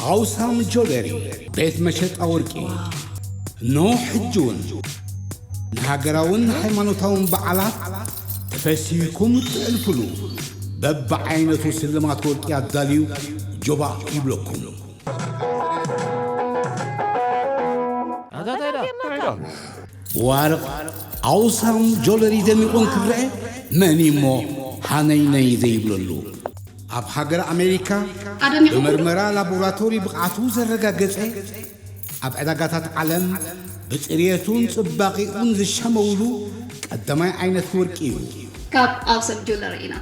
ኣውሳም ጆለሪ ቤት መሸጣ ወርቂ። እነሆ ሕጂ እውን ንሃገራውን ሃይማኖታውን በዓላት ተፈሲህኩም እትዕልፍሉ በብዓይነቱ ስልማት ወርቂ ኣዳልዩ ጆባእ ይብለኩም። ብዋርቕ ኣውሳም ጆለሪ ደሚቑ እንክረአ መን እሞ ሃነይነይ ዘይብለሉ? ኣብ ሃገር ኣሜሪካ ኣደሚቑ ብመርመራ ላቦራቶሪ ብቕዓቱ ዘረጋገጸ፣ ኣብ ዕዳጋታት ዓለም ብጽርየቱን ጽባቐኡን ዝሸመውሉ ቀዳማይ ዓይነት ወርቂ እዩ። ካብ ኣውሳም ጆለሪ ኢና።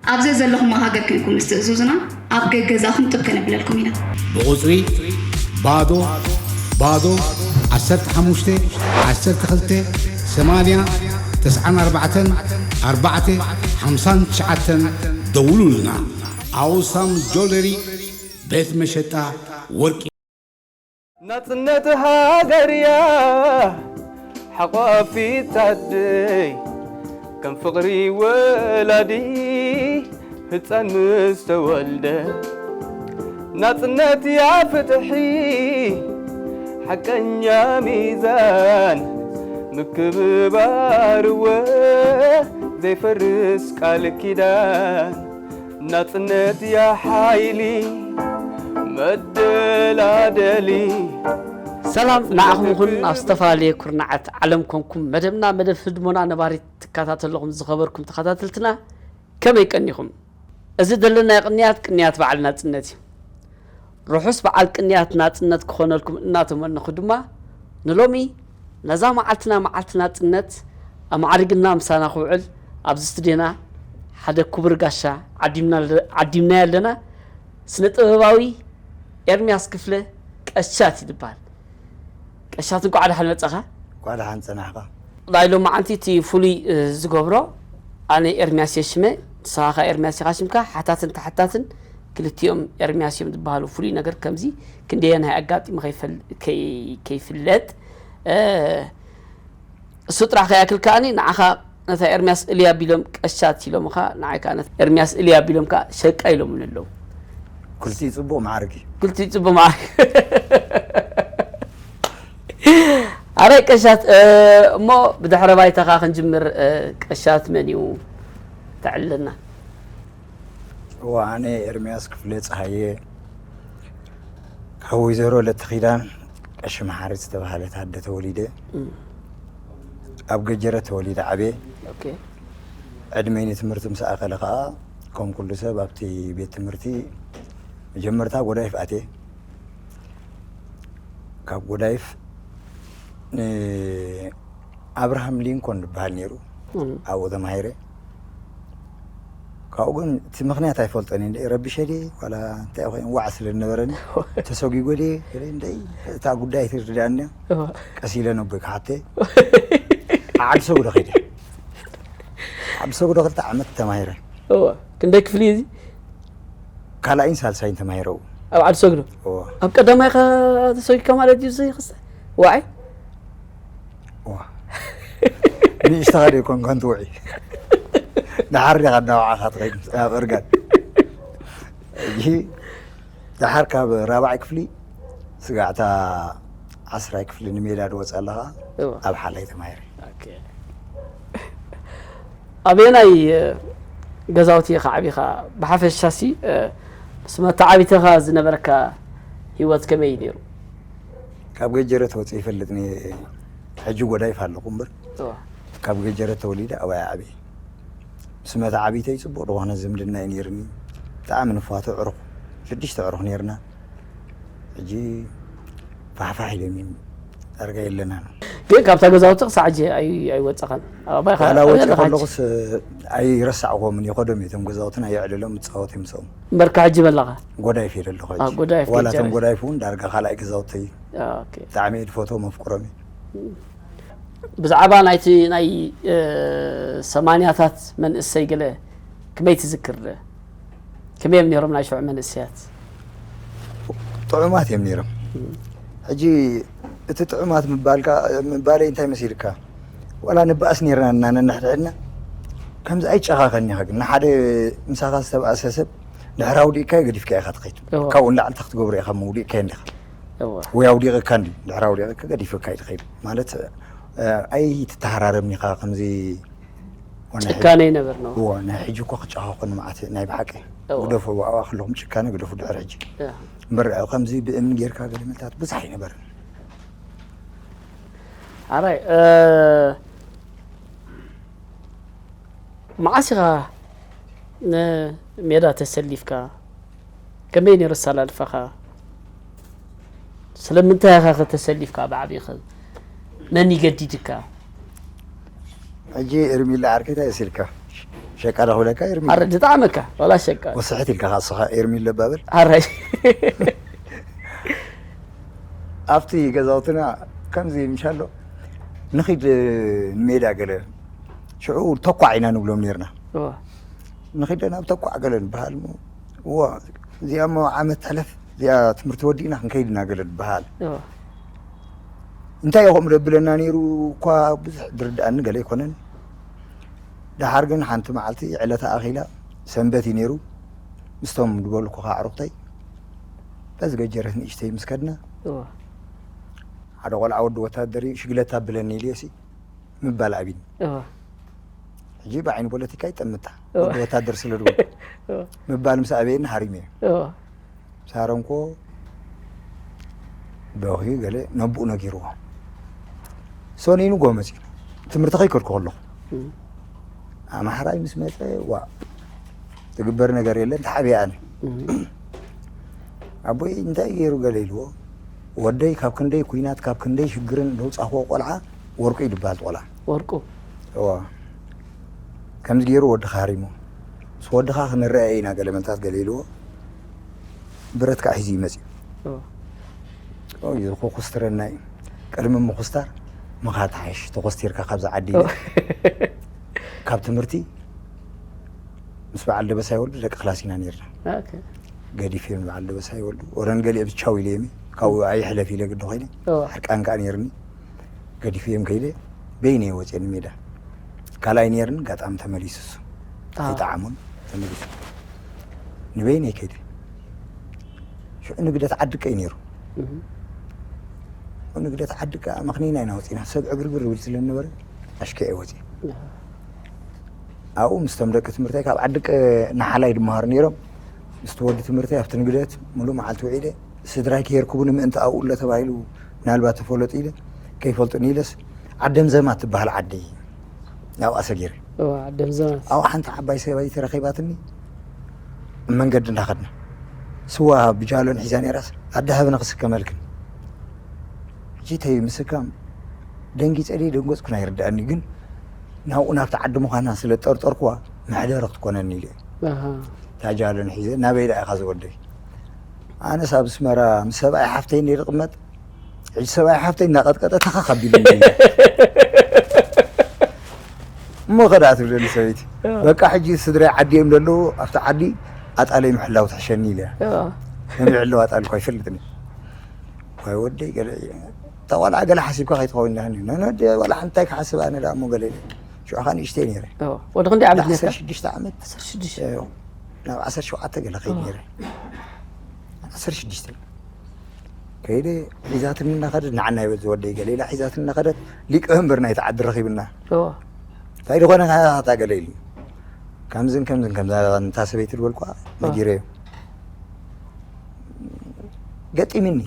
ኣብ ዘዘለኹሞ ሃገር ኮይንኩም ምስ ትእዝዙና፣ ኣብ ገገዛኹም ጥብ ከነብለልኩም ኢና። ብቑጽሪ ባዶ ባዶ ዓሰርተ ሓሙሽተ ዓሰርተ ክልተ ሰማንያ ተስዓን ኣርባዕተን ኣርባዕተ ሓምሳን ትሽዓተን ደውሉልና። ኣውሳም ጆለሪ ቤት መሸጣ ወርቂ። ናጽነት ሃገርያ ሓቋፊት ኣደይ ከም ፍቕሪ ወላዲ ህጻን ምስ ተወልደ ናጽነት ያ ፍትሒ ሓቀኛ ሚዛን ምክብባርወ ዘይፈርስ ቃል ኪዳን ናጽነት ያ ሓይሊ መደላደሊ። ሰላም ንዓኹም ይኹን። ኣብ ዝተፈላለየ ኩርናዓት ዓለም ኮንኩም መደብና መደብ ህድሞና ነባሪት ትከታተሉ ኣለኹም ዝኸበርኩም ተኸታተልትና፣ ከመይ ቀኒኹም? እዚ ዘለናዮ ቅንያት ቅንያት በዓል ናጽነት እዩ። ርሑስ በዓል ቅንያት ናጽነት ክኾነልኩም እናተመነኹ ድማ ንሎሚ ነዛ መዓልትና መዓልቲ ናጽነት ኣማዕሪግና ምሳና ክውዕል ኣብዚ ስቱድዮና ሓደ ክቡር ጋሻ ዓዲምና ኣለ-፣ ዓዲምናዮ ኣለና። ስነ ጥበባዊ ኤርምያስ ክፍለ ቀሻት ይበሃል። ቀሻት እንኳዕ ደሓን መጻኻ። እንኳዕ ደሓን ጸናሕካ። ናይ ሎማዓንቲ እቲ ፍሉይ፣ እ፣ ዝገብሮ ኣነ ኤርምያስ እየ ሽመ፣ ንስኻ ኸኣ ኤርምያስ ኢኻ ሽምካ። ሓታትን ተሓታትን ክልቲኦም ኤርምያስ እዮም ዝበሃሉ። ፍሉይ ነገር ከምዚ ክንደየናይ ኣጋጢሙ ከይፈል-፣ ከይ-፣ ከይፍለጥ፣ እ፣ እሱ ጥራሕ ከይኣክል ከኣኒ ንዓኻ ነታ ኤርምያስ እልያ ቢሎም ቀሻት ኢሎምኻ፣ ንዓይ ከኣ ነታ ኤርምያስ እልያ ቢሎም ከኣ ሸቃ ኢሎምኒ ኣለዉ። ክልቲኡ ጽቡቕ ማዕርግ እዩ። ክልቲኡ ጽቡቕ ማዕርግ። ኣረ ቀሻት፣ እ፣ እሞ ብድሕረ ባይታኻ ክንጅምር፣ እ፣ ቀሻት መን እዩ? ተዕልለና። እዋ፣ ኣነ ኤርምያስ ክፍለ ጸሃየ፣ ካብ ወይዘሮ ለቲ ኪዳን ቀሺ መሓሪ ዝተባህለት ኣደ ተወሊደ። እም። ኣብ ገጀረት ተወሊደ ዓብየ። ኦኬ። ዕድመይ ንትምህርቲ ምስ ኣኸለ ከኣ፣ ከም ኩሉ ሰብ ኣብቲ ቤት ትምህርቲ መጀመርታ ጎዳይፍ ኣትየ። ካብ ጎዳይፍ ንኣብርሃም ሊንኮን ዝበሃል ነይሩ። እም። ኣብኡ ተማሂረ። ካብኡ ግን እቲ ምኽንያት ኣይፈልጦን እየ። እንደ ረቢሸ ድየ ዋላ እንታይ ኮይኑ ዋዕ ስለ ዝነበረኒ ተሰጒጎ ድየ ገለ እንደ እታ ጉዳይ ትርድኣኒ እዋ። ቀስ ኢለ ነቦይ ክሓተ ዓዲ ሰጉዶ ከይደ። ዓዲ ሰጉዶ ክልተ ዓመት ተማሂረ። እዋ። ክንደይ ክፍሊ እዩ እዚ? ካልኣይን ሳልሳይን ተማሂረ ኣብኡ። ኣብ ዓዲ ሰጉዶ? እዋ። ኣብ ቀዳማይ ኸ ተሰጒካ ማለት እዩ እዚ ክስተ? ዋዓይ? ዋ። ንእሽተኻ ዶ ይኮንካ እንትውዒ? ደሓር ዲኻ እናወዓኻ ትኸይድ ኣብ እርጋን? ሕጂ ደሓር ካብ ራብዓይ ክፍሊ ስጋዕታ ዓስራይ ክፍሊ ንሜዳ ድወፅ ኣለኻ እዋ። ኣብ ሓላይ ተማሂረ። ኦኬ። ኣበየናይ፣ እ፣ ገዛውቲ ኢኻ ዓቢኻ? ብሓፈሻሲ፣ እ፣ ምስ መተዓቢትኻ ዝነበረካ ህይወት ከመይ እዩ ነይሩ? ካብ ገጀረት ወፂ ይፈልጥ ኒ-፣ ሕጂ ጎዳይፍ ኣለኹ እምበር እዋ። ካብ ገጀረት ተወሊደ ኣብያ ዓብየ። ምስ መተዓቢተይ ፅቡቕ ዝኾነ ዝምድና እዩ ነይርኒ። ብጣዕሚ ንፋቶ ዕሩኽ፣ ሽዱሽተ ዕሩኽ ነይርና። ሕጂ ፋሕፋሕ ኢሎም እዮም ዳርጋ የለናን። ግን ካብታ ገዛውቲ ክሳዕ ሕጂ ኣይ-፣ ኣይወጻኻን? ኣብ ኣባይኻ ዋላ ኣበይ ወጺ ኣለኻ ሕጂ? ከለኹስ ኣይረሳዕኹምን፣ ይኸዶም እዮም እቶም ገዛውትን ኣየዕልሎም፣ እጻወት እዮም ምስኦም። እምበርካ ሕጂ በላኻ? ጎዳይፍ እየ ዘለኹ ኣ፣ ሕጂ። ጎዳይፍ ዋላ እቶም ገጀረ። ጎዳይፍ እውን ዳርጋ ካልኣይ ገዛውተይ እዩ። ኦኬ። ብጣዕሚ እየ ዝፈትዎም፣ ኣፍቅሮም እየ። ብዛዕባ ናይቲ ናይ፣ እ፣ ሰማንያታት መንእሰይ ገለ ከመይ ትዝክር? ከመይ እዮም ነይሮም ናይ ሽዑ መንእሰያት? ጥዑማት እዮም ነይሮም። እም። ሕጂ እቲ ጥዑማት ምባልካ፣ ምባለይ እንታይ መሲልካ? ዋላ ንበኣስ ነይርና እና ነንሕድሕድና። ከምዚ ኣይጨኻኸን ኢኻ ግን ንሓደ ምሳኻ ዝተበኣሰ ሰብ ድሕሪ ኣውዲቕካዮ ገዲፍካዮ ኢኻ ትኸይድ። እወ። ካብኡ ንላዕሊ እንታይ ክትገብሮ ኢኻ? ምውዲቕካዮ እንዲኻ። እወ። ወይ ኣውዲቕካ እንዲ፣ ድሕሪ ኣውዲቕካ ገዲፍካ እዩ ትኸይድ። ማለት፣ እ፣ ኣይትተሃራረብን ኢኻ ከምዚ ወነ ሕጂ ጭካነ ይነበር ነው። እወ፣ ናይ ሕጂ እኮ ክጨኻኾን መዓት ናይ ብሓቂ። እወ። ግደፉ፣ ኣብኣ ከለኹም ጭካነ ግደፉ ድሕሪ ሕጂ። እወ። እምበር ከምዚ ብእምኒ ጌርካ ገለ መልታት ብዙሕ ኣይነበረን። ኣራይ፣ እ፣ መዓስ ኢኻ ንሜዳ ተሰሊፍካ? ከመይ ነይሩ ኣሰላልፋኻ? ስለምንታይ ኢኻ ከ ተሰሊፍካ ብዓቢኻ? መን ይገዲድካ? ሕጂ ኤርሚለ ዓርከይ እንታይ መሲልካ? ሸቃ ዶ ክብለካ ኤርሚለ? ኣረ ዝጠዓመካ፣ ዋላ ሸቃ። ወስሕት ኢልካ ኸዓ ንስኻ ኤርሚለ እባ በል። ኣረ። ኣብቲ ገዛውትና ከምዚ ምሻሎ ንኺድ ንሜዳ ገለ ሽዑ ተኳዕ ኢና ንብሎም ኔርና። እወ። ንኺደ ናብ ተኳዕ ገለ ንበሃል እሞ፣ እዎ፣ እዚኣ እሞ ዓመት ትሕለፍ፣ እዚኣ ትምህርቲ ወዲእና ክንከይድ ኢና ገለ ንበሃል። እወ። እንታይ ኢኹም ደብለና ነይሩ እኳ ብዙሕ ዝርድኣኒ ገለ ኣይኮነን። ደሓር ግን ሓንቲ መዓልቲ ዕለታ ኣኺላ ሰንበት እዩ ነይሩ። ምስቶም ዝበልኩኻ ኣዕሩኽተይ በዚ ገጀረት ንእሽተይ ምስ ከድና፣ እወ። ሓደ ቆልዓ ወዲ ወታደር እዩ፣ ሽግለታ ብለኒ ኢልዮሲ ምባል ኣብይኒ። እወ። ሕጂ ብዓይኒ ፖለቲካ ይጠምታ። እወ። ወዲ ወታደር ስለ ዝበልኩ። እወ። ምባል ምስ ኣበየኒ ሃሪመ እየ። እወ። ምስ ሃረምኩዎ በኺዩ ገለ ነቦኡ ነጊርዎ። ሰኑይ ንግሆ መጺኡ። ትምህርቲ ከይከድኩ ከለኹ። እም። ኣምሓራይ ምስ መጸ፣ ዋእ፣ ዝግበር ነገር የለን፣ ተሓቢአ ኣነ። እም። ኣቦይ እንታይ ገይሩ ገለ ኢልዎ፣ ወደይ ካብ ክንደይ ኲናት፣ ካብ ክንደይ ሽግርን ዘውጻእክዎ ቆልዓ ወርቁ እዩ ዝበሃል ቆልዓ። ወርቁ? እዋ። ከምዚ ገይሩ ወድኻ ሃሪሙ። ምስ ወድኻ ክንረኣየ ኢና ገለ መልታት ገለ ኢልዎ። ብረት ከዓ ሒዙ እዩ መጺኡ። እዋ። ኦይ፣ እዚ ኮኩስትረና እዩ። ቅድሚ ምኹስታር ምኻድ ሓይሽ፣ ተኾስቲርካ ካብዛ ዓዲ ኢለ። እዋ። ካብ ትምህርቲ ምስ በዓል ደበሳይ ወልዱ ደቂ ክላስ ኢና ነይርና። ኦኬ። ገዲፈዮም በዓል ደበሳይ ወልዱ። ወረን ገሊኦም ቻው ኢለዮም። ካብኡ ኣይሕለፍ ኢለ ግዲ ኮይነ። እዋ። ሕርቃን ከኣ ነይርኒ። ገዲፈዮም ከይደ በይነይ ወፅየ ንሜዳ። ካልኣይ ነይርኒ፣ ኣጋጣሚ ተመሊሱ እሱ። ኣዎ። ኣይጠዓሞን፣ ተመሊሱ። ንበይነይ ከይደ። ሽዑ ንግደት ዓዲ ቀይ ነይሩ። እህ። ንግደት ዓዲ ከኣ መኽኒና ኢና ወፂና። ሰብ ዕግርግር ይብል ስለ ዝነበረ ኣሽከ እየ ወፅየ። እህ። ኣብኡ ምስቶም ደቂ ትምህርተይ ካብ ዓዲ ቀ-፣ ንሓላይ ድመሃሩ ነይሮም። ምስቲ ወዲ ትምህርተይ ኣብቲ ንግደት ሙሉእ መዓልቲ ውዒለ። ስድራይ ከየርክቡኒ ምእንቲ ኣብኡ ኣሎ ተባሂሉ ምናልባት ተፈለጡ ኢለ፣ ከይፈልጡኒ ኢለስ ዓደምዘማ ትበሃል ዓዲ ኣብኣ ሰጊረ። እዋ፣ ዓደምዘማ። ኣብኣ ሓንቲ ዓባይ ሰበይቲ ረኺባትኒ፣ ኣብ መንገዲ እንዳኸድና ስዋ ብጃሎን ሒዛ ነይራስ፣ ኣደ ሃብኒ ክስከመልክን። ሕጂ ተይ ምስካም ደንጊጸ ድየ ደንገጽኩን ኣይርድኣኒ፣ ግን ናብኡ ናብቲ ዓዲ ምዃና ስለ ዝጠርጠርኩዋ መሕደሪ ክትኮነኒ ኢለ። ኣሃ። እታ ጃሎን ሒዘ ናበይ ደኣ ኢኻ ዝወደይ? ኣነስ ኣብ ኣስመራ ምስ ሰብኣይ ሓፍተይ እንድየ ዝቕመጥ፣ ሕጂ ሰብኣይ ሓፍተይ እናቐጥቀጠ ተኸኽ ኣቢሉኒ። እሞ ከ ደኣ ትብለኒ ሰበይቲ። ኣዎ። በቃ ሕጂ ስድራይ ዓዲ እዮም ዘለዉ፣ ኣብቲ ዓዲ ኣጣለይ ምሕላው ትሕሸኒ ኢለ። ኣዎ። ከመይ ይሕለዋ ኣጣል እኳ ኣይፈልጥን እየ። ዋይ ወደይ ገለ እየ። እታ ቆልዓ ገለ ሓሲብካ ከይትኸውን ኢላኒ። ነነደ ዋላ ሓንቲ እንታይ ክሓስብ ኣነ ደኣ እሞ ገለ ኢለ። ሽዑ ኸኣ ንእሽተይ ነይረ። ኣዎ። ወዲ ክንደይ ዓመት ነርካ? ዓሰርተ ሽዱሽተ ዓመት። ዓሰርተ ሽዱሽተ። ኣዎ። ናብ ዓሰርተ ሸውዓተ ገለ ከይድ ኣዎ። ነይረ። ዓሰርተ ሽዱሽተ። ከይደ ሒዛትኒ እናኸደት፣ ንዓና ይበል ዝወደይ ገለ ኢላ ሒዛትኒ እናኸደት፣ ሊቀ መንበር ናይቲ ዓዲ ረኺብና። እዎ። እንታይ ዝኾነ ካታ ገለ ኢሉ። ከምዝን ከምዝን ከምዛ እንታ ሰበይቲ ዝበልኳ እዎ። ነጊረዮ። ገጢምኒ።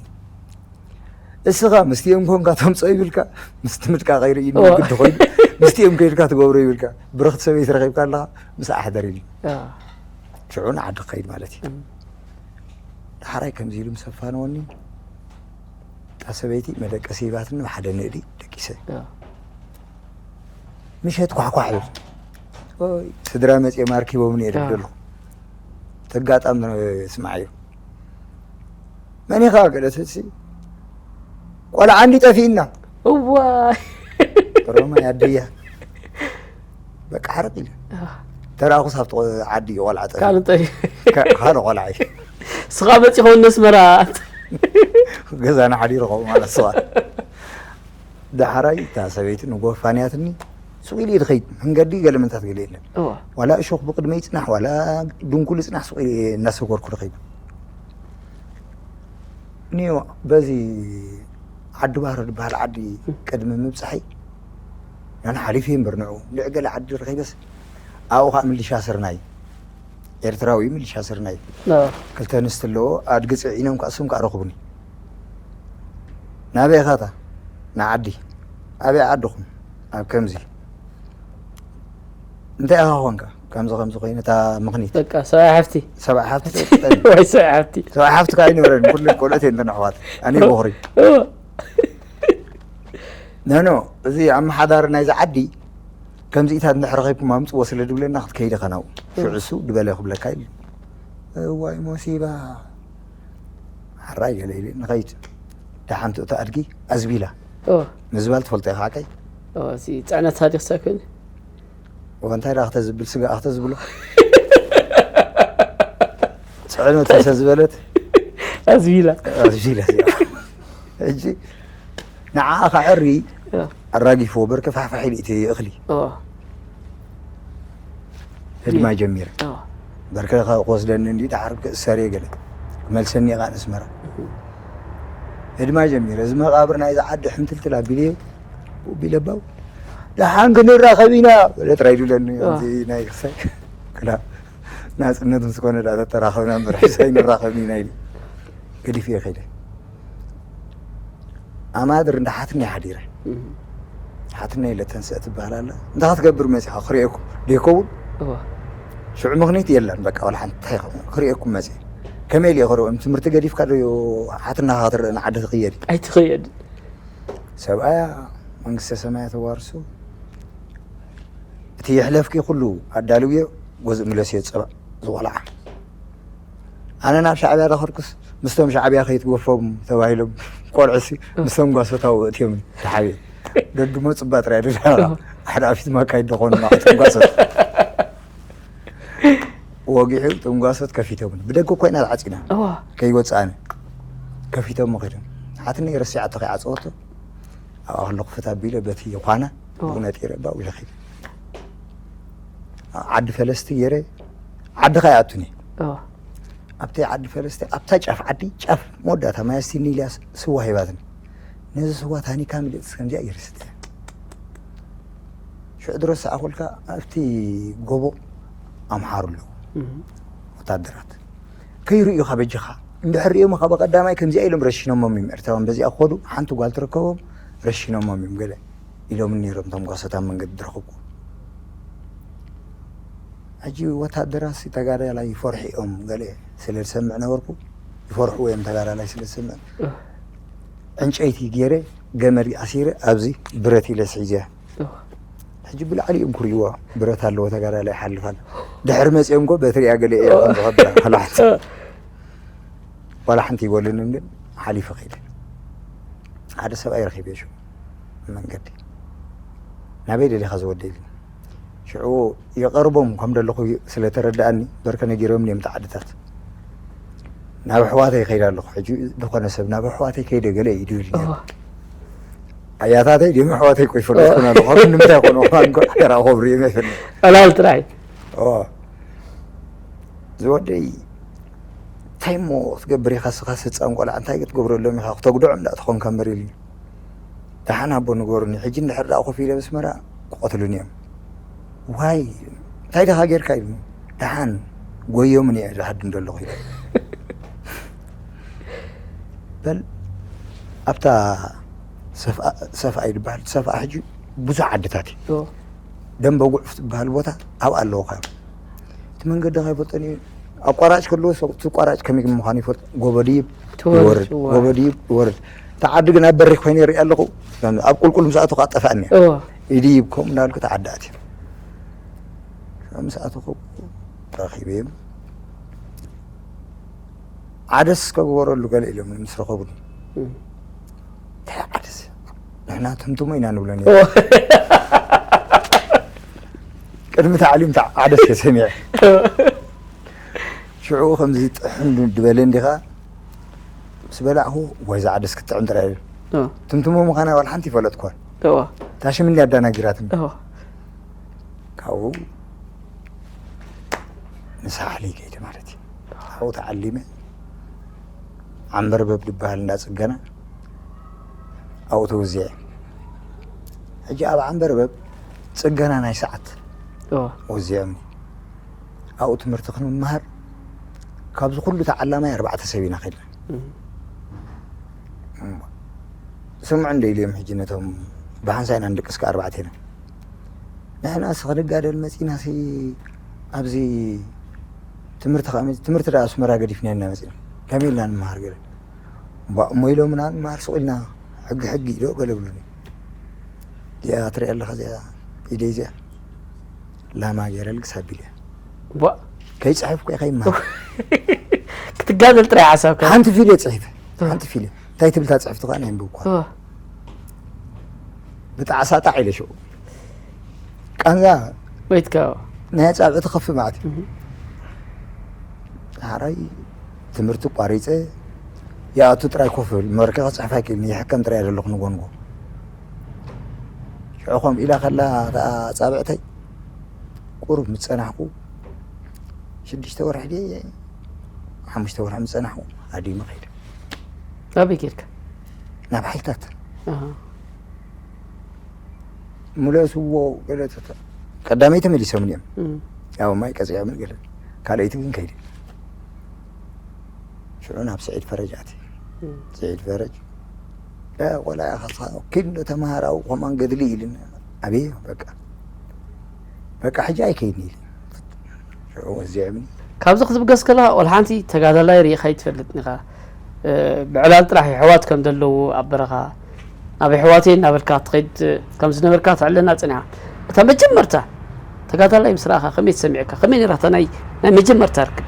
እስኻ ምስቲኦም ኮንካ ተምጾ ይብልካ፣ ምስቲ ምድቃ ከይርእዩ እዎ። ግዲ ኮይኑ፣ ምስቲኦም ከይድካ ትገብሮ ይብልካ። ብርኽቲ ሰበይቲ ረኺብካ ኣለኻ፣ ምስኣ ሕደር ኢሉ። እዎ። ሽዑ ንዓዲ ክኸይድ ማለት እዩ። እም። ዳሕራይ ከምዚ ኢሉ ምስ ኣፋነወኒ፣ እታ ሰበይቲ መደቀሲ ሂባትኒ ብሓደ ንእዲ ደቂሰ። ኣዎ። ምሸት ኳሕኳሕ ይብል። ኦይ፣ ስድራ መጺኦም ኣርኪቦምኒ እየ ዝብል ኣዎ። ዘለኹ። ተጋጣም ስምዓዮ። መን ኢኻ ገለ ትሲ? ቆልዓ እንዲ ጠፊእና። እዋይ። ሮማ ያደያ። በቃ ሓርቕ ኢለ። ኣዎ። ተራእኹስ ኣብቲ ቆ-፣ ዓዲ እዩ ቆልዓ ጠፊኡ። ካልእ ጠፊኡ። ካ-፣ ካልእ ቆልዓ እዩ። ስኻ መጺኻ እውን ነስመራ። ገዛና ሓዲሩ ኸው ማለት ስኻ። ዳሕራይ እታ ሰበይቲ ንጎፋንያትኒ፣ ስቕ ኢለ እየ ዝኸይድ። መንገዲ ገለ ምንታት ገለ የለን። ዋላ እሾኽ ብቕድመይ ይጽናሕ፣ ዋላ ድንኩል ይጽናሕ፣ ስቕ ኢለ እየ እናሰጎርኩ ዝኸይድ። እኒኦ፣ በዚ ዓዲ ባህሪ ዝበሃል ዓዲ ቅድሚ ምብጻሐይ፣ ኣነ ሓሊፈ እየ እምበር ንዑ፣ ልዕ ገለ ዓዲ ረኺበስ፣ ኣብኡ ኸዓ ምልሻ ስርናይ፣ ኤርትራዊ ምልሻ ስርናይ፣ ክልተ ኣንስቲ ኣለዎ፣ ኣድጊ ጽዒኖም ከኣ እሶም ከኣ ረኽቡኒ። ናበይ ኢኻ እታ? ንዓዲ። ኣበይ ዓድኹም? ኣብ ከምዚ። እንታይ ኢኻ ኾንካ? ከምዚ ከምዚ ኮይኑ እታ ምኽኒት። በቃ ሰብኣይ ሓፍቲ። ሰብኣይ ሓፍቲ ትጠሊ። ወይ ሰብኣይ ሓፍቲ። ሰብኣይ ሓፍቲ ከኣ ኣይነበረን፣ ኩለን ቆልዑት እየን እተን ኣሕዋት። ኣነ እየ በኹሪ። እወ። ኖ፣ ኖ፣ እዚ ኣመሓዳሪ ናይዚ ዓዲ ከምዚኢታት እንድሕር ረኺብኩም ኣምጽዎ ስለ ድብለና ክትከይድ ኢኻ ናብኡ። ሽዑ እሱ ድበለ ክብለካ ኢሉ። እዋይ ሞሲባ። ሓራይ ገለ ኢሉ ንኸይድ። ደሓን ትእቶ ኣድጊ ኣዝቢላ። እወ። ምዝባል ትፈልጦ ኢኻ ሓቀይ? እወ፣ እዚ ጽዕነት ሃዲኽሳ ኮይኑ። እወ፣ እንታይ ደኣ ክተዝብል፣ ስጋ ክተዝብሎ? ጽዕነት ተሰዝበለት? ኣዝቢላ። ኣዝቢላ እዚኣ። ሕጂ ንዓኣ ከዐሪ እወ። ኣራጊፍዎ፣ በርከ ፋሕፋሕ ኢሉ እቲ እኽሊ። እወ። ህድማ እየ። ጀሚረ። እወ። በርከ ከ-፣ ክወስደኒ እንዲ፣ ደሓር ክእሰር እየ ገለ። ክመልሰኒ እየ ከኣ ንስመራ። ህድማ ጀሚረ። እዚ መቓብር ናይዚ ዓዲ ሕምትልትል ኣቢለዮ፣ ቢለባው። ደሓን ክንራኸብ ኢና፣ በለ ጥራይ ድብለኒ። እወ። እዚ ናይ ክሳይ ክላ ናጽነት ምስ ኮነ ደኣ ተተራኸብና እምበር፣ ሕሳይ ንራኸብ ኢና ኢሉ። ገዲፈዮ ከይደ። ኣማድር እንዳ ሓትነይ ሓዲረ። እህ። ሓትነይ ለተንስአ ትበሃል ኣላ። እንታይ ክትገብር መጺኻ? ክርእየኩም። ደይከውን? እወ። ሽዑ ምኽኒት የለን፣ በቃ፣ ዋላ ሓንቲ እንታይ ይኸውን? ክርእየኩም መጺአ። ከመይ ኢለ ክርእዮም? ትምህርቲ ገዲፍካ ዶ ሓትናኻ ክትርኢ ንዓዲ ትኽየድ? ኣይትኽየድ። ሰብኣያ መንግስተ ሰማያት ተዋርሶ። እቲ የሕለፍኪ ኩሉ ኣዳልውዮ፣ ጎዝእ ምለስዮ ጸባ ዝቖልዓ። ኣነ ናብ ሻዕብያ ዳኸድኩስ፣ ምስቶም ሻዕብያ ከይትገፎም ተባሂሎም ቆልዑሲ፣ ምስቶም ጓሶት ኣብኡ እትዮምኒ ተሓብየ። ደድሞ ጽባ ጥራይ ደዳ። ሓደ ኣፊት ማካይድ ደኾኑ ናቕቶም ጓሶት። ወጊሑ፣ እቶም ጓሶት ከፊቶምኒ። ብደገ ኮይና ተዓጺና። እዋ። ከይወጽኣኒ። ከፊቶሞ ከይዶም። ሓትነይ ረሲዓቶ ከይዓጸወቶ። ኣብኣ ከለኹ ፍት ኣቢለ በቲ ኳና እዋ። ብኡ ነጢረ ባኡ ኢለ ከይደ። ዓዲ ፈለስቲ ገይረ፣ ዓዲ ከኣ ይኣቱኒ። እዋ። ኣብቲ ዓዲ ፈለስቲ፣ ኣብታ ጫፍ ዓዲ፣ ጫፍ መወዳእታ ማይ ኣስቲኒ ኢልያ ስ-፣ ስዋ ሂባትኒ። ነዚ ስዋ ታኒካ ምልእቲ ከምዚኣ ገይረ ሰትየ። ሽዑ ድረስ ዝኣኾልካ ኣብቲ ጎቦ ኣምሓሩ ኣለዉ። እህ። ወታደራት። ከይርእዩኻ በጃኻ። እንድሕር ርእዮምኻ ብቐዳማይ ከምዚኣ ኢሎም ረሺኖሞም እዮም። ኤርትራውያን በዚኣ ክኸዱ፣ ሓንቲ ጓል ትርከቦም፣ ረሺኖሞም እዮም ገለ ኢሎምኒ ነይሮም እቶም ጓሶት ኣብ መንገዲ ዝረኸብኩ። ሕጂ ወታደራትሲ ተጋዳላይ ይፈርሑ እዮም ገለ ስለ ዝሰምዕ ነበርኩ። ይፈርሕዎ እዮም ተጋዳላይ ስለ ዝሰምዕ። እህ። ዕንጨይቲ ገይረ፣ ገመድ ኣሲረ፣ ኣብዚ ብረት ኢለ ስሒዘያ። እህ። ሕጂ ብላዕሊ እዮም ክርእይዋ፣ ብረት ኣለዎ ተጋዳላይ ይሓልፍ ኣሎ። ድሕሪ መጺኦም እኮ በትሪ እያ ገለ እያ እዋ። ከም ዝኸብዳ፣ ዋላ ሓንቲ። እዋ። ዋላ ሓንቲ ይበሉንን ግን ሓሊፈ ከይደ። ሓደ ሰብኣይ ረኺበ ሽዑ ኣብ መንገዲ። ናበይ ደሊኻ ዝወደ ኢሉኒ። ሽዑ ይቐርቦም ከም ደለኹ ስለ ተረድኣኒ፣ በርከ ነጊሮምኒ እዮም እቲ ዓድታት። ናብ ኣሕዋተይ ይኸይድ ኣለኹ። ሕጂ ዝኾነ ሰብ ናብ ኣሕዋተይ ከይደ ገለ እዩ ድብል ነይሩ። እዋ። ኣያታተይ ድዮም ኣሕዋተይ እኮ ይፈልጥኩን ኣለኹ። ካብ ንምንታይ ይኾኑ እኳ እንኳ ሓደራ ክብሪ እዮም ኣይፈልጥ። ዕላል ጥራይ። እዋ። ዝወደይ፣ እንታይ እሞ ክትገብር ኢኻ ስኻ ህጻን ቆልዓ፣ እንታይ ክትገብረሎም ኢኻ፣ ክተጉድዖም ደኣ ተኾንካ እምበር ኢሉኒ። ደሓን ኣቦ ንገሩኒ፣ ሕጂ እንድሕር ደኣ ኮፍ ኢለ ብስመራ ክቐትሉኒ እዮም። ዋይ፣ እንታይ ዲኻ ጌርካ ኢሉኒ። ደሓን ጎዮምኒ እየ ዝሃድም ዘለኹ ኢለ። በል፣ ኣብታ ሰፍኣ፣ ሰፍኣ እዩ ዝበሃል። ሰፍኣ ሕጂ ብዙሕ ዓድታት እዩ። ኦ። ደንበ ጉዕፍ ዝበሃል ቦታ ኣብኣ ኣለዉ ኸ። እቲ መንገዲ ኸይፈልጦን እዩ። ኣቋራጭ ከለዎ ሰብ፣ እቲ ኣቋራጭ ከመይ ምዃኑ ይፈልጥ። ጎቦ ድይብ ትወርድ፣ ይወርድ፣ ትወርድ። ጎቦ ድይብ ይወርድ። እቲ ዓዲ ግን ኣብ በሪኽ ኮይኑ ይርኢ ኣለኹ። ኣብ ቁልቁል ምስ ኣተኹ ኣጠፍኣኒ። እዎ። ይድይብ ከምኡ እንዳበልኩ እቲ ዓዲ ኣትየ። ምስ ኣተኹ ረኺበዮም። ዓደስ ከግበረሉ ገለ ኢሎም ምስ ረኸቡኒ። እም። እንታይ ዓደስ? ንሕና ትምትሞ ኢና ንብሎ ነይሩ። እዎ። ቅድሚ ታዕሊም ታ-፣ ዓደስ እየ ሰሚዐ። እዎ። ሽዑ ከምዚ ጥሕን ድበለ እንዲኻ ምስ በላዕኹ፣ ወይ እዛ ዓደስ ክትጥዕም ጥራይ እየ። እዎ። ትምትሞ ምዃና ዋላ ሓንቲ ይፈለጥኩዋን። እዎ። እታ ሽም እንዲ ኣዳናጊራትኒ። እዎ። ካብኡ ንሳሕሊ ከይደ ማለት እዩ። ካብኡ ተዓሊመ ዓንበርበብ ዝበሃል እንዳፅገና ኣብኡ ተወዚዐ። ሕጂ ኣብ ዓንበርበብ ፅገና ናይ ሰዓት እዎ ወዚዖም ኣብኡ ትምህርቲ ክንመሃር ካብዚ ኩሉ ተዓላማይ ኣርባዕተ ሰብ ኢና ከድና። እም። እሞ ስምዑ እንደ ኢልዮም ሕጂ ነቶም ብሓንሳ ኢና ንድቅስ ከ ኣርባዕተ ኢና። ንሕና ሲ ክንጋደል መፂና ሲ ኣብዚ ትምህርቲ ከ ትምህርቲ ዳ ኣስመራ ገዲፍና ኢና መፂና ከመይ ኢልና ንመሃር ገለ እሞ ኢሎምና ንመሃር ሱቕ ኢልና ሕጊ ሕጊ ኢሎ ገለ ብሉኒ። እዚኣ ትሪኣ ኣለኻ እዚኣ ኢደይ እዚኣ ላማ ገይረ ልግስ ኣቢለ ቧ ከይፅሕፍ ኮ ከይመሃር ክትጋደል ጥራይ ሓሳብካ ሓንቲ ፊልዮ ፅሒፈ ሓንቲ ፊልዮ እንታይ ትብል እታ ፅሕፍቲ ከዓ ናይ ኣንብብ እኳ ብጣዕሳ ጣዕ ኢለ ሽዑ ቃንዛ ወይትካ ናይ ኣፃብዕቲ ከፍ ማለት እዩ ሓራይ ትምህርቲ ቋሪፀ ይኣቱ ጥራይ ኮፍ ብል መርከ ክፅሕፍ ኣይክእልን ይሕከም ጥራይ ዘለኹ ንጎንጎ ሽዑ ከም ኢላ ከላ እታ ኣፃብዕተይ ቁሩብ ምስ ፀናሕኩ ሽዱሽተ ወርሒ ድየ ሓሙሽተ ወርሒ ምስ ፀናሕኩ ኣዲመ ከይደ ኣበይ ጌርካ ናብ ሓይልታት ኣሃ። ምለስዎ ገለ ተተ ቀዳመይቲ መሊሶምኒ እዮም እም። ያው ማይ ቀፂዖምን ገለ ካልኣይቲ ግን ከይደ ሽዑ ናብ ስዒድ ፈረጅ ኣትየ እም። ስዒድ ፈረጅ "እ፣ ቆልዓ ኢኻ እስኻ ኪድ እንዶ ተምሃር ኣብኡ ከምኣን ገድሊ" ኢሉኒ ኣበየ በቃ በቃ ሕጂ ኣይከይድን ኢለ ሽዑ ወዚዕብኒ ካብዚ ክትብገስ ከለኻ ወላ ሓንቲ ተጋዳላይ ርኢኻ ኣይትፈልጥን ኢኻ እ፣ ብዕላል ጥራሕ የሕዋት ከም ዘለዉ ኣብ በረኻ ናብ የሕዋተይ እናበልካ ትኸይድ ከም ዝነበርካ ትዕለና ፅኒዓ እታ መጀመርታ ተጋዳላይ ምስ ረኣኻ ከመይ ተሰሚዕካ ከመይ ነራ እታ ናይ ናይ መጀመርታ ርክብ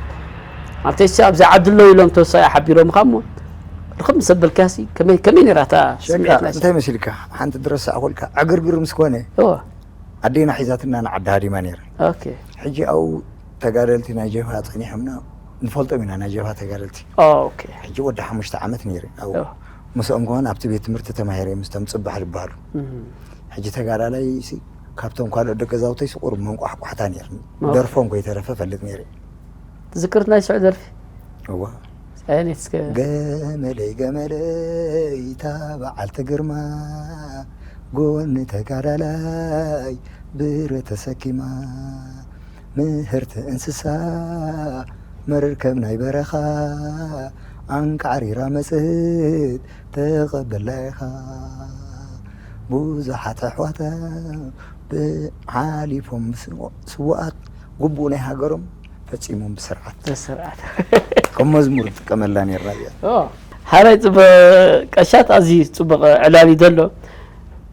ኣብተይሲ ኣብዚ ዓዲ ኣለዉ ኢሎም ተወሳኢ ሓቢሮምኻ እሞ ርክብ ምስ ኣበልካሲ ከመይ ከመይ ነራ እታ ሸካ ስምዒት ናይ እንታይ መሲልካ ሓንቲ ድረሳዕ ኮልካ ዕግርግር ምስ ኮነ እዎ ኣዴና ሒዛትና ንዓዲ ሃዲማ ነይራ ኦኬ ሕጂ ኣብኡ ተጋደልቲ ናይ ጀብሃ ፀኒሖምና ንፈልጦም ኢና ናይ ጀብሃ ተጋደልቲ ኦኬ ሕጂ ወዲ ሓሙሽተ ዓመት ነይረ ኣብኡ እዎ ምስኦም ከሆን ኣብቲ ቤት ትምህርቲ ተማሂረ ምስቶም ፅባሕ ዝበሃሉ እም። ሕጂ ተጋዳላይ ሲ ካብቶም ካልኦት ደቂ ገዛውተይ ስቁር መንቋሕቋሕታ ነይርኒ ኦኬ። ደርፎም ከይተረፈ ፈልጥ ነይረ ትዝክር ናይ ስዑ ደርፊ እዋ ኣየነይት እስከ ገመለይ ገመለይ እታ በዓልቲ ግርማ ጎኒ ተጋዳላይ ብረ ተሰኪማ ምህርቲ እንስሳ መርከብ ናይ በረኻ ኣንቃዕሪራ መፅት ተቐበላ ኢኻ ብዙሓት ኣሕዋታ ብሓሊፎም ስውኣት ግቡእ ናይ ሃገሮም ፈፂሞም ብስርዓት ስርዓት ከም መዝሙር ጥቀመላ ነርና እዚኣ ኦ፣ ሓራይ ፅቡቅ ቀሻት ኣዝዩ ፅቡቅ ዕላል እዩ ዘሎ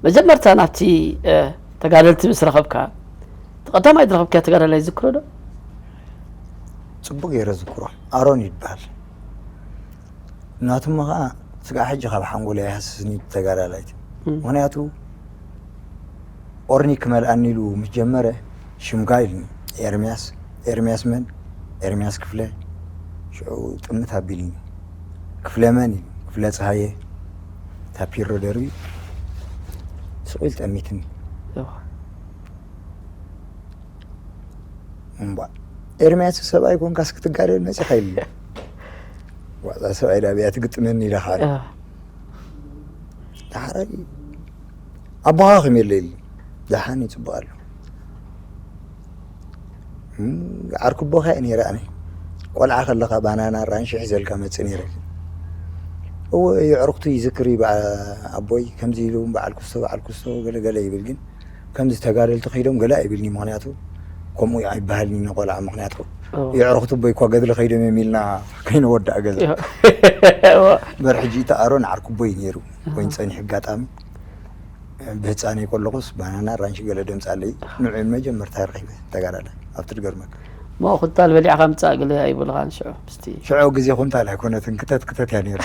መጀመርታ ናብቲ እ፣ ተጋደልቲ ምስ ረኸብካ እቲ ቀዳማይ ዝረኸብካ ተጋዳላይ ዝክሮ ዶ ፅቡቅ ገይረ ዝክሮ ኣሮን ይበሃል ናቱሞ ከዓ ስጋዕ ሕጂ ካብ ሓንጎለ ይሃስስኒ ተጋዳላይቲ እም። ምክንያቱ ኦርኒ ክመልኣኒ ኢሉ ምስ ጀመረ ሽምጋ ኢሉኒ ኤርምያስ ኤርምያስ መን ኤርምያስ ክፍለ ሽዑ ጥምት ኣቢልኒ ክፍለ መን ኢሉ ክፍለ ፀሃየ ታፒሮ ደርቢ ስቁ ኢሉ ጠሚትኒ እዋ። እምባ ኤርምያስ ሰብኣይ ኮንካስ ክትጋደል መፂኻ ኢሉ ዋዛ ሰብኣይ ዳብያ ትግጥመኒ ኢለ ከዓ እዋ። ዳሕራይ ኣቦኻ ከመይ ኣሎ ኢሉ ደሓን ይፅቡቅ ኣሎ እም፣ ዓርኩቦኻ እየ ነይረ ኣነ ቆልዓ ከለኻ ባናና ራንሺ ሒዘልካ መፅእ ነይረ እወ የዕሩኽቱ ይዝክር እዩ በዓ- ኣቦይ ከምዚ ኢሉ በዓል ኩስቶ በዓል ኩስቶ ገለገለ ይብል ግን ከምዚ ተጋደልቲ ከይዶም ገለ ኣይብልኒ ምክንያቱ ከምኡ ኣይበሃልኒ ነቆልዓ ምክንያቱ እዎ። የዕሩኽቱ ኣቦይ እኳ ገድሊ ከይዶም እዮም ኢልና ከይነወዳእ ገዛ እዎ። በር ሕጂ እቲ ኣሮን ዓርኩቦይ ነይሩ ኮይኑ ፀኒሑ ኣጋጣሚ ብህፃነይ ከለኹስ ባናና ራንሺ ገለ ደምፃለይ ንዑ መጀመርታ ረኺበ ተጋዳላይ ኣብቲ ድገርመካ ሞ ኩንታል በሊዕካ ምፃእ ገለ ኣይብልኻን ሽዑ ምስቲ ሽዑ ግዜ ኩንታል ኣይኮነትን ክተት ክተት እያ ነይራ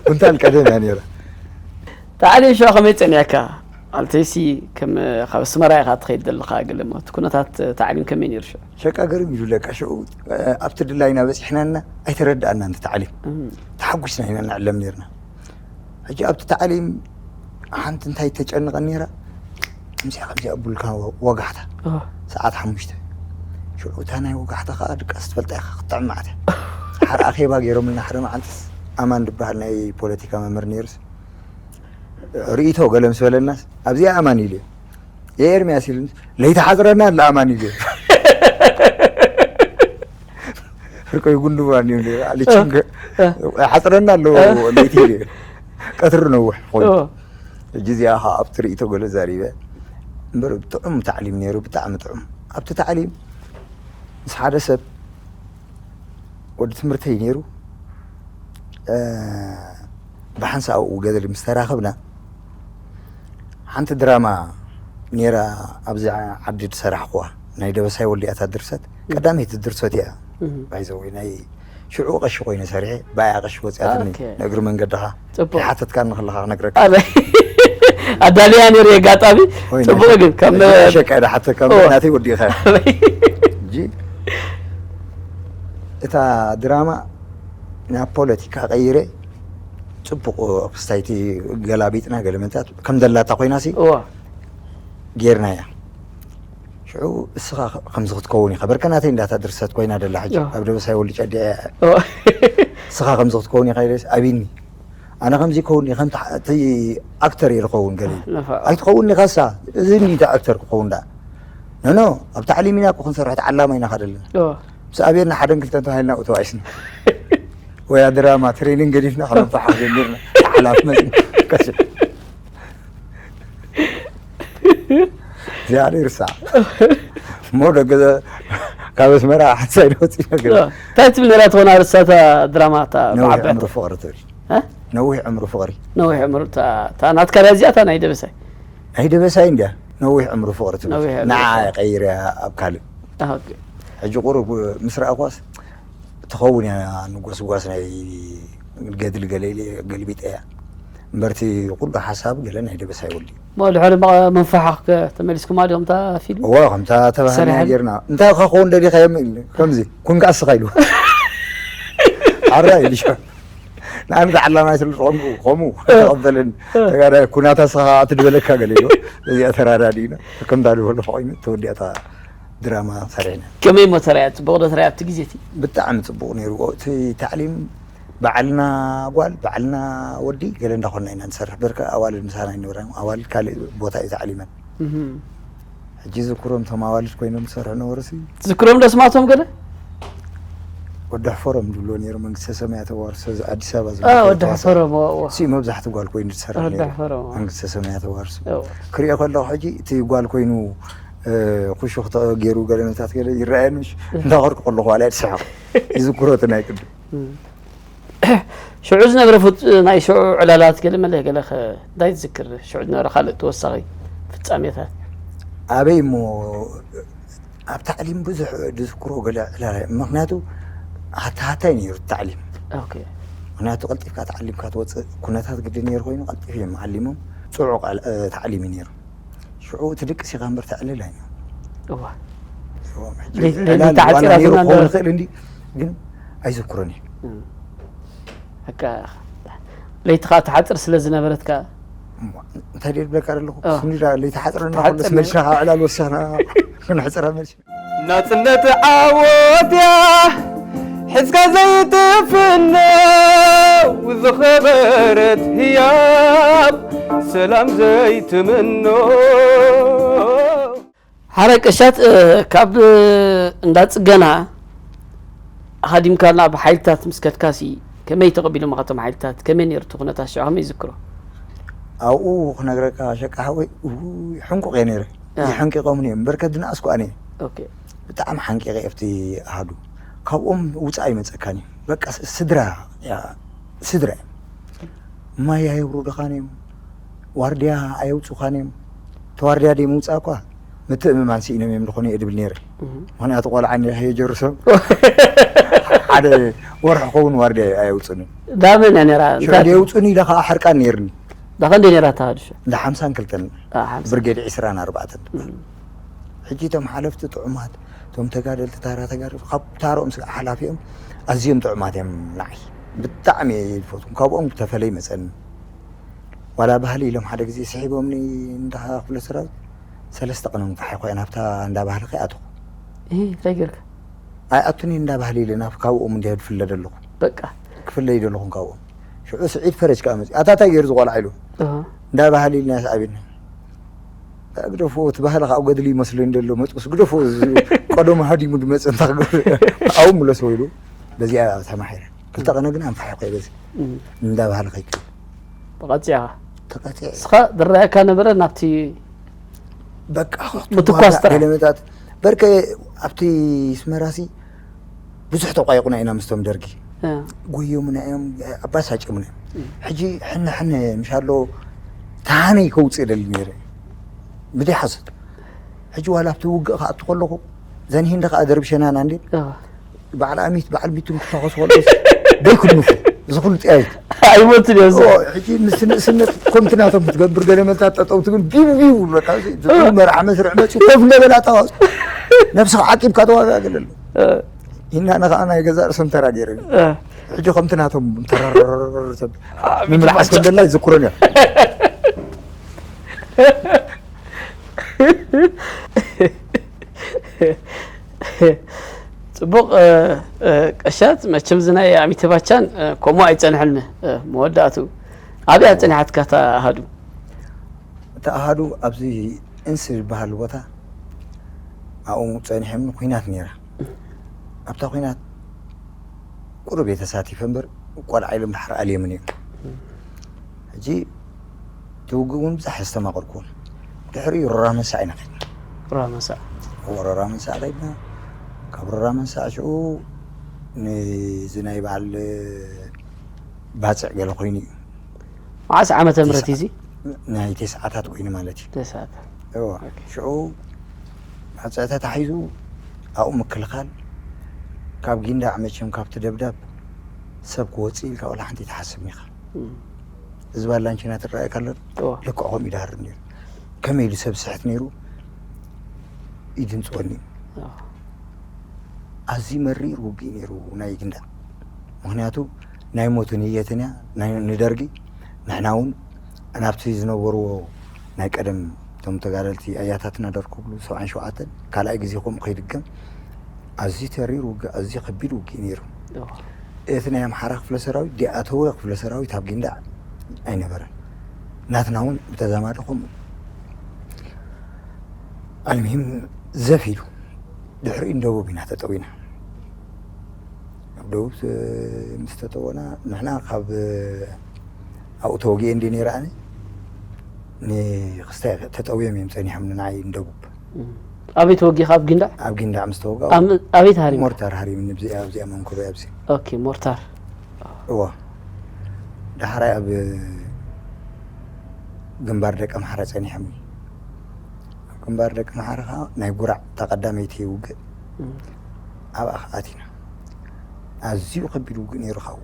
ኩንታል ቀደም እያ ነይራ ታዕሊም ሽዑ ከመይ ፀኒዕካ ኣልተይሲ ከም ካብ ኣስመራ ኢኻ ትኸይድ ዘለኻ ገለ ሞ እቲ ኩነታት ታዕሊም ከመይ ነይሩ ሽዑ ሸቃ ገርም ኢሉ ለካ ሽዑ ኣብቲ ድላይና በፂሕናና ኣይተረዳኣና ንቲ ታዕሊም እም፣ ተሓጒስና ኢና ንዕለም ነርና ሕጂ ኣብቲ ታዕሊም ሓንቲ እንታይ ተጨንቐን ነራ ከምዚኣ ከምዚኣ ቡልካ ወጋሕታ። ሰዓት ሓሙሽተ ሽዑ እታ ናይ ወጋሕታ ከዓ ድቃስ ትፈልጣ ኢኻ ክትጥዕም ማዕተ። ሓር ኣኼባ ገይሮምልና ሓደ መዓልትስ ኣማን ድበሃል ናይ ፖለቲካ መምህር ነይሩስ ርእይቶ ገለ ምስ በለናስ ኣብዚኣ ኣማን ኢሉ የኤርምያስ ኢሉ ለይተሓፅረና ኣለ ኣማን ኢሉ ፍርቆይ ጉንድባን እዩ ኣልችንገ ሓፅረና ኣለዎ ለይቲ ኢሉ ቀትሪ ነውሕ ኮይኑ ሕጂ እዚኣ ከዓ ኣብቲ ርእይቶ ገለ ዛሪበ እምበር ብጥዑም ታዕሊም ነይሩ ብጣዕሚ ጥዑም ኣብቲ ታዕሊም ምስ ሓደ ሰብ ወዲ ትምህርተይ ነይሩ ብሓንሳእ ኣብኡ ገደል ምስ ተራኸብና ሓንቲ ድራማ ነይራ ኣብዚ ዓዲ ዝሰራሕኹዋ ናይ ደበሳይ ወልዲያታ ድርሰት ቀዳመይቲ ድርሰት እያ ባይዘወይ ናይ ሽዑ ቀሺ ኮይነ ሰሪሐ ብኣያ ቀሺ ወፅያትኒ ንእግሪ መንገድኻ ይሓተትካ ንክለኻ ክነግረካ ኣዳልያ ነይሩ ኣጋጣሚ ፅቡቅ ግን ከም ሸቀ ዳ ሓተካ ናተይ ወዲእኻ እጂ እታ ድራማ ናብ ፖለቲካ ቀይረ ፅቡቅ ክስታይቲ ገላቢጥና ገለመንታት ከም ደላታ ኮይና ሲ ጌርናያ ሽዑ እስኻ ከምዚ ክትከውን ኢኻ በርከ ናተይ እንዳታ ድርሰት ኮይና ደላ ሕጂ ኣብ ደበሳይ ወልጫ ዲያ እስኻ ከምዚ ክትከውን ኢኻ ኢለስ ኣቢኒ ኣነ ከምዚ ይከውን ከምቲ ኣክተር እየ ዝኸውን ገለ ኣይትኸውን ኢኻ ሳ እዚ እንዲ ኣክተር ክኸውን ዳ ኖኖ ኣብ ታዕሊም ኢና እኮ ክንሰርሕ ተዓላማ ኢና ካደልና ምስ ኣብየና ሓደን ክልተን ተባሂልና እተዋኢስና ወይ ድራማ ትሬኒንግ ገዲፍና ከነብሓ ጀሚርና ሓላፍ መፅና እዚኣ ይርሳዕ እሞ ደገ ካብ ኣስመራ ሓንሳይ ወፂ ነገር እንታይ ትብል ነራ ትኾን ኣርሳታ ድራማ እታ ነዊሕ በዓበያ ዕምሩ ፍቕሪ ትብል እ? ነዊሕ ዕምሩ ፍቕሪ ነዊሕ ዕምሩ እታ እታ ናትካ ዳ እዚኣ እታ ናይ ደበሳይ ናይ ደበሳይ እንድያ ነዊሕ ዕምሩ ፍቕሪ ትብል ነዊሕ ዕምሩ ንዓ ፍቕሪ። ቀይርያ ኣብ ካልእ ኣሃ፣ ኦኬ። ሕጂ ቁሩብ ምስ ረኣኳስ ትኸውን እያ ንጎስጓስ ናይ ገድሊ ገለ ኢለ ገልቢጠ እያ እምበርቲ ኩሉ ሓሳብ ገለ ናይ ደበሳይ ወልድ እዩ እሞ ድሕሪ መ- መንፈሓ ከ ተመሊስኩማ ዲኹም እታ ፊልም እዋ ከምታ ተባህልና ሰሪሐን? ጌርና እንታይ ከኸውን ደሊኻ የምእል ከምዚ ኩን ከኣ ስኻ ኢሉ ሓራ ኢሉ ንኣነ ዓላማይ ስለ ዝኾንኩ ከምኡ ተቐበልን ተጋዳይ ኩናታ ስኻ ትድበለካ ገለ ኢሉ እዚኣ ተራዳዲእና ከምታ ዝበለኹ ኮይኑ ተወዲኣታ ድራማ ሰሪሕና ከመይ እሞ ተራያ ጽቡቕ ዶ ተራያ ኣብቲ ግዜ እቲ ብጣዕሚ ጽቡቕ ነይሩ እቲ ታዕሊም በዓልና ጓል በዓልና ወዲ ገለ እንዳኾንና ኢና ንሰርሕ በርከ ኣዋልድ ምሳና ይነበራ ኣዋልድ ካልእ ቦታ እዩ ተዓሊመን ሕጂ ዝክሮም እቶም ኣዋልድ ኮይኖም ዝሰርሑ ነበሩ ሲ ዝክሮም ዶ ስማቶም ገለ ወዲ ሕፈሮም ዝብሎ ነይሩ መንግስተ ሰማያ ተዋርሶ እዚ ኣዲስ ኣበባ አ፣ ዝመፀ ወዲ ተዋሳ- ሕፈሮም ኦ፣ ኦ። ሲ መብዛሕቲ ጓል ኮይኑ ዝሰርሕ ወዲ ነይሩ ሕፈሮም ኦ። መንግስተ ሰማያ ተዋርሶ ኦ። ክሪኦ ከለኹ ሕጂ እቲ ጓል ኮይኑ እ፣ ኩሹ ክተ- ገይሩ ገለ ነታት ገለ ይረኣየኒ እንዳኸርኩ ከለኹ ዋላ ይስሕቕ ይዝክሮ እቲ ናይ ቅድም ሽዑ ዝነበረ ፍት- ናይ ሽዑ ዕላላት ገለ መለ ገለ ከ እንታይ ትዝክር ሽዑ ዝነበረ ካልእ ተወሳኺ ፍጻሜታት ኣበይ እሞ ኣብ ታዕሊም ብዙሕ ዝዝክሮ ገለ ዕላላ ምክንያቱ ሃታሃታይ ነይሩ ታዕሊም ኦኬ። ምክንያቱ ቀልጢፍካ ተዓሊምካ ትወፅእ ኩነታት ግዲ ነይሩ ኮይኑ ቀልጢፍ እዮም ዓሊሞም ፅዑቕ ቃል- እ፣ ታዕሊም እዩ ነይሩ ሽዑ እቲ ድቅስ ኢኻ እምበር ተዕልል ኣይነ እዋ ለይ- ለይ- ዕላል ለይተዓፂራ ዋላ ነይሩ ዝና ክኸውን ነበረ። ይኽእል እንዲ ግን ኣይዝክሮን እዩ እም። በቃ ለይቲ ከዓ ትሓፅር ስለ ዝነበረት ከዓ እሞ እንታይ ድየ ዝብለካ ዘለኹ እ። ስኒ ዳ ለይተሓፅረና ተሓፅር ኩለስ ነይሩ። መልስና ካብ ዕላል ወሰኽና ክንሕፅራ መልሲ ናጽነት ዓወት እያ ሒዝካ ዘይትፍነው ዝኸበረት ህያብ ሰላም ዘይትምኖ ሓረ ቀሻት እ፣ ካብ እ፣ እንዳ ጽገና ሃዲምካ ናብ ሓይልታት ምስ ከድካሲ ከመይ ተቐቢሎማ ካቶም ሓይልታት ከመይ ነይሩ እቲ ኩነታት ሽዑ ከመይ ይዝክሮ ኣብኡ ክነግረካ ሸቃ ሓወይ እውይ፣ ሕንቁቕ እየ ነይረ አ። ይሕንቂቖምኒ እዮም እምበርከ ድንኣስኩ ኣነ ኦኬ። ብጣዕሚ ሓንቂቐ ኣብቲ ኣሃዱ ካብኦም ውፃእ ይመፀካን እዩ በቃ ስ- ስድራ እያ ስድራ እዮም ማይ ኣየውርዱኻን እዮም ዋርድያ ኣየውፁኻን እዮም ተዋርድያ ደይ ምውፃእ እኳ ምትእምማን ስኢኖም እዮም ዝኾኑ እየ ድብል ነይረ ምኽንያቱ ቆልዓ እኒሀ የጀርሶም ሓደ ወርሒ ኸውን ዋርድያ ኣየውፅንን ዳመን እያ ነራ ሽዑ ደየውፅን ኢለ ከዓ ሕርቃን ነይርኒ ዳኸ እንደ ነራ ተሃድሾ እንደ ሓምሳን ክልተን አ፣ ሓምሳ። ብርጌድ ዕስራን ኣርባዕተን ሕጂ እቶም ሓለፍቲ ጥዑማት እቶም ተጋደልቲ ታራ ተጋደልቲ ካብ ታሮኦም ስጋዕ ሓላፊኦም ኣዝዮም ጥዑማት እዮም ንዓይ ብጣዕሚ እየ ይፈትዎም ካብኦም ተፈለይ መፀኒ ዋላ ባህሊ ኢሎም ሓደ ግዜ ስሒቦምኒ እንዳ ክፍለ ሰራዊት ሰለስተ ቀነ ምፋሕ ኮይና ኣብታ እንዳ ባህሊ ከይኣተኹ እ እንታይ ጌርካ? ኣይኣቱኒ እንዳ ባህሊ ኢለ ናብ ካብኦም እንዲያ ዝፍለ ዘለኹ በቃ ክፍለይ ዘለኹን ካብኦም ሽዑ ስዒድ ፈረጅ ከዓ መፅእ ኣታ እንታይ ገይሩ ዝቆልዓ ኢሉ እህ፣ እንዳ ባህሊ ኢልና ስዓቢና ግደፎ እቲ ባህሊ ካብ ገድሊ ይመስለኒ ዘሎ መፅኡስ ግደፎ እዚ ቀደሙ ሃዲሙ ዝመፀ እንታይ ክገብር ኣብኡ ምለሶ ኢሉ በዚኣ ተማሒረ ክልተ ቀነ ግን ኣንፋሕ ኮይ በዚ እም፣ እንዳ ባህሊ ከይክል ብቐፂዕኻ ተቐፂዐ እስኻ ዝረኣየካ ነበረ ናብቲ በቃ ምትኳስ ጥራሕ። ገለመታት በርከ ኣብቲ ስመራሲ ብዙሕ ተቋይቑና ኢና ምስቶም ደርጊ እ፣ ጎዮምና እዮም ኣባሳጭምና እዮም ሕጂ ሕነ ሕነ ምሻሎ ተሃነይ ከውፅእ ደሊ ነይረ ብደይ ሓሰት ሕጂ ዋላ ኣብቲ ውግእ ክኣቱ ከለኹ ዘን ሂንዲ ከዓ ደርብሸናና እንዴ እ፣ በዓል ኣሚት በዓል ሚቱን ክታኸሱ ከለስ ደይክንፉ እዚ ኩሉ ጥያይት ኣይሞትን እዮም ሕጂ ምስ ንእስነት ከምቲ ናቶም ክትገብር ገለ መልታት ጠጠው ትብል ቢቡ ቢቡ በቃ መርዓ መስርዕ መፅኡ ኮፍ እንዳበላ ተዋፅ ነብስኻ ዓቂብካ ተዋጋ ገለሉ ኢና ንኸዓ ናይ ገዛ ርእሶም ተራ ገይረ ሕጂ ከምቲ ናቶም ተረረረረረ ሰብ ንምልዓስ ከም ደላ ይዝክሮን እዮም ፅቡቕ ቀሻት መቸም ዝናይ ኣሚተባቻን ከምኡ ኣይፀንሐልኒ መወዳእቱ ኣብያ ፀኒሓትካ ተኣሃዱ ተኣሃዱ ኣብዚ እንስ ዝበሃል ቦታ ኣብኡ ፀኒሐም ኩናት ነይራ ኣብታ ኩናት ቁሩብ የተሳቲፈ እምበር ቆልዓ ኢሎም ድሓር ኣልየምን እዮም ሕጂ ትውግእ እውን ብዛሕ ዝተማቐርኩ ድሕሪኡ ሮራ መንሳዕ ኢና ከድና ሮራ መንሳዕ ሮራ መንሳዕ ከድና ካብ ሮራ መንሳዕ ሽዑ ንዚ ናይ በዓል ባፅዕ ገለ ኮይኑ እዩ መዓስ ዓመተ ምህረት እዩ እዚ ናይ ተስዓታት ኮይኑ ማለት እዩ ተስዓት እዋ ሽዑ ባፅዕ ተታሒዙ ኣብኡ ምክልኻል ካብ ጊንዳዕ መቸም ካብቲ ደብዳብ ሰብ ክወፅእ ኢልካ ወላ ሓንቲ ትሓስብ ኢኻ እዚ ባላንቺና ትረኣየካ ኣሎ እዋ ልክዕ ከምኡ ይዳሃር ነይሩ ከመይ ኢሉ ሰብ ስሕት ነይሩ ይድንፅወኒ ኣዝዩ መሪር ውግእ ነይሩ ናይ ግንዳ ምክንያቱ ናይ ሞቱ ንየትን እያ ናይ- ንደርጊ ንሕና እውን ናብቲ ዝነበርዎ ናይ ቀደም እቶም ተጋደልቲ ኣያታትና ደርኩብሉ ሰብዓን ሸውዓተን ካልኣይ ግዜ ከምኡ ከይድገም ኣዝዩ ተሪር ውግእ ኣዝዩ ከቢድ ውግእ ነይሩ እቲ ናይ ኣምሓራ ክፍለ ሰራዊት ዲኣተወ ክፍለ ሰራዊት ኣብ ጊንዳዕ ኣይነበረን ናትና እውን ብተዛማዲ ከምኡ ኣልምሂም ዘፍ ኢሉ ድሕሪኡ ንደቡብ ኢና ተጠዊና ኣብ ደቡብ ምስ ተጠወና ንሕና ካብ ኣብኡ ተወጊኤ እንዲ ነይረ ኣነ ንክስታይ ተጠውዮም እዮም ፀኒሖም ንዓይ ንደቡብ ኣበይ ተወጊኻ ኣብ ጊንዳዕ ኣብ ጊንዳዕ ምስ ተወጋ ኣበይ ተሃሪም ሞርታር ሃሪምኒ ብዚኣ ኣብዚኣ መንኩበ ኣብዚ ኦኬ ሞርታር እዎ ዳሕራይ ኣብ ግንባር ደቂ ኣምሓራ ፀኒሖም ኣብ ግንባር ደቂ ኣምሓራ ከዓ ናይ ጉራዕ ተቐዳመይቲ ውግእ ኣብኣ ኣቲና ኣዝዩ ከቢድ ውግእ ነይሩ ካብኡ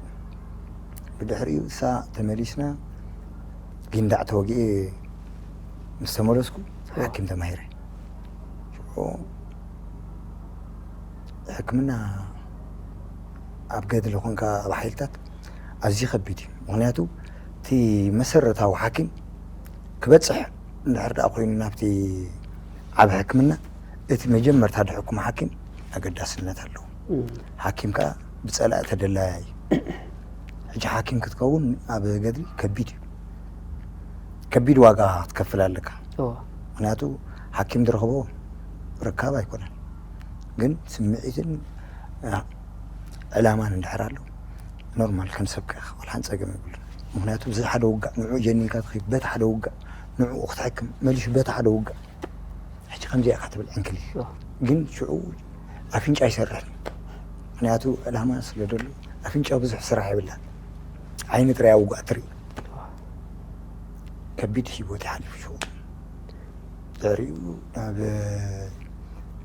ብድሕሪኡ እሳ ተመሊስና ጊንዳዕ ተወጊኤ ምስ ተመለስኩ ሓኪም ተማሂረ ሕክምና ኣብ ገድሊ ኮንካ ኣብ ሓይልታት ኣዝዩ ከቢድ እዩ ምክንያቱ እቲ መሰረታዊ ሓኪም ክበፅሕ እንድሕር ደኣ ኮይኑ ናብቲ ዓብ ሕክምና እቲ መጀመርታ ድሕኩም ሓኪም ኣገዳስነት ኣለዎ ሓኪም ከዓ ብፀላእ ተደላያ እዩ ሕጂ ሓኪም ክትከውን ኣብ ገድሊ ከቢድ እዩ ከቢድ ዋጋ ክትከፍል ኣለካ ምክንያቱ ሓኪም ዝረኽቦ ርካብ ኣይኮነን ግን ስምዒትን ዕላማን እንድሕር ኣሎ ኖርማል ከም ሰብ ከ ወላ ሓንቲ ፀገም የብሉን ምክንያቱ ብዚ ሓደ ውጋእ ንዑ ጀኒንካ ትኸይድ በቲ ሓደ ውጋእ ንዕኡ ክትሕክም መሊሹ በቲ ሓደ ውጋእ ሕጂ ከምዚኣ ኢኻ ትብል ዕንክሊል ግን ሽዑ ኣፍንጫ ይሰርሕ ምክንያቱ ዕላማ ስለ ደሎ ኣፍንጫ ብዙሕ ስራሕ የብላን ዓይኒ ጥራይ ውጋእ ትርኢ ከቢድ ህይወት ይሓልፍ ሽዑ ድሕሪኡ ናብ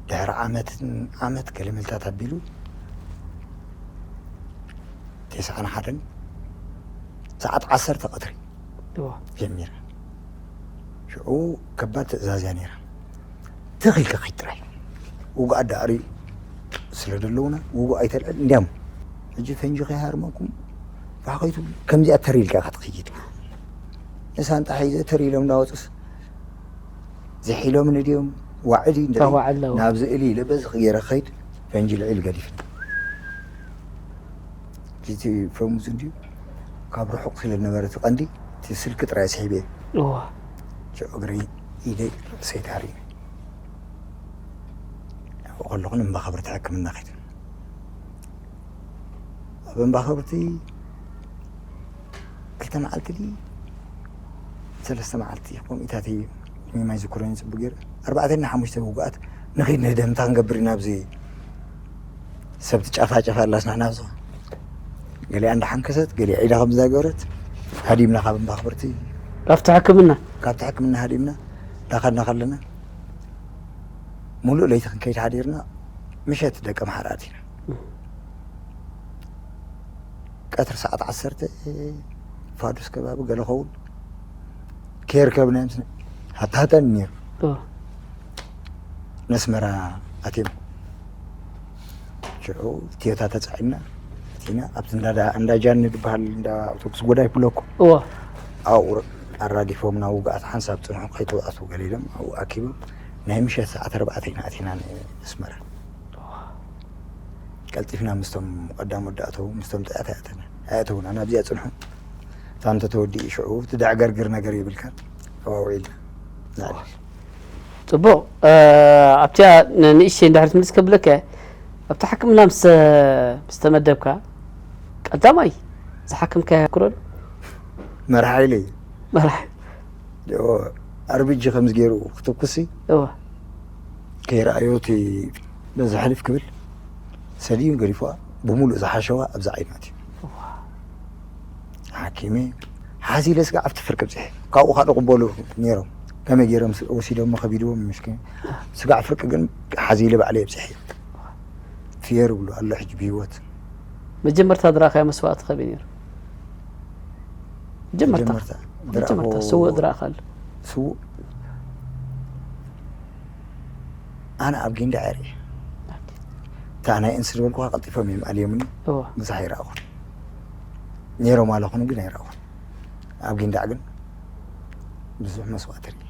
ድሕሪ ዓመትን ዓመት ገለመልታት ኣቢሉ ተስዓን ሓደን ሰዓት ዓሰርተ ቀትሪ ጀሚረ ሽዑ ከባድ ትእዛዝ እያ ነይራ ትኺልካ ኸይድ ጥራይ ውጉኣት ዳዕሪ ስለ ዘለውና ውጉእ ኣይተልዕል እንዲያም ሕጂ ፈንጂ ከይሃርመኩም ፋኸይቱ ከምዚኣ ተሪልካ ኢኻ ትኽይድ ንሳንጣ ሒዘ ተሪሎም እንዳወፅስ ዝሒሎምኒ ድዮም? ዋዒ ድዩ? እንድዒ ተዋዕለው። ናብዚ እሊ ኢለ በዚ ገይረ ክኸይድ ፈንጂ ልዒሉ ገዲፍኒ። እቲ ፈሙዝ እንድዩ ካብ ርሑቕ ስለ ዝነበረ እቲ ቀንዲ እቲ ስልኪ ጥራይ ስሒበ እየ። እዋ ሽዑ እግረይ ኢደይ ርእሰይ ተሃሪመ። ኣብኡ ከለኹ ንእምባ ኸብርቲ ሕክምና ከይደ። ኣብ እምባ ኸብርቲ ክልተ መዓልቲ ድዩ ሰለስተ መዓልቲ ከምኡታት እዩ። ዕድሜ ማይ ዝክሮኒ ፅቡቅ ገይረ ኣርባዕተ እና ሓሙሽተ ውጉኣት ንኺድ ንህደምታ ክንገብር ኢና ኣብዚ ሰብ ትጫፋጨፍ ኣላስ ንሕና ኣብዚ ገሊኣ እንዳሓንከሰት ገሊኣ ኢዳ ከም ዝዛገበረት ሃዲምና ካብ እምባ ኸብርቲ ካብቲ ሕክምና ካብቲ ሕክምና ሃዲምና እንዳኸድና ከለና ሙሉእ ለይቲ ክንከይድ ሓዲርና ምሸት ደቂ ምሓር ኣቲና ቀትሪ ሰዓት ዓሰርተ ፋዱስ ከባቢ ገለ ኸውን ከየርከብናዮም ስነ ሃታሃታኒ ነይሩ እዎ ነስመራ ኣትዮም ሽዑ ትዮታ ተፃዒና ኣቲና ኣብቲ እንዳ ጃኒ ዝበሃል እንዳ ኣውቶቡስ ጎዳይ ብሎኮ እዎ ኣብኡ ኣራጊፎምና ውግኣት ሓንሳብ ፅንሑ ከይተውኣቱ ገለ ኢሎም ኣብኡ ኣኪቦም ናይ ምሸት ሰዓት ኣርባዕተ ኢና ኣቲና ንኣስመራ ቀልጢፍና ምስቶም ቀዳም ወዲ ኣተው ምስቶም ጥያት ኣይኣተና ኣይኣተውና ናብዚኣ ፅንሑ እታ እንተተወዲኡ ሽዑ እቲ ደዕገርግር ነገር ይብልካን ተዋውዒልና ንዕልል ፅቡቕ ኣብቲያ ንእሽተይ እንድሕር ትምልስ ከብለካ ኣብቲ ሕክምና ምስ ምስ ተመደብካ ቀዳማይ ዝሓክምካዮ ክረሉ መርሓ ኢለ እዩ መራሕ ኣርቢጂ ከምዚ ገይሩ ክትኩሲ እወ ከይረኣዮ እቲ ነዚ ሕልፍ ክብል ሰዲኡ ገዲፍዋ ብምሉእ ዝሓሸዋ ኣብዚ ዓይናት እዩ ሓኪመ ሓዚ ኢለ ስጋዕ ኣብቲ ፍርቂ ብፅሐ ካብኡ ከዓ ደቕበሉ ነይሮም ከመይ ገይሮም ወሲዶሞ ከቢድዎም ምሽ ስጋዕ ፍርቂ ግን ሓዚ ኢለ ባዕለ የብፅሐ ፍየር ብሉ ኣሎ ሕጂ ብሂወት መጀመርታ ዝረኣኻዮ መስዋእቲ ከበይ ነይሩ መጀመርታ መጀመርታ መጀመርታ ዝረኣኹ- ስውእ ዝረኣኻሉ ስዉእ ኣነ ኣብ ጊንዳዕ ርእ እታ ናይ እንስ ዝበልኩኻ ቀልጢፎም እዮም ኣልዮምኒ እዎ ብዙሕ ኣይረኣኹን ነይሮም ኣለኹን ግን ኣይረኣኹን ኣብ ጊንዳዕ ግን ብዙሕ መስዋእቲ ርኢ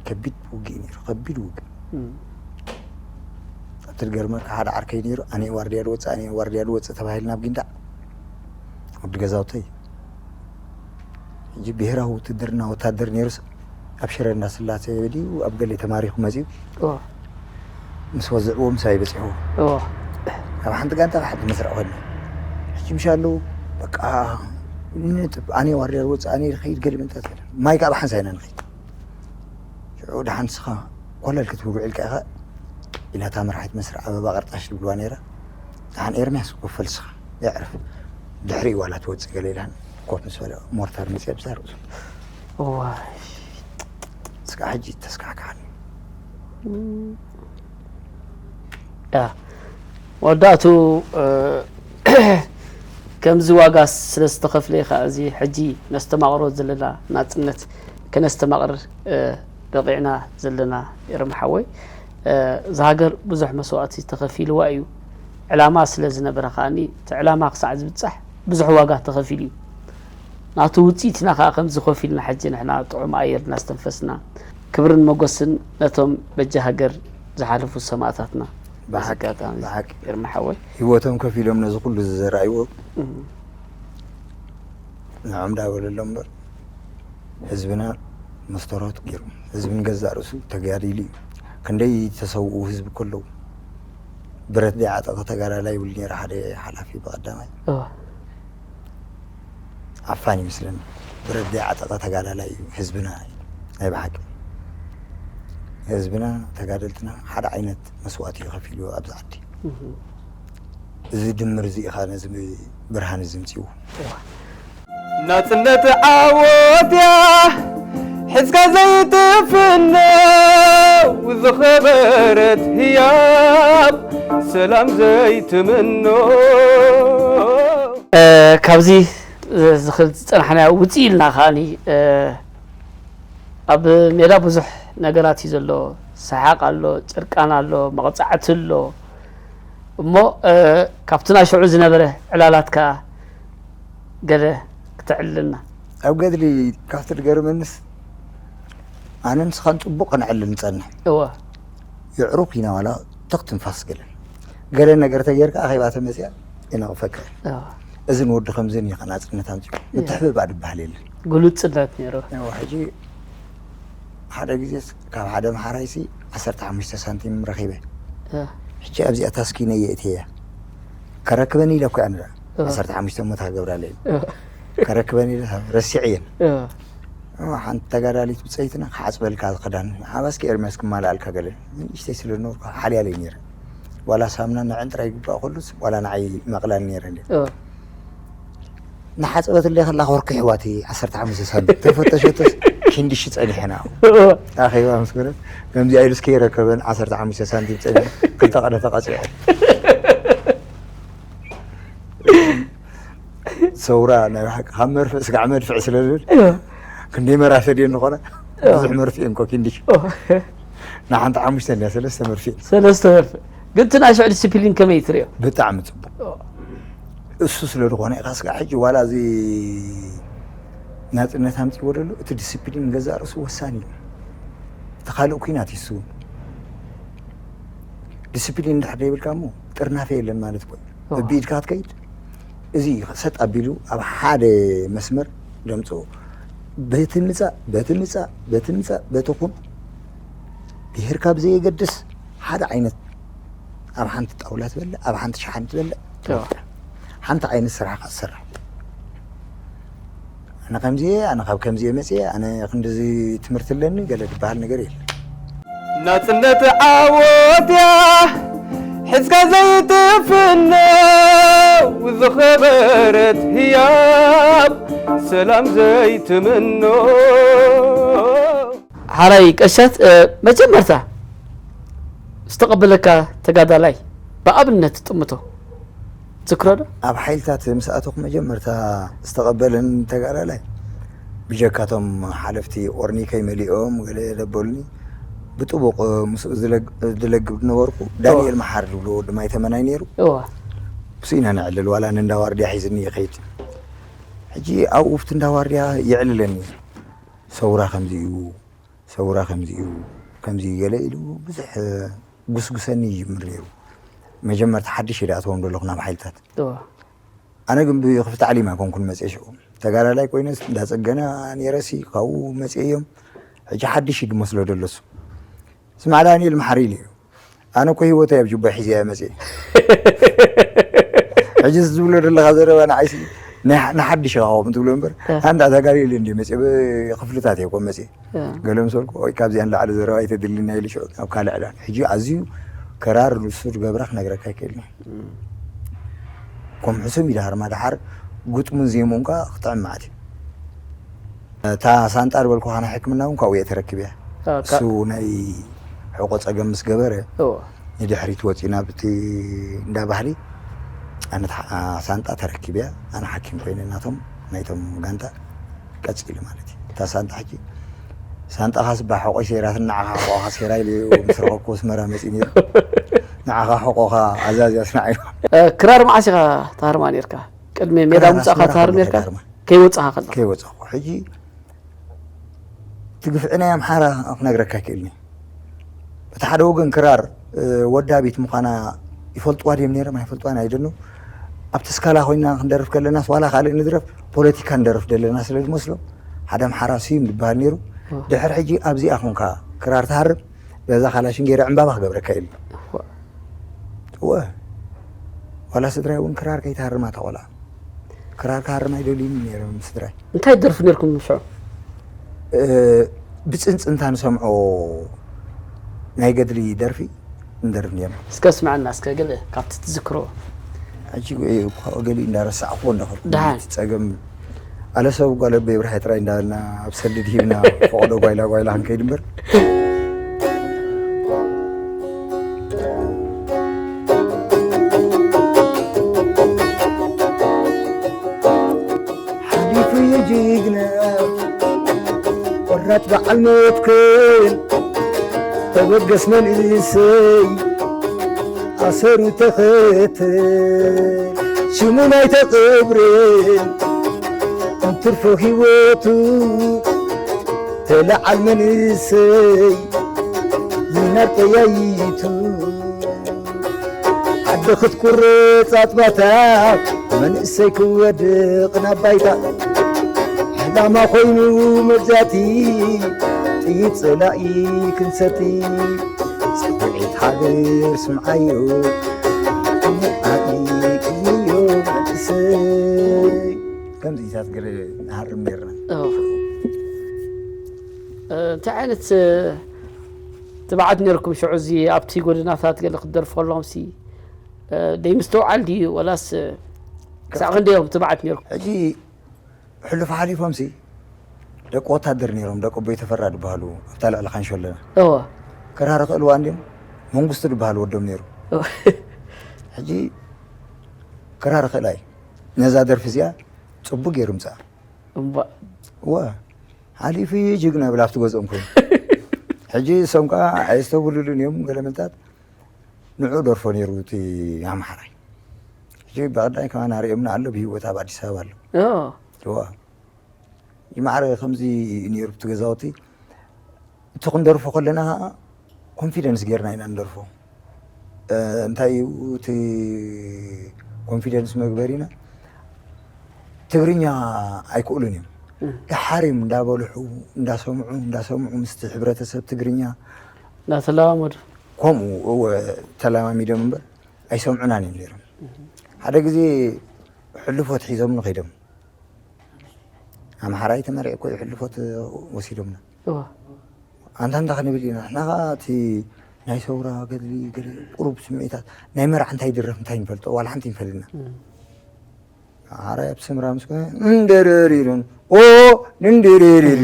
ከቢድ ውግእ ነይሩ ከቢድ ውግእ እም። ኣብቲ ዝገርመካ ሓደ ዓርከይ ነይሩ ኣነ ዋርድያ ዝወፅእ ኣነ ዋርድያ ዝወፅእ ተባሂልና ኣብ ጊንዳዕ ወዲ ገዛውተይ ሕጂ ብሄራዊ ውትድርና ወታደር ነይሩስ ኣብ ሽረ እንዳስላሴ ድዩ ኣብ ገሌ ተማሪኹ መፅዩ እዎ ምስ ወዝዕዎ ምሳይ በፂሕዎ እዎ ካብ ሓንቲ ጋንታ ካብ ሓንቲ መስርዕ ኮይና ሕጂ ምሽ ኣለዉ በቃ ነጥብ ኣነ ዋርድያ ዝወፅእ ኣነ ዝኸይድ ገለ ምንታት ማይ ከዓ ብሓንሳ ኢና ንኸይድ ሽዑ ደሓን ስኻ ኮለል ክትብል ውዒልካ ኢኻ ኢላታ መርሓት መስርዕ ኣበባ ቀርጣሽ ትብልዋ ነይራ ደሓን ኤርምያስ ኮፈል ስኻ የዕርፍ ድሕሪ ዋላ ትወፅእ ገለ ኢላን ኮፍ ምስ በለ ሞርታር መፅያ ብዛ ርእሱ እዋይ እስካ ሕጂ ተስካሕካሓኒ ያ መወዳእቱ ከምዚ ዋጋ ስለ ዝተኸፍለ ከዓ እዚ ሕጂ ነስተማቕሮ ዘለና ናፅነት ከነስተማቕር በቂዕና ዘለና ኤርሚ ሓወይ እዛ ሃገር ብዙሕ መስዋእቲ ተኸፊልዋ እዩ ዕላማ ስለ ዝነበረ ከዓኒ እቲ ዕላማ ክሳዕ ዝብፃሕ ብዙሕ ዋጋ ተኸፊሉ እዩ ናቱ ውፅኢትና ከዓ ከምዚ ኮፍ ኢልና ሕጂ ንሕና ጥዑም ኣየር እናስተንፈስና ክብርን መጎስን ነቶም በጃ ሃገር ዝሓለፉ ሰማእታትና በዚ ኣጋጣሚ ብሓቂ ኤርሚ ሓወይ ህይወቶም ከፊሎም ነዚ ኩሉ ዝዘራእዎ ንዖም ዳበለሎም እምበር ህዝብና መስተርሆት ገይሩ ህዝቢ ንገዛእ ርእሱ ተጋዲሉ እዩ ክንደይ ተሰውኡ ህዝቢ ከለዉ ብረት ደይዓጠቐ ተጋዳላይ ይብል ነይሩ ሓደ ሓላፊ ብቐዳማይ እወ ዓፋን ይመስለኒ ብረት ደይዓጠቐ ተጋዳላይ እዩ ህዝብና ናይ ብሓቂ ህዝብና ተጋደልትና ሓደ ዓይነት መስዋእቲ እዩ ከፊሉ ኣብዚ ዓዲ እዚ ድምር እዚ ኢኻ ነዚ ብርሃን እዚ ምፅኡ ናጽነት ዓወት እያ ሒዝካ ዘይትፍነው ዝኸበረት ህያብ ሰላም ዘይትምኖ ካብዚ ዝኽእል ዝፀናሕናዮ ውፅእ ኢልና ከዓኒ ኣብ ሜዳ ብዙሕ ነገራት እዩ ዘሎ ሰሓቕ ኣሎ ጭርቃን ኣሎ መቕፃዕቲ ኣሎ እሞ ካብቲ ናይ ሽዑ ዝነበረ ዕላላት ከዓ ገለ ክተዕልልና ኣብ ገድሊ ካብቲ ዝገርመንስ ኣነ ንስኻን ጽቡቕ ከነዕልል ንጸንሕ። እወ። የዕሩኽ ኢና ዋላ ተኽ ትንፋስ ገለ። ገለ ነገር ተጌርካ ኣኼባ ተመጽያ ይነቕፈካ። እወ። እዚ ንወዲ ከምዚ እኒኻ ናጽነት ኣምጺኡ። እወ። ምትሕብባእ ዝበሃል የለን። ግሉጽነት ነይሩ። እወ፣ ሕጂ ሓደ ግዜ ካብ ሓደ መሓራይሲ ዓሰርተ ሓሙሽተ ሳንቲም ረኺበ። እወ። ሕጂ ኣብዚኣ ታስኪነ የእትየያ። ከረክበኒ ኢለ እኮ እያ ንራ። እወ። ዓሰርተ ሓሙሽተ እሞ ታገብራለይ። እወ። ከረክበኒ ኢለ ረሲዐየን። እወ። እወ፣ ሓንቲ ተጋዳሊት ብጸይትና ክሓጽበልካ ክዳን፣ ሓባስኪ ኤርምያስ ክማልኣልካ ገለ። ንእሽተይ ስለ ዝነበርኩ ሓልያለይ ነይረ። ዋላ ሳምና ንዕን ጥራይ ይግባእ ኩሉስ፣ ዋላ ንዓይ ይመቕላል ነይረ እንድየ። እወ። እናሓጸበትለይ ከላ ክወርኪ ኣሕዋቲ ዓሰርተ ሓሙሽተ ሳንቲም ተፈተሸቶስ ኪንድሺ ጸኒሐና። እወ። ኣኼባ ምስ ገረት፣ ከምዚኣ ኢሉስ ከይረከበን ዓሰርተ ሓሙሽተ ሳንቲም ጸኒሐ፣ ክልተ ቀነ ተቐጺዐ። ሰውራ ናይ ብሓቂ ካብ መርፍእ ስጋዕ መድፍዕ ስለ ዝብል፣ እወ። ክንደይ መራሰ ድዮ ንኾነ፣ እወ። ብዙሕ መርፍእ እንኮ ኪንድሽ። እወ። ንሓንቲ ሓሙሽተ እንድያ፣ ሰለስተ መርፍእ። ሰለስተ መርፍእ። ግን እቲ ናይ ሽዑ ዲሲፕሊን ከመይ ትርእዮ? ብጣዕሚ ጽቡቕ። እወ። እሱ ስለ ዝኾነ ኢኻ ስጋዕ ሕጂ ዋላ እዚ ናጽነት ኣምጺእዎ ደሎ፣ እቲ ዲሲፕሊን ገዛእ ርእሱ ወሳኒ እዩ። እቲ ካልእ ኲናት እዩ እሱ። ዲሲፕሊን እንድሕር ዘይብልካ እሞ ጥርናፈ የለን ማለት እኮ እዩ። እወ። በብኢድካ ክትከይድ፣ እዚ ሰጥ ኣቢሉ ኣብ ሓደ መስመር ደምጽኦ። በቲ ምጻእ፣ በቲ ምጻእ፣ በቲ ምጻእ፣ በቲ ኹን፣ ብሄርካ ብዘየገድስ ሓደ ዓይነት ኣብ ሓንቲ ጣውላ ትበልዕ፣ ኣብ ሓንቲ ሸሓኒ ትበልዕ፣ እወ። ሓንቲ ዓይነት ስራሕ ኢኻ ትሰርሕ። ኣነ ከምዚ እየ፣ ኣነ ካብ ከምዚ እየ መፅየ፣ ኣነ ክንድዚ ትምህርቲ ኣለኒ ገለ ዝበሃል ነገር የለን። ናጽነት ዓወት እያ ሒዝካ ዘይትፍኖ፣ ዝኸበረት ህያብ ሰላም ዘይትምኖ። ሓራይ ቀሻት፣ እ፣ መጀመርታ ዝተቐበለካ ተጋዳላይ ብኣብነት ትጥምቶ ትዝክሮ ዶ? ኣብ ሓይልታት ምስ ኣተኹ መጀመርታ ዝተቐበለኒ ተጋዳላይ፣ ብጀካቶም ሓለፍቲ ኦርኒከይ መሊኦም ገለ ደበሉኒ፣ ብጥቡቕ ምስኡ ዝለግ-፣ ዝለግብ ዝነበርኩ ዳንኤል እወ። መሓሪ ዝብሎ ወዲ ማይ ተመናይ ነይሩ። እወ። ምስኡ ኢና ነዕልል፣ ዋላ ንእንዳ ዋርድያ ሒዝኒ ይኸይድ። ሕጂ ኣብኡ ኣብቲ እንዳ ዋርድያ የዕልለኒ። ሰውራ ከምዚ እዩ፣ ሰውራ ከምዚ እዩ፣ ከምዚ እዩ ገለ ኢሉ ብዙሕ ጉስጉሰኒ ይጅምር ነይሩ። መጀመርታ ሓድሽ እየ ዝኣትዎም ዘለኹ ናብ ሓይልታት። እወ። ኣነ ግን ብክፍቲ ዓሊም ኣይኮንኩን መፅየ ሽዑ። ተጋዳላይ ኮይነስ እንዳፀገና ነይረሲ ካብኡ መፅየ እዮም። ሕጂ ሓድሽ እዩ ዝመስሎ ዘሎ እሱ። ስማዕ ዳንኤል መሓሪ ኢሉ እዩ። ኣነ እኮ ህይወተይ ኣብ ጁባ ሒዘ እየ መፅየ። ሕጂ ዝብሎ ዘለኻ ዘረባ ንዓይሲ ንሓ-፣ ንሓድሽ ኢኻ ከምኡ ትብሎ እምበር፣ እ። ኣንዳ ተጋደለ እንድየ መፅየ፣ ብክፍልታት እየ እኮ መፅየ። እ። ገለ ምስ በልኩ፣ "ኦይ፣ ካብዚኣ ንላዕሊ ዘረባ ኣይተድልየና" ኢሉ ሽዑ ኣብ ካልእ ዕላል። ሕጂ ኣዝዩ ክራር ንሱ ዝገብራ ክነግረካ ኣይክእልን እየ። እም። ከም ሕሱም እዩ ድሃር፣ ማድሓር ግጥሙን ዜምኡን ከኣ ክጥዕም ማለት እዩ። እታ ሳንጣ ዝበልኩኻ ናይ ሕክምና እውን ካብኡ እየ ተረኪበያ። እ፣ ካ- እሱ ናይ ሕቖ ጸገም ምስ ገበረ፣ እዎ። ንድሕሪት ወጺእና ብቲ እንዳ ባህሊ፣ ኣነ እታ ሓ-፣ ሳንጣ ተረኪበያ። ኣነ ሓኪም ኮይነ ናቶም፣ ናይቶም ጋንታ ቀጺሉ ማለት እዩ። እታ ሳንጣ ሕጂ፣ ሳንጣኻስ እባ ሕቖይ ሰይራትኒ፣ ንዓኻ ሕቖኻ ሰይራ ኢለ ምስ ረኸብኩ ኣስመራ መጺኡ ነይሩ። ንዓኻ ሕቖኻ ኣዛዝያስ ንዓይ። እ፣ ክራር መዓስ ኢኻ ትሃርማ ነይርካ? ቅድሚ ሜዳ ክራር ምውጻእካ ኣስመራ ትሃርም ከለኹ ነይርካ? ክሃርማ። ከይወጻኻ ከለኻ? ከይወጻኹ። ሕጂ እቲ ግፍዒ ናይ ኣምሓራ ክነግረካ ኣይክእልን እየ። በቲ ሓደ ወገን ክራር፣ እ፣ ወዳቢት ምዃና ይፈልጥዋ ድዮም ነይሮም ኣይፈልጥዋን ኣይደኖ። ኣብቲ ስካላ ኮይና ክንደርፍ ከለናስ ዋላ ካልእ ንድረፍ ፖለቲካ ንደርፍ ዘለና ስለ ዝመስሎ ሓደ ኣምሓራ ስዩም ዝበሃል ነይሩ። እ። ድሕሪ ሕጂ ኣብዚኣ ኮንካ ክራር ትሃርም በዛ ካላሽን ገይረ ዕምባባ ክገብረካ ኢሉ። እወ። እወ። ዋላ ስድራይ እውን ክራር ከይትሃርማ እታ ቆልዓ። ክራር ክሃርም ኣይደልዩን ነይሮም ስድራይ። እንታይ ትደርፉ ነይርኩም ሽዑ? እ፣ ብጽንጽንታ ንሰምዖ ናይ ገድሊ ደርፊ ንደርፍ ነይርና። እስከ ስምዐና እስከ ገለ ካብቲ ትዝክሮ። ሕጂ እኮ ገሊኡ እንዳረሳዕኩዎ እንዳኸድኩ ደሓን። እቲ ጸገም ኣለ ሰብ ጓል ኣቦይ ብርሃይ ጥራይ እንዳበልና ኣብ ሰልዲ ድሂብና ፈቐዶ ጓይላ ጓይላ ክንከይድ እምበር። ሓሊፉ እዩ ጅግና ቆራጽ በዓል መትከል ተበገስ መንእሰይ ኣሰሩ ተኸተል ሽሙ ናይ ተቐብረ እንትርፎ ህይወቱ ለዓል መንእሰይ ይናብ ጠያይቱ ዓዲ ክትቁረጽ ኣጥባታ መንእሰይ ክወድቕ ናብ ባይታ ዕላማ ኮይኑ መግዛእቲ ጥይት ጸላኢ ክንሰቲ ጽውዒት ሃገር ስምዓዮ ኣኢቅዮ መንእሰይ ከምዚታት ገለ ንሃርም ነርና። እንታይ ዓይነት ትብዓት ነርኩም ሽዑ እዚ ኣብቲ ጎደናታት ገለ ክትደርፉ ከለኹም ሲ ደይ ምስትውዓል ድዩ ወላስ ክሳዕ ክንደዮም ትብዓት ነርኩም? ሕጂ ሕሉፍ ሓሊፎም ሲ ደቂ ወታደር ነይሮም ደቂ ኣቦይ ተፈራ ዝበሃሉ ኣብታ ልዕሊ ካንሾለና እወ ክራር ክእልዋ እንዲም መንግስቱ ዝበሃል ወዶም ነይሩ። ሕጂ ክራር ክእላይ ነዛ ደርፊ እዚኣ ጽቡቅ ገይሩ ምጽኣ። እምባ እወ ሓሊፉ እዩ ጅግና ብላ ኣብቲ ገዝኦም ኮይኑ ሕጂ እሶም ከዓ ኣየስተብህሉሉን እዮም ገለመልታት ንዑ ደርፎ ነይሩ እቲ ኣምሓራይ ሕጂ ብቐዳይ ከማን ኣርእዮምና ኣሎ ብህይወት ኣብ ኣዲስ ኣበባ ኣሎ ኦ እወ ይማዕረ ከምዚ እዩ ነይሩ እቲ ገዛውቲ እቲ ክንደርፎ ከለና ከዓ ኮንፊደንስ ጌርና ኢና ንደርፎ እንታይ እዩ እቲ ኮንፊደንስ መግበሪና ትግርኛ ኣይክእሉን እዮም ደሓር እዮም እንዳበልሑ እንዳሰምዑ እንዳሰምዑ ምስቲ ሕብረተሰብ ትግርኛ እናተለማመዱ ከምኡ እወ ተለማሚዶም እምበር ኣይሰምዑናን እዮም ነይሮም ሓደ ግዜ ሕልፎት ሒዞምኒ ከይዶም ኣምሓራይ ተመሪዐ እኮ እዩ ሕልፎት ወሲዶምና ኣንታ እንታ ክንብል ኢና ንሕና ከዓ እቲ ናይ ሰውራ ገድሊ ገለ ቁሩብ ስምዒታት ናይ መርዓ እንታይ ይድረፍ እንታይ ንፈልጦ ዋላ ሓንቲ ይፈልጥና ሓራይ ኣብ ስምራ ምስ ኮነ እንደረሪርን ኦ ንንድሪሪርን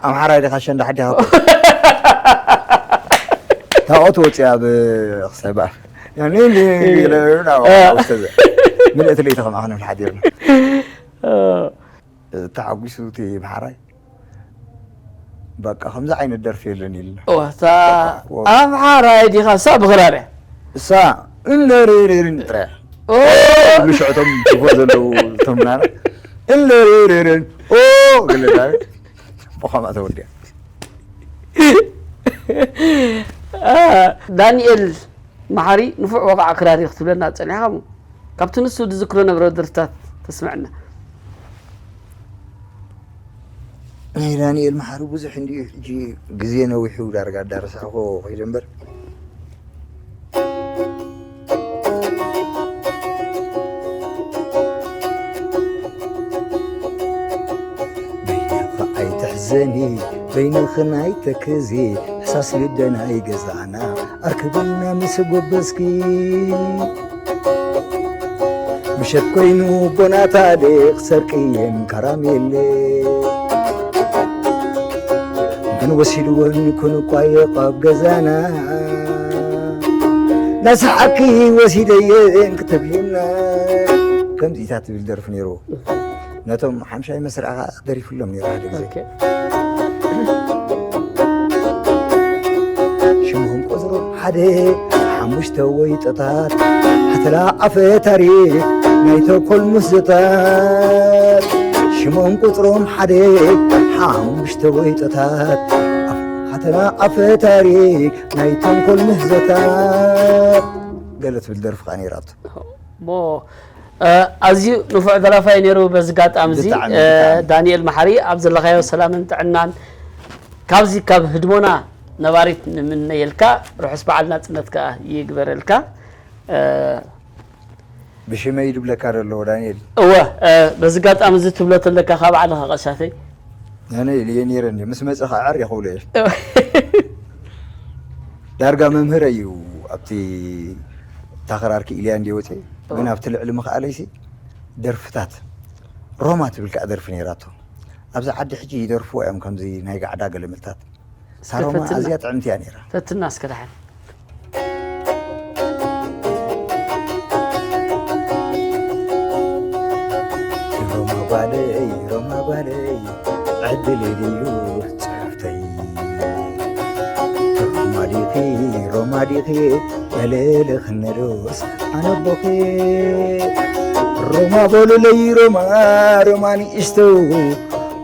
ኣምሓራይ ዲኻ ሸንዳ ሓዲኻ ታቆት ወፂኣ ኣብ ክሰባ ምልእቲ ለይቲ ከምኣ ክንብል ሓዲርና ተዓጒሱ እቲ ምሓራይ በቃ ከምዚ ዓይነት ደርፊ የለን ኢልና እታ ኣምሓራይ ዲኻ እሳ ብኽራር እያ እሳ እንደርርርን ጥራያ ኩሉ ሽዕቶም ትቦ ዘለዉ እቶም ናና እንደርርርን ኦ ግለታ ብኸምኣ ተወዲያ ዳንኤል መሓሪ ንፉዕ ወቓዕ ክራር እዩ ክትብለና ጸኒሕኻ እሞ ካብቲ ንሱ ዝዝክሮ ነበረ ደርፍታት ተስምዐና። ናይ ዳንኤል መሓሪ ብዙሕ እንድዩ ሕጂ ግዜ ነዊሑ ዳርጋ ኣዳረሳዕኮ ከይደ እምበር ኣይትሕዘኒ በይንኽን ኣይተክዚ ሕሳስ ልደና ይገዛና ኣርክብና ምስ ጎበዝኪ ምሸት ኮይኑ ቦናታዴ ክሰርቅየን ካራሜሌ መን ወሲድወን ክንቋየቕ ኣብ ገዛና ናስሓቂ ወሲደየን ክትብልና ከምዚታት ትብል ደርፊ ነይርዎ ነቶም ሓምሻይ መስርዕ ከዓ ደሪፉሎም ነይሩ ሓደ ግዜ ሽምኹም ቁፅሩ ሓደ ሓሙሽተ ወይጦታት ሓተላ ኣፈ ታሪክ ናይ ተኮል ምህዞታት ሽሞም ቁፅሮም ሓደ ሓሙሽተ ወይጦታት ሓተላ ኣፈ ታሪክ ናይ ተንኮል ምህዞታት ገለ ትብል ደርፊ ከዓ ነይራቶ ኣዝዩ ንፉዕ ደራፋይ ነይሩ። በዚ ጋጣሚ እዚ ዳንኤል መሓሪ ኣብ ዘለኻዮ ሰላምን ጥዕናን ካብዚ ካብ ህድሞና ነባሪት ንምነየልካ። ርሑስ በዓል ናጽነት ከኣ ይግበረልካ። ብሽመይ ድብለካ ደሎ ዳንኤል። እወ፣ በዚ ጋጣሚ እዚ ትብሎ ተለካ ካብ ባዕልኻ ቀሻተይ። ኣነ ኢልየ ነይረ እንዲ ምስ መጸ ከዓ ዕር የኽብሎ እየ። ዳርጋ መምህረ እዩ ኣብቲ ታኸራር ክኢልያ እንዲ ወፅየ ግን ኣብቲ ልዕሊ ምኽኣለይሲ ደርፍታት ሮማ ትብል ከዓ ደርፊ ነይራቶ ኣብዚ ዓዲ ሕጂ ይደርፍዎ እዮም ከምዚ ናይ ጋዕዳ ገለመልታት ሳሮማ ኣዝያ ጥዕምቲ እያ ነይራ ፈትና እስከ ደሓን ሮማ ጓለይ ሮማ ጓለይ ዕድል ድዩ ጽሕፍተይ ሮማ ዲኺ ሮማ ዲኺ በለለ ክነዶስ ኣነቦኺ ሮማ በሉለይ ሮማ ሮማ ንእሽቶ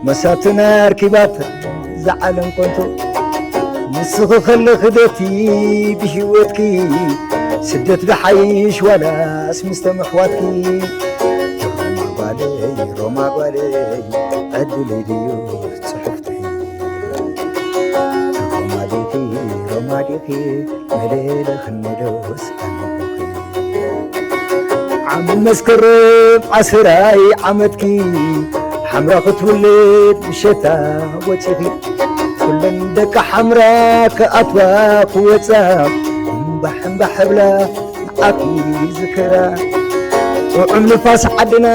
መሳትና ኣርኪባት ዝዓለም ኮንቱ ንስኺ ከለኺ ዶ እቲ ብህይወትኪ ስደት ዝሓይሽ ዋላስ ምስ ተመሕዋትኪ? ሮማ ጓለይ፣ ሮማ ጓለይ፣ ዕድለይ ድዩ ጽሑፍቲ? ሮማ ዲኺ፣ ሮማ ዲኺ፣ መለለ ክንዶስ ኣንቦኺ። ዓም መስከረም ዓስራይ ዓመትኪ ሓምራ ክትውልድ ምሸታ ወፂኺ። ኩለን ደቂ ሓምራ ክኣትዋ ክወፃ እምባሕ እምባሕ ብላ ንዓኪ ዝክራ። ጥዑም ንፋስ ዓድና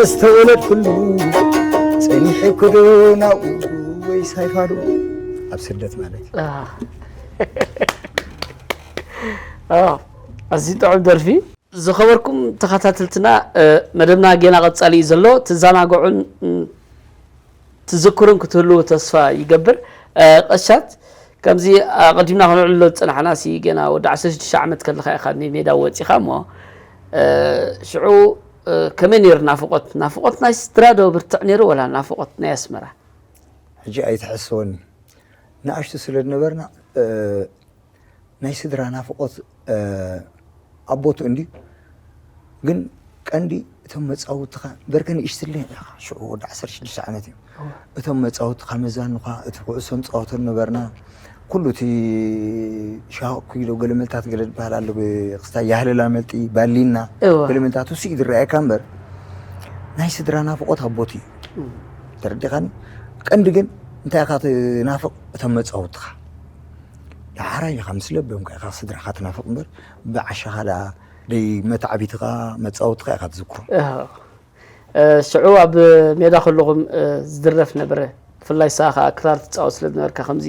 ዝተወለድኩሉ ጸኒሕኩ ዶ ናብኡ ወይስ ኣይፋሉ? ኣብ ስደት ማለት እዩ። ኣዝዩ ጥዑም ደርፊ። ዝኸበርኩም ተኸታተልትና፣ መደብና ጌና ቀጻሊ እዩ ዘሎ። ትዘናግዑን ትዝክሩን ክትህልዉ ተስፋ ይገብር። ቀሻት፣ ከምዚ ኣቐዲምና ክንዕልሎ ዝጸናሕናሲ፣ ጌና ወዲ ዓሰርተ ሽዱሽተ ዓመት ከለኻ ኢኻ ሜዳ ወጺኻ እሞ፣ ሽዑ ከመይ ነይሩ ናፍቖት? ናፍቖት ናይ ስድራ ዶ ብርትዕ ነይሩ፣ ወላ ናፍቖት ናይ ኣስመራ? ሕጂ ኣይትሕስወኒ። ንኣሽቱ ስለ ዝነበርና፣ ናይ ስድራ ናፍቖት ኣብ ቦትኡ እንድዩ። ግን ቀንዲ እቶም መጻውትኻ፣ በርከ ንእሽትለይ ኢኻ፣ ሽዑ ወዲ ዓሰርተ ሽዱሽተ ዓመት እዮም። እቶም መጻውትኻ፣ መዛኑኻ፣ እቲ ኩዕሶ ንጻወቶ ነበርና። ኩሉ እቲ ሻኩ ኢሎ ገለ መልታት ገለ ዝበሃል ኣሎ፣ ክስታይ ያህለላ መልጢ፣ ባሊና፣ እወ። ገለ መልታት ውስኢ ዝረኣየካ እምበር፣ ናይ ስድራ ናፍቖት ኣብ ቦትኡ እዩ። ተረዲኻኒ? ቀንዲ ግን እንታይ ኢኻ ትናፍቕ? እቶም መጻውትኻ። ደሓራይ ኢኻ ምስ ለበምካ ኢኻ ስድራኻ ትናፍቕ እምበር፣ ብዓሻኻ ደኣ ደይ መታዕቢትኻ መጻወትኻ ኢኻ ትዝክሮ። ሽዑ ኣብ ሜዳ ከለኹም ዝድረፍ ነበረ። ብፍላይ ንስኻ ከዓ ክራር ትጻወት ስለ ዝነበርካ፣ ከምዚ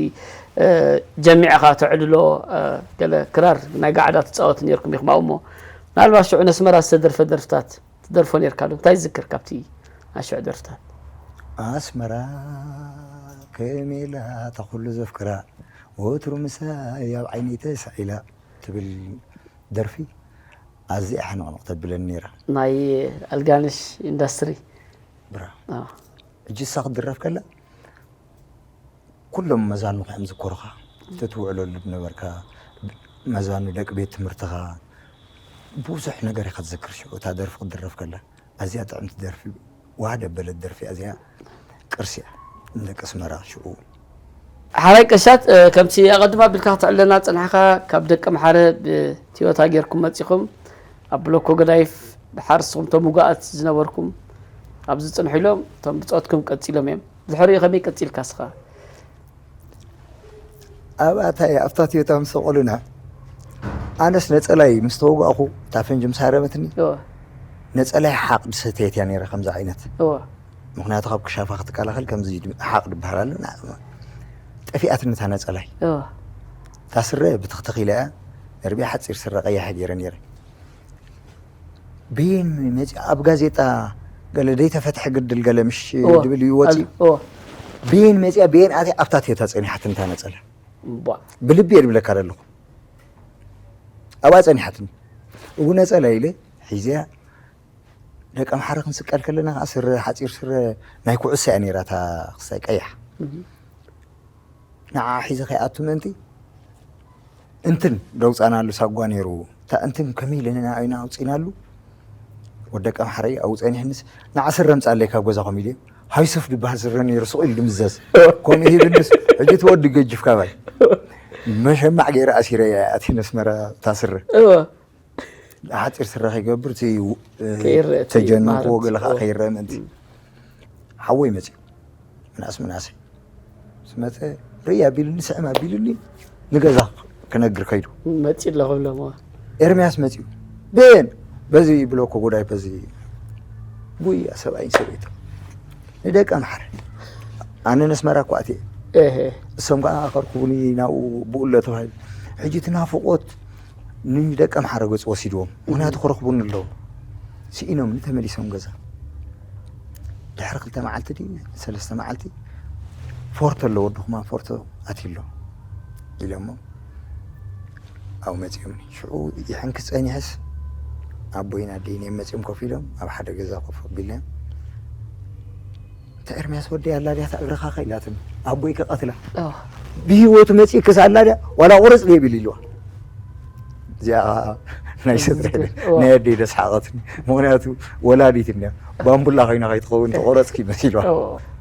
ጀሚዕኻ ተዕልሎ፣ ገለ ክራር ናይ ጋዕዳ ትጻወት ነርኩም ኢኹም ኣብኡ እሞ፣ ምናልባት ሽዑ ነስመራ ዝተደርፈ ደርፍታት ትደርፎ ነርካ ዶ? እንታይ ዝዝክር ካብቲ ናይ ሽዑ ደርፍታት? ኣስመራ ከመይ ኢላ እታ ኩሉ ዘፍቅራ፣ ወትሩ ምሳይ ኣብ ዓይነይ ተሳኢላ ትብል ደርፊ ኣዝያ ሕንቕንቕ ተብለኒ ነይራ። ናይ ኣልጋነሽ ኢንዳስትሪ። ብራ ኣዎ። ሕጂ እሳ ክትድረፍ ከላ ኩሎም መዛኑኻ እዮም ዝዝከሩኻ። እቲ ትውዕለሉ ዝነበርካ መዛኑ ደቂ ቤት ትምህርትኻ ብዙሕ ነገር ኢኻ ትዝክር። ሽዑ እታ ደርፊ ክትድረፍ ከላ ኣዝያ ጥዕምቲ ደርፊ፣ ዋህ ደበለት ደርፊ፣ ኣዝያ ቅርሲ እያ ንደቂ ኣስመራ ሽዑ። ሓራይ ቀሻት፣ ከምቲ ኣቐድም ኣቢልካ ክትዕለና ዝጸናሕካ፣ ካብ ደቂ ኣምሓረ ብቲዮታ ጌርኩም መጺኹም፣ ኣብ ብሎኮ ገዳይፍ ድሓር ንስኹም እቶም ውጉኣት ዝነበርኩም ኣብዚ ጽንሑ ኢሎም እቶም ብጾትኩም ቀጺሎም እዮም። ድሕሪኡ ከመይ ቀጺልካ እስኻ? ኣብኣ እንታይ ኣብታ ቲዮታ ምስ ሰቐሉና፣ ኣነስ ነጸላይ ምስ ተወጋእኹ፣ እታ ፈንጂ ምስ ሃረመትኒ፣ እወ። ነጸላይ ሓቕ ድሰተየት እያ ነይራ፣ ከምዚ ዓይነት። እወ። ምኽንያቱ ካብ ክሻፋ ክትከላኸል ከምዚ ሓቕ ድበሃል ኣሎ። ና-፣ ጠፊኣትኒ እታ ነጸላይ። እወ። እታ ስረ ብትኽትኽ ኢላ እያ፣ ነርቢያ ሓጺር ስረ ቀያሕ ገይረ ነይረ። ብይን መፂኣ ኣብ ጋዜጣ ገለ ደይተፈትሐ ግድል ገለ ምሽ እወ። ድብል እዩ ወፂ። እወ። ብይን መፂኣ ብይን ኣትያ ኣብታ ቴታ ፀኒሓትኒ እታ ነፀላ። እምቧ። ብልቢ እየ ድብለካ ዘለኹ። ኣብኣ ፀኒሓትኒ። እው ነፀላ ኢለ ሒዘያ ደቂ ኣምሓረ ክንስቀል ከለና ከዓ ስረ ሓፂር ስረ ናይ ኩዕሶ እያ ነይራ እታ ክስታይ ቀያሕ። ንዓ ሒዘ ከይኣቱ ምእንቲ እንትን ደውፃናሉ ሳጓ ነይሩ። እታ እንትን ከመይ ኢለ ንዓይና ኣውፂናሉ። ወደቂ ኣምሓረ እዩ ኣብኡ ፀኒሕንስ ንዓ ስረ ምፃለይ ካብ ገዛኹም ኢለ ሃይሱፍ ዝበሃል ስረ ነይሩ ስቕ ኢሉ ድምዘዝ ከምኡ ሂብንስ ሕጂ እቲ ወዲ ገጅፍ ካባይ መሸማዕ ገይረ ኣሲረ እየ ኣትየ ነስመራ እታ ስረ እወ። ሓፂር ስረ ከይገብር እቲ ከይረአ እቲ ተጀነንክዎ ማረት። ገለ ከዓ ከይረአ ምእንቲ ሓወይ መፅዩ ምናስ ምናሰይ ስመፀ ርኢ ኣቢሉኒ ስዕም ኣቢሉኒ ንገዛ ክነግር ከይዱ መፂ ኣለኹ ብሎሞ። ኤርምያስ መፅዩ ቤን በዚ ብሎኮ ጎዳይ በዚ ጉያ ሰብኣይን ሰበይቱ ንደቂ ኣምሓረ ኣነ ነስመራ እኳ ኣትየ እህ። እሶም ከዓ ከርክቡኒ ናብኡ ብኡሎ ተባሂሉ ሕጂ እቲ ናፍቆት ንደቂ ኣምሓረ ገፅ ወሲድዎም ምክንያቱ ክረክቡኒ ኣለዎም ስኢኖምኒ ተመሊሶም ገዛ ድሕሪ ክልተ መዓልቲ ድዩ ሰለስተ መዓልቲ ፎርቶ ኣሎ ወድኹማ ፎርቶ ኣትዩ ኣሎ ኢሎሞ ኣብኡ መፂኦምኒ ሽዑ ይሕንኪ ፀኒሐስ ኣቦይን ኣደይን እዮም መፂኦም ኮፍ ኢሎም ኣብ ሓደ ገዛ ኮፍ ኣቢልና እታ ኤርምያስ ወደይ ኣላ ድያ እታ እግርኻ ኢላትኒ ኣቦይ ክቐትላ ብህይወቱ መፂእ ክሳላ ድያ ዋላ ቁረፅ ደብል ኢልዋ። እዚኣ ናይ ስድራ ናይ ኣደይ ደስሓቐትኒ። ምኽንያቱ ወላዲት እንያ ባምቡላ ኮይና ከይትኸውን ተቆረፅኪ መሲልዋ።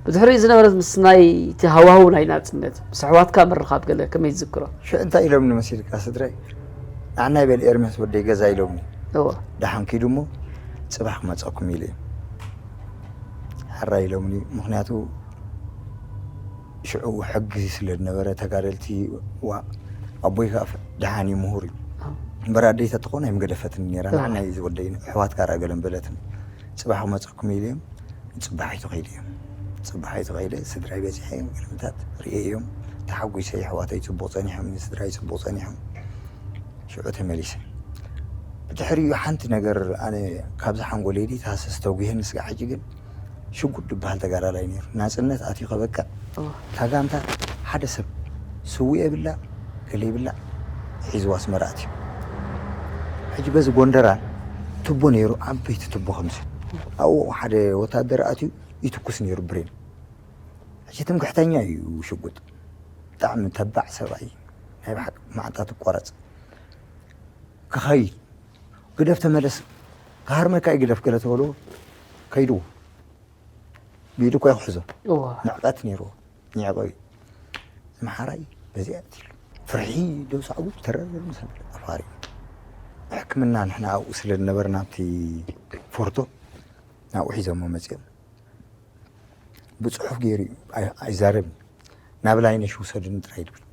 ብድሕሪኡ ዝነበረት ምስ ናይ እቲ ሃዋህው ናይ ናፅነት ምስ ኣሕዋትካ ምርኻብ ገለ ከመይ ትዝክሮ? ሽዑ እንታይ ኢሎምኒ መሲልካ ስድራይ? ንዓናይ በል ኤርምያስ ወደይ ገዛ ኢሎምኒ። ደሓን ኪዱ እሞ ፅባሕ ክመፀኩም ኢለ እየ። ሕራይ ኢሎምኒ። ምኽንያቱ ሽዑ ሕጊ ስለ ዝነበረ ተጋደልቲ ዋ ኣቦይ ከዓ ደሓን እዩ ምሁር እዩ እምበር ኣደይ ተትኾን ኣይምገደፈትን ነራ። ንዓናይ ዝወደይ ኣሕዋትካ ርኣ ገለን በለትን። ፅባሕ ክመፀኩም ኢለ እዮም። ፅባሒቱ ከይደ እዮም። ፅባሒቱ ከይደ ስድራይ በፂሐ እዮም ገለምታት ርእየ እዮም። ተሓጒሰ ኣሕዋተይ ፅቡቕ ፀኒሖም ስድራይ ፅቡቕ ፀኒሖም። ሽዑ ተመሊሰ። ብድሕሪኡ ሓንቲ ነገር ኣነ ካብዚ ሓንጎለይ ድዩ ተሃሰስ ተጒህኒ ስጋዕ ሕጂ ግን ሽጉጥ ዝበሃል ተጋዳላይ ነይሩ። ናጽነት ኣትዩ ከበቅዕ እታ ጋንታ ሓደ ሰብ ስዉእ የብላ ገለ ይብላ ሒዝዋ ኣስመራ ኣትዩ። ሕጂ በዚ ጎንደራን ቱቦ ነይሩ ዓበይቲ ቱቦ ከምዚ ኣብኡ ሓደ ወታደር ኣትዩ ይትኩስ ነይሩ ብሬን። ሕጂ ትምክሕተኛ እዩ ሽጉጥ ብጣዕሚ ተባዕ ሰብኣይ ናይ ብሓቂ መዓንጣ ትቆረፅ ክኸይድ ግደፍ ተመለስ ክሃርመካ እዩ ግደፍ ገለ ተበልዎ ከይድዎ ብኢዱ እኳ ይክሕዞ ንዕቀት ነይርዎ ንዕቀ እዩ ዝመሓራይ በዚኣ እትሉ ፍርሒ ደው ሳዕቡ ተረር ምስ ኣፋሪ ሕክምና ንሕና ኣብኡ ስለ ዝነበርና ኣብቲ ፎርቶ ናብኡ ሒዞሞ መፅኦም ብፅሑፍ ገይሩ እዩ ኣይዛረብን ናብ ላይነሽ ውሰድኒ ጥራይ ድብል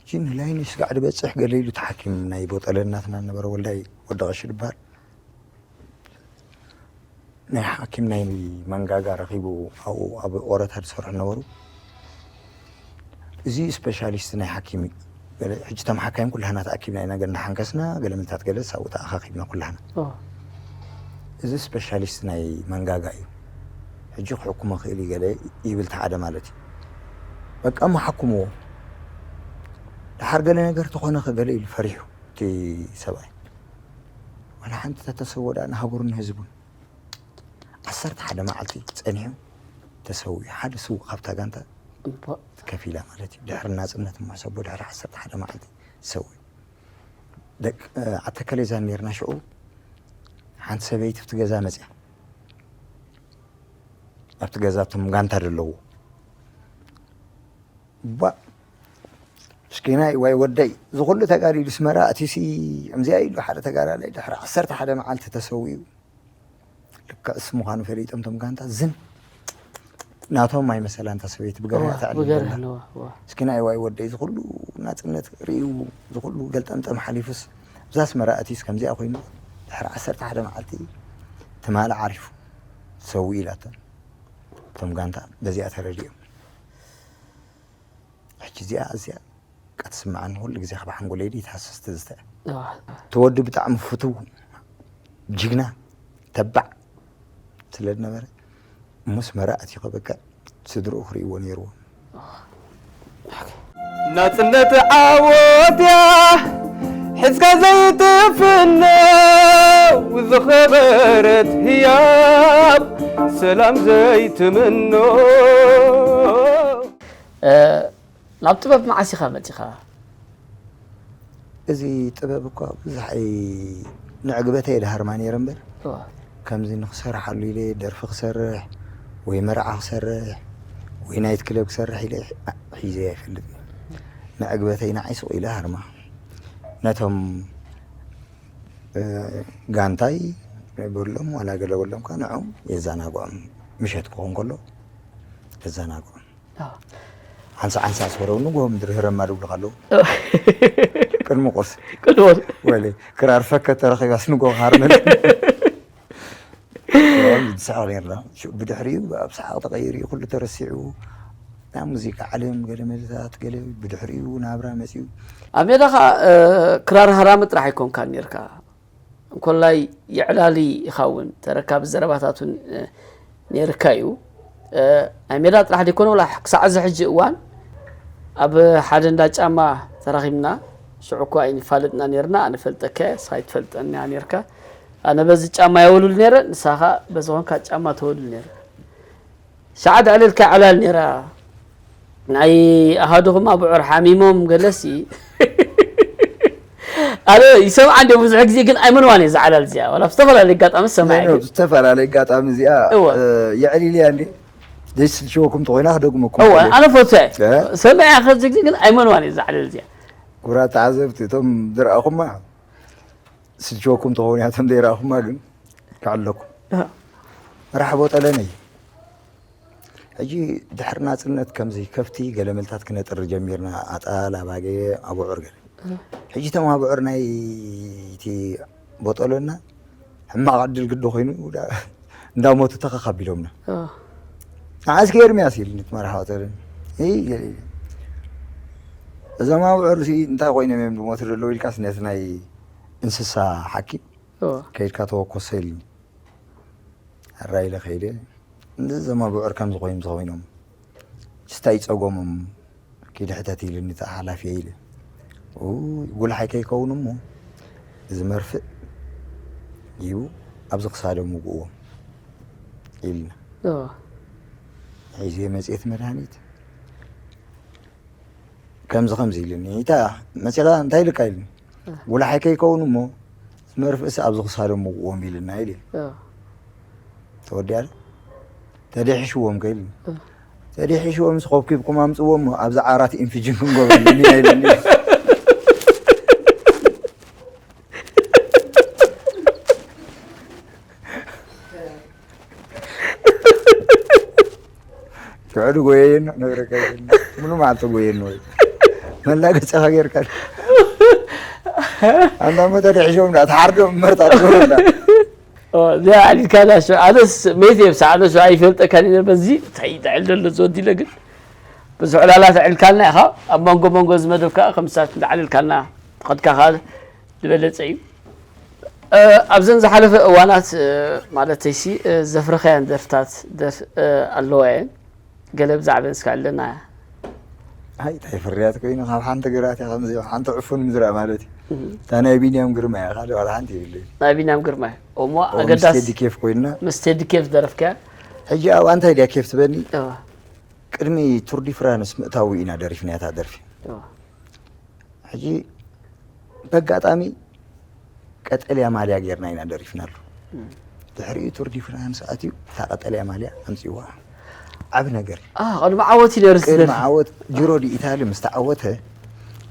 እጂ ንላይነሽ ስጋዕ ድበፅሕ ገለ ኢሉ ተሓኪም ናይ ቦጠለ እናትና ነበረ ወልዳይ ወዲ ቀሺ ድበሃል ናይ ሓኪም ናይ መንጋጋ ረኺቡ ኣብኡ ኣብ ኦረታ ዝሰርሑ ነበሩ እዚ ስፔሻሊስት ናይ ሓኪም እዩ ሕጂ ተም ሓካይም ኩላህና ተኣኪብና ኢና ገና ሓንከስና ገለ ምልታት ገለ ሳብኡ ተኣኻኺብና ኩላህና እዚ ስፔሻሊስት ናይ መንጋጋ እዩ ሕጂ ክሕኩሞ ክእል እዩ ገለ ይብል ተሓደ ማለት እዩ በቃ እሞ ሓኩምዎ ደሓር ገለ ነገር ተኾነ ከ ገለ ኢሉ ፈሪሑ እቲ ሰብኣይ ዋላ ሓንቲ ተተሰወ ደኣ ንሃገሩን ንህዝቡን ዓሰርተ ሓደ መዓልቲ ጸኒሑ ተሰዊኡ ሓደ ስዉእ ካብታ ጋንታ ከፊላ ማለት እዩ ድሕሪ ናጽነት እሞ ሕሰቦ ድሕሪ ዓሰርተ ሓደ መዓልቲ ሰዊኡ ደቂ ዓተከሌዛን ነርና ሽዑ ሓንቲ ሰበይቲ ኣብቲ ገዛ መፅያ ኣብቲ ገዛ እቶም ጋንታ ደለዎ ባ ምስኪናይ ዋይ ወደይ ዝኩሉ ተጋዲሉ ስመራ እቲ ሲ ከምዚኣ ኢሉ ሓደ ተጋዳላይ ድሕሪ ዓሰርተ ሓደ መዓልቲ ተሰዊኡ ልክዕ እሱ ምዃኑ ፈሊጦም ቶም ጋንታ ዝን ናቶም ኣይመሰላን እታ ሰበይቲ ብገርህ ተዕልል ዘላ ምስኪናይ ዋይ ወደይ ዝኩሉ ናፅነት ርእዩ ዝኩሉ ገልጠምጠም ሓሊፉስ እዛ ኣስመራ ኣትዩስ ከምዚኣ ኮይኑ ድሕሪ ዓሰርተ ሓደ መዓልቲ ትማሊ ዓሪፉ ሰው ኢላተን እቶም ጋንታ በዚኣ ተረዲኦም ሕጂ እዚኣ እዚኣ ቃ ትስምዓኒ ኩሉ ግዜ ካብ ሓንጎለይ ድዩ ትሃስስ ትዝተ ተወዲ ብጣዕሚ ፍትው ጅግና ተባዕ ስለ ዝነበረ እሞ ኣስመራ ኣትዩ ከበቅዕ ስድርኡ ክርእይዎ ነይርዎም ናጽነት ዓወት እያ ሒዝካ ዘይትፍነው ዝኸበረት ህያብ ሰላም ዘይትምኖ ናብ ጥበብ መዓስ ኢኻ መጺኻ? እዚ ጥበብ እኳ ብዙሕ ኣይ ንዕግበተይ እየ ድሃርማ ነይረ እምበር ከምዚ ንክሰርሓሉ ኢለ ደርፊ ክሰርሕ ወይ መርዓ ክሰርሕ ወይ ናይት ክለብ ክሰርሕ ኢለ ሒዘ ኣይፈልጥ ንዕግበተይ ንዓይ ስቕ ኢለ ሃርማ ነቶም ጋንታይ በሎም ዋላ ገለ በሎም ከ ንዖም የዘናግዖም ምሸት ክኾን ከሎ የዘናግዖም ዓንሳ ዓንሳ ኣስመረው ንጎ ምድሪ ህረማ ድብሉ ከለዉ ቅድሚ ቁርሲ ቅድሞ ወለ ክራር ፈከት ተረኺባስ ንጎ ክሃርመል ዝስሐቕ ነርና ብድሕሪኡ ኣብ ሰሓቕ ተቐይሩ እዩ ኩሉ ተረሲዑ ናብ ሙዚቃ ዓለም ገለ መልታት ገለ ብድሕሪኡ ናብራ መፅኡ ኣብ ሜዳ ከዓ ክራር ሃራሚ ጥራሕ ኣይኮንካን ነርካ እንኮላይ የዕላሊ ኢኻ እውን ተረካቢ ዘረባታት እውን ነይርካ እዩ። ናይ ሜዳ ጥራሕ ዘይኮነ ወላ ክሳዕ እዚ ሕጂ እዋን ኣብ ሓደ እንዳ ጫማ ተራኺብና ሽዑ እኳ ኣይንፋለጥና ነርና ኣነ ፈልጠካ እየ ንስኻ ኣይትፈልጠኒ ነርካ ኣነ በዚ ጫማ የወልል ነረ ንስኻ በዚ ኾንካ ጫማ ተወልል ነረ ሸዓ ድዕልልካ ዕላል ነራ ናይ ኣሃዱኹም ኣብዑር ሓሚሞም ገለሲ ኣነ ይሰምዓ እንደ ብዙሕ ግዜ ግን ኣይመንዋን እየ ዝዓላል እዚኣ ዋላ ብዝተፈላለየ ኣጋጣሚ ዝሰምዓ እየ ግን ዝተፈላለዩ ኣጋጣሚ እዚኣ እወ። የዕሊልያ እንዲ ዘይስልችወኩም ተኮይና ክደግመኩም እወ እየ። ኣነ ፈቱ እየ እ? ሰምዐ ከዚ ግዜ ግን ኣይመንዋን እየ ዝዓላል እዚኣ ክቡራት ተዓዘብቲ እቶም ዝረኣኹማ ስልችወኩም ተኸውን እያ እቶም ዘይረኣኹማ ግን ክዕለኩም መራሕ ቦጠለነ እዩ ሕጂ ድሕሪ ናፅነት ከምዚ ከፍቲ ገለመልታት ክነጥሪ ጀሚርና ኣጣል ኣባጌ ኣብዑር ገለ ሕጂ እቶም ኣብዑር ናይ እቲ ቦጠሎና ሕማቕ ዕድል ግዲ ኮይኑ እንዳሞቱ ተኸኻቢሎምና ንዓስኪ ኤርሚያስ ኢልኒ እቲ መርሓ ቦጠሎኒ እይ ገለ ኢለ እዞም ኣብዑር ሲ እንታይ ኮይኖም እዮም ዝሞቱ ዘለዉ ኢልካስ ነቲ ናይ እንስሳ ሓኪም ከይድካ ተወኮሶ ኢልኒ ኣራ ኢለ ከይደ እንዚ ዘማብዑር ከም ዝኾይኑ ተኾይኖም ስታይ ጸጎሞም ኪድ ሕተት ኢልኒ ተሓላፊ ኢለ ጉልሓይ ከይከውን እሞ እዚ መርፍእ ይቡ ኣብዚ ክሳዶም ውግእዎም ኢልና ሒዘ መጽሔት መድሃኒት ከምዚ ከምዚ ኢልኒ ኢታ መጺኻ እንታይ ኢልካ ኢልኒ ጉላሓይ ከይከውን እሞ መርፍእሲ ኣብዚ ክሳዶም ምቁዎም ኢልና ኢል ተወዲያ ተደሒሽዎም ከ ኢልኒ ተደሒሽዎም ስኸብኪብኩም ኣምፅዎም ኣብዚ ዓራት ኢንፊጅን ክንጎበል ኢና ኢልኒ ሽዑ ድጎየየኖ ነግረካ የለን። ሙሉ መዓልቲ ጎየየኖ ወይ መላገፂኻ ጌርካ ኣንዳ መጠ ድሕሾም ዳ ተሓርዶ መርታ ትብላ እዚኣ ኣሊልካና ሸ ኣነስ መይት እየ ብሰዓት ሸ ኣይፈልጠካን እየ በዚ እንታይ ይጥዕል ዘሎ ዝወዲ ኢለ ግን ብዙሕ ዕላላ ተዕልካልና ኢኻ ኣብ መንጎ መንጎ ዝመደብ ከዓ ከም ሳት እንዳዓልልካና ትኸድካ ከዓ ዝበለፀ እዩ ኣብዘን ዝሓለፈ እዋናት ማለተይሲ ዘፍረኸያን ደርፍታት ኣለዋ እየን ገለ ብዛዕበን እስካ ኣለና ኣይ ታይ ፍርያት ኮይኑ ካብ ሓንቲ ግራት እያ ከምዚ ሓንቲ ዕፉን ምዝራእ ማለት እዩ እታ ናይ ቢንያም ግርማ እያ ካልእ ዋላ ሓንቲ የብለይ ናይ ቢንያም ግርማ እሞ ኣገዳስ ቴዲ ኬፍ ኮይና ምስ ቴዲ ኬፍ ደረፍካ ሕጂ ኣብኣ እንታይ ድያ ኬፍ ትበኒ ቅድሚ ቱር ዲ ፍራንስ ምእታዊ ኢና ደሪፍናያ እታ ደርፊ ሕጂ በጋጣሚ ቀጠልያ ማልያ ጌርና ኢና ደሪፍናሉ ድሕሪኡ ቱር ዲ ፍራንስ ኣትዩ እታ ቀጠልያ ማልያ ኣምፅዋ ዓብ ነገር እዩ ቅድሚ ዓወት እዩ ደርስ ቅድሚ ደርፊ ዓወት ጅሮ ዲ ኢታሊ ምስ ተዓወተ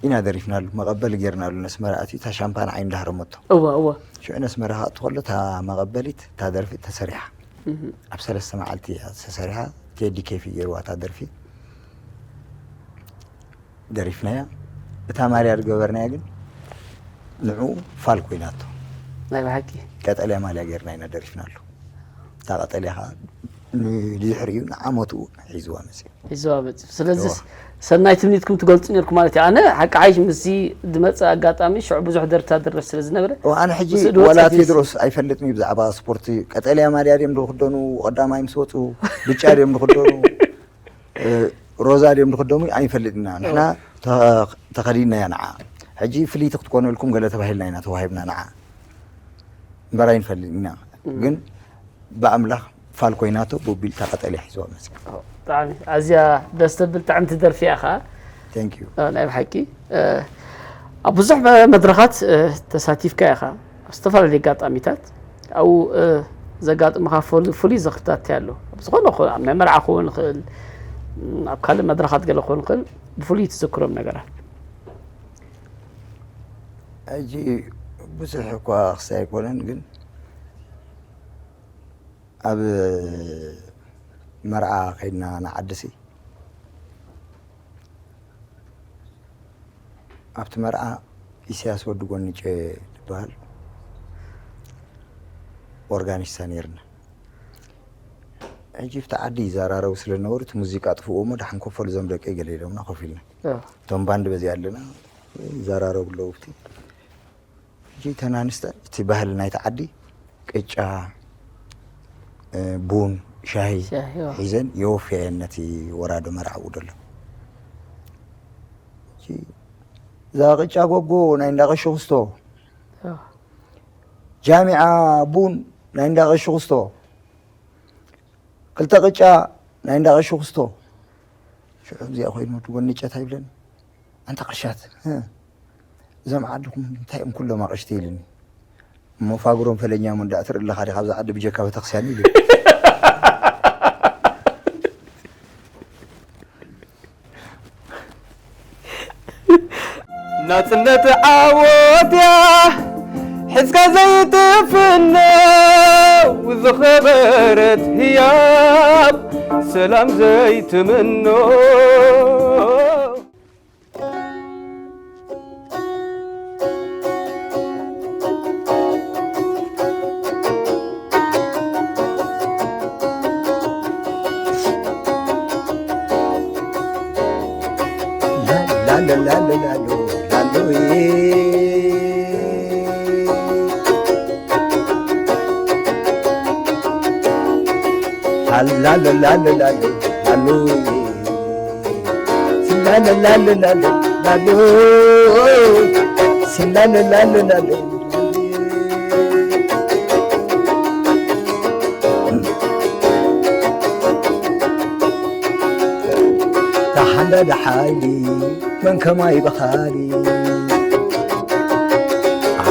ኢና ደሪፍናሉ መቐበል ጌርናሉ ነስመራ ኣትዩ እታ ሻምፓን ዓይን ዳህረመቶ እወ እወ ሽዑ ነስመራ ክኣቱ ከሎ እታ መቐበሊት እታ ደርፊ ተሰሪሓ ኣብ ሰለስተ መዓልቲ እያ ተሰሪሓ ቴዲ ኬፍ ገይርዋ እታ ደርፊ ደሪፍናያ እታ ማልያ ዝገበርናያ ግን ንዑ ፋል ኮይናቶ ናይ ብሓቂ ቀጠልያ ማልያ ጌርና ኢና ደሪፍናሉ እታ ቀጠልያ ከዓ ንድሕሪኡ ንዓመቱ ሒዝዋ መፅእ ሒዝዋ መፅእ ስለዚ ሰናይ ትምኒትኩም ትገልፁ ነርኩም ማለት እዩ ኣነ ሓቂ ሓይሽ ምስዚ ዝመፀ ኣጋጣሚ ሽዑ ብዙሕ ደርታ ድረፍ ስለ ዝነበረ ኣነ ሕጂ ወላ ቴድሮስ ኣይፈልጥን እዩ ብዛዕባ ስፖርቲ ቀጠልያ ማልያ ድም ዝክደኑ ቀዳማይ ምስ ወፁ ብጫ ድም ዝክደኑ ሮዛ ድዮም ዝክደሙ ኣይንፈልጥ ኢና ንሕና ተኸዲንናያ ንዓ ሕጂ ፍልይቲ ክትኮነልኩም ገለ ተባሂልና ኢና ተዋሂብና ንዓ እምበር ኣይንፈልጥ ኢና ግን ብኣምላኽ ፋል ኮይናቶ ቡቢል ተቐጠልያ ሒዝዋ መፅያ ብጣዕሚ ኣዝያ ደስ ተብል ጥዕምቲ ደርፊ እያ ከዓ Thank you። ናይ ብሓቂ ኣብ ብዙሕ መድረኻት ተሳቲፍካ ኢኻ ኣብ ዝተፈላለዩ ኣጋጣሚታት ኣብኡ ዘጋጥምኻ ፍሉይ ዝኽርታት ኣሎ ኣብ ዝኾነ ኣብ ናይ መርዓ ክኸውን ይኽእል ኣብ ካልእ መድረኻት ገለ ክኸውን ይኽእል ብፍሉይ ትዝክሮም ነገራት ሕጂ ብዙሕ እኳ ክሳይ ኣይኮነን ግን ኣብ መርዓ ከይድና ንዓድሲ ኣብቲ መርዓ ኢሳያስ ወዲ ጎንጨ ዝበሃል ኦርጋኒስታ ነይርና ሕጂ ብቲ ዓዲ ይዘራረቡ ስለ ዝነበሩ እቲ ሙዚቃ ጥፍእዎ እሞ ዳሓን ኮፈሉ ዞም ደቂ ገለ ኢሎምና ኮፍ ኢልና እቶም ባንድ በዚኣ ኣለና ይዘራረቡ ኣለዉ ብቲ ሕጂ እተን ኣንስተ እቲ ባህሊ ናይቲ ዓዲ ቅጫ ቡን ሻሂ ሒዘን የወፍያ እየን ነቲ ወራዶ መርዓዊ ደሎ እዛ ቅጫ ጎጎ ናይ እንዳቀሾ ክስቶ ጃሚዓ ቡን ናይ እንዳቀሾ ክስቶ ክልተ ቅጫ ናይ እንዳቀሾ ክስቶ ሽዑ እዚኣ ኮይኑ ወዲ ጎኒ ጨት ኣይብለን። ኣንታ ቅርሻት፣ እ፣ እዞም ዓድኹም እንታይ እዮም ኩሎም ኣቕሽቲ ኢሉኒ። እሞ ፋግሮም ፈለኛ እሞ እንዳእ ትርኢ ኣለኻ ዲኻ? ኣብዚ ዓዲ ብጀካ ቤተክርስትያን ኢሉ። ናጽነት ዓወት እያ ሒዝካ ዘይትፍኖ፣ ዝኸበረት ህያብ ሰላም ዘይትምኖ። ላሎ፣ ላሎ፣ ላሎ፣ ላሎ፣ ላሎዬ። ላሎ፣ ላሎ፣ ላሎ፣ ላሎዬ። ስላለ ላለ ላለ ላለ ስላለ ላለ ላለ ተሓንዳዳ ሓይሊ መን ከማይ በኻሊ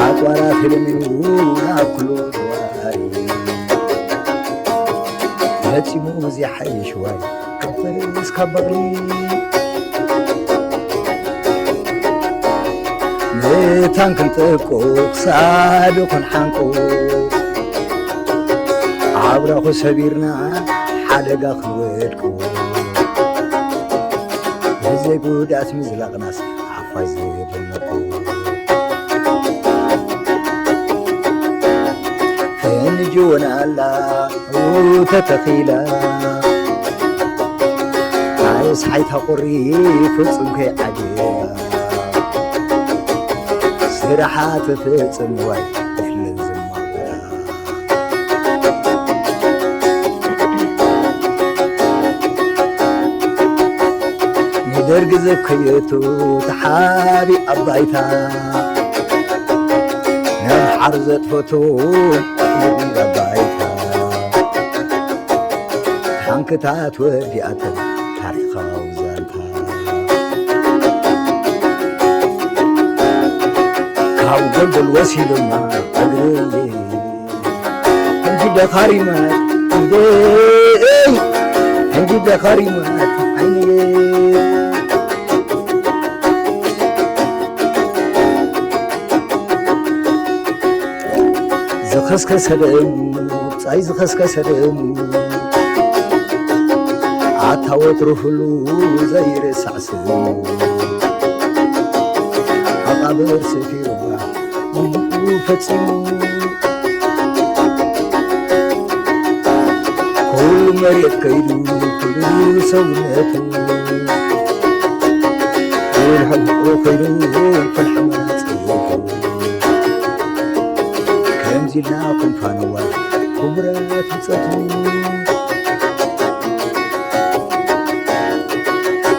ኣጽዋራ ተለሚኑ ናብ ኩሉ ነዋሪ ፈጺሙ እዚ ሓይሽ ዋይ ካብ ፈረስ ካብ በቕሊ መታን ክንጥቁ ክሳዱ ክንሓንቁ ኣብራኹ ሰቢርና ሓደጋ ክንወድቁ ብዘይ ጉድኣት ምዝላቕናስ ሓፋሽ ዝብል ፈንጂ እውን ኣላ ተተኺላ ኣየስ ሓይታ ቁሪ ፍጹም ከይዓጀባ ስራሓ ትፍጽም ዋይ ክፍልን ዝማጎታ ንደርጊ ዘከየቱ ተሓቢ ኣባይታ ነምሓር ዘጥፈቱ ኣባይታ ታንክታት ወዲኣተን ታሪኻዊ ዛንታ ካብ ጎልጎል ወሲዶማ እግርይ ሕጂ ደኻሪማት ኢደይ ሕጂ ደኻሪማት ዓይነይ ዝኸስከሰ ደሙ ብጻይ ዝኸስከሰ ደሙ ኣታ ወትሩ ፍሉ ዘይረሳዕ ስሙ መቓብር ሰፊሩዋ ጉቡኡ ፈጺሙ ኩሉ መሬት ከይዱ ኩሉ ሰውነቱ ኩሉ ሕቡኡ ኮይኑ ኩል ሕማጽቱ ከምዚ ኢልና ክንፋነዋ ክቡራት ብጸቱ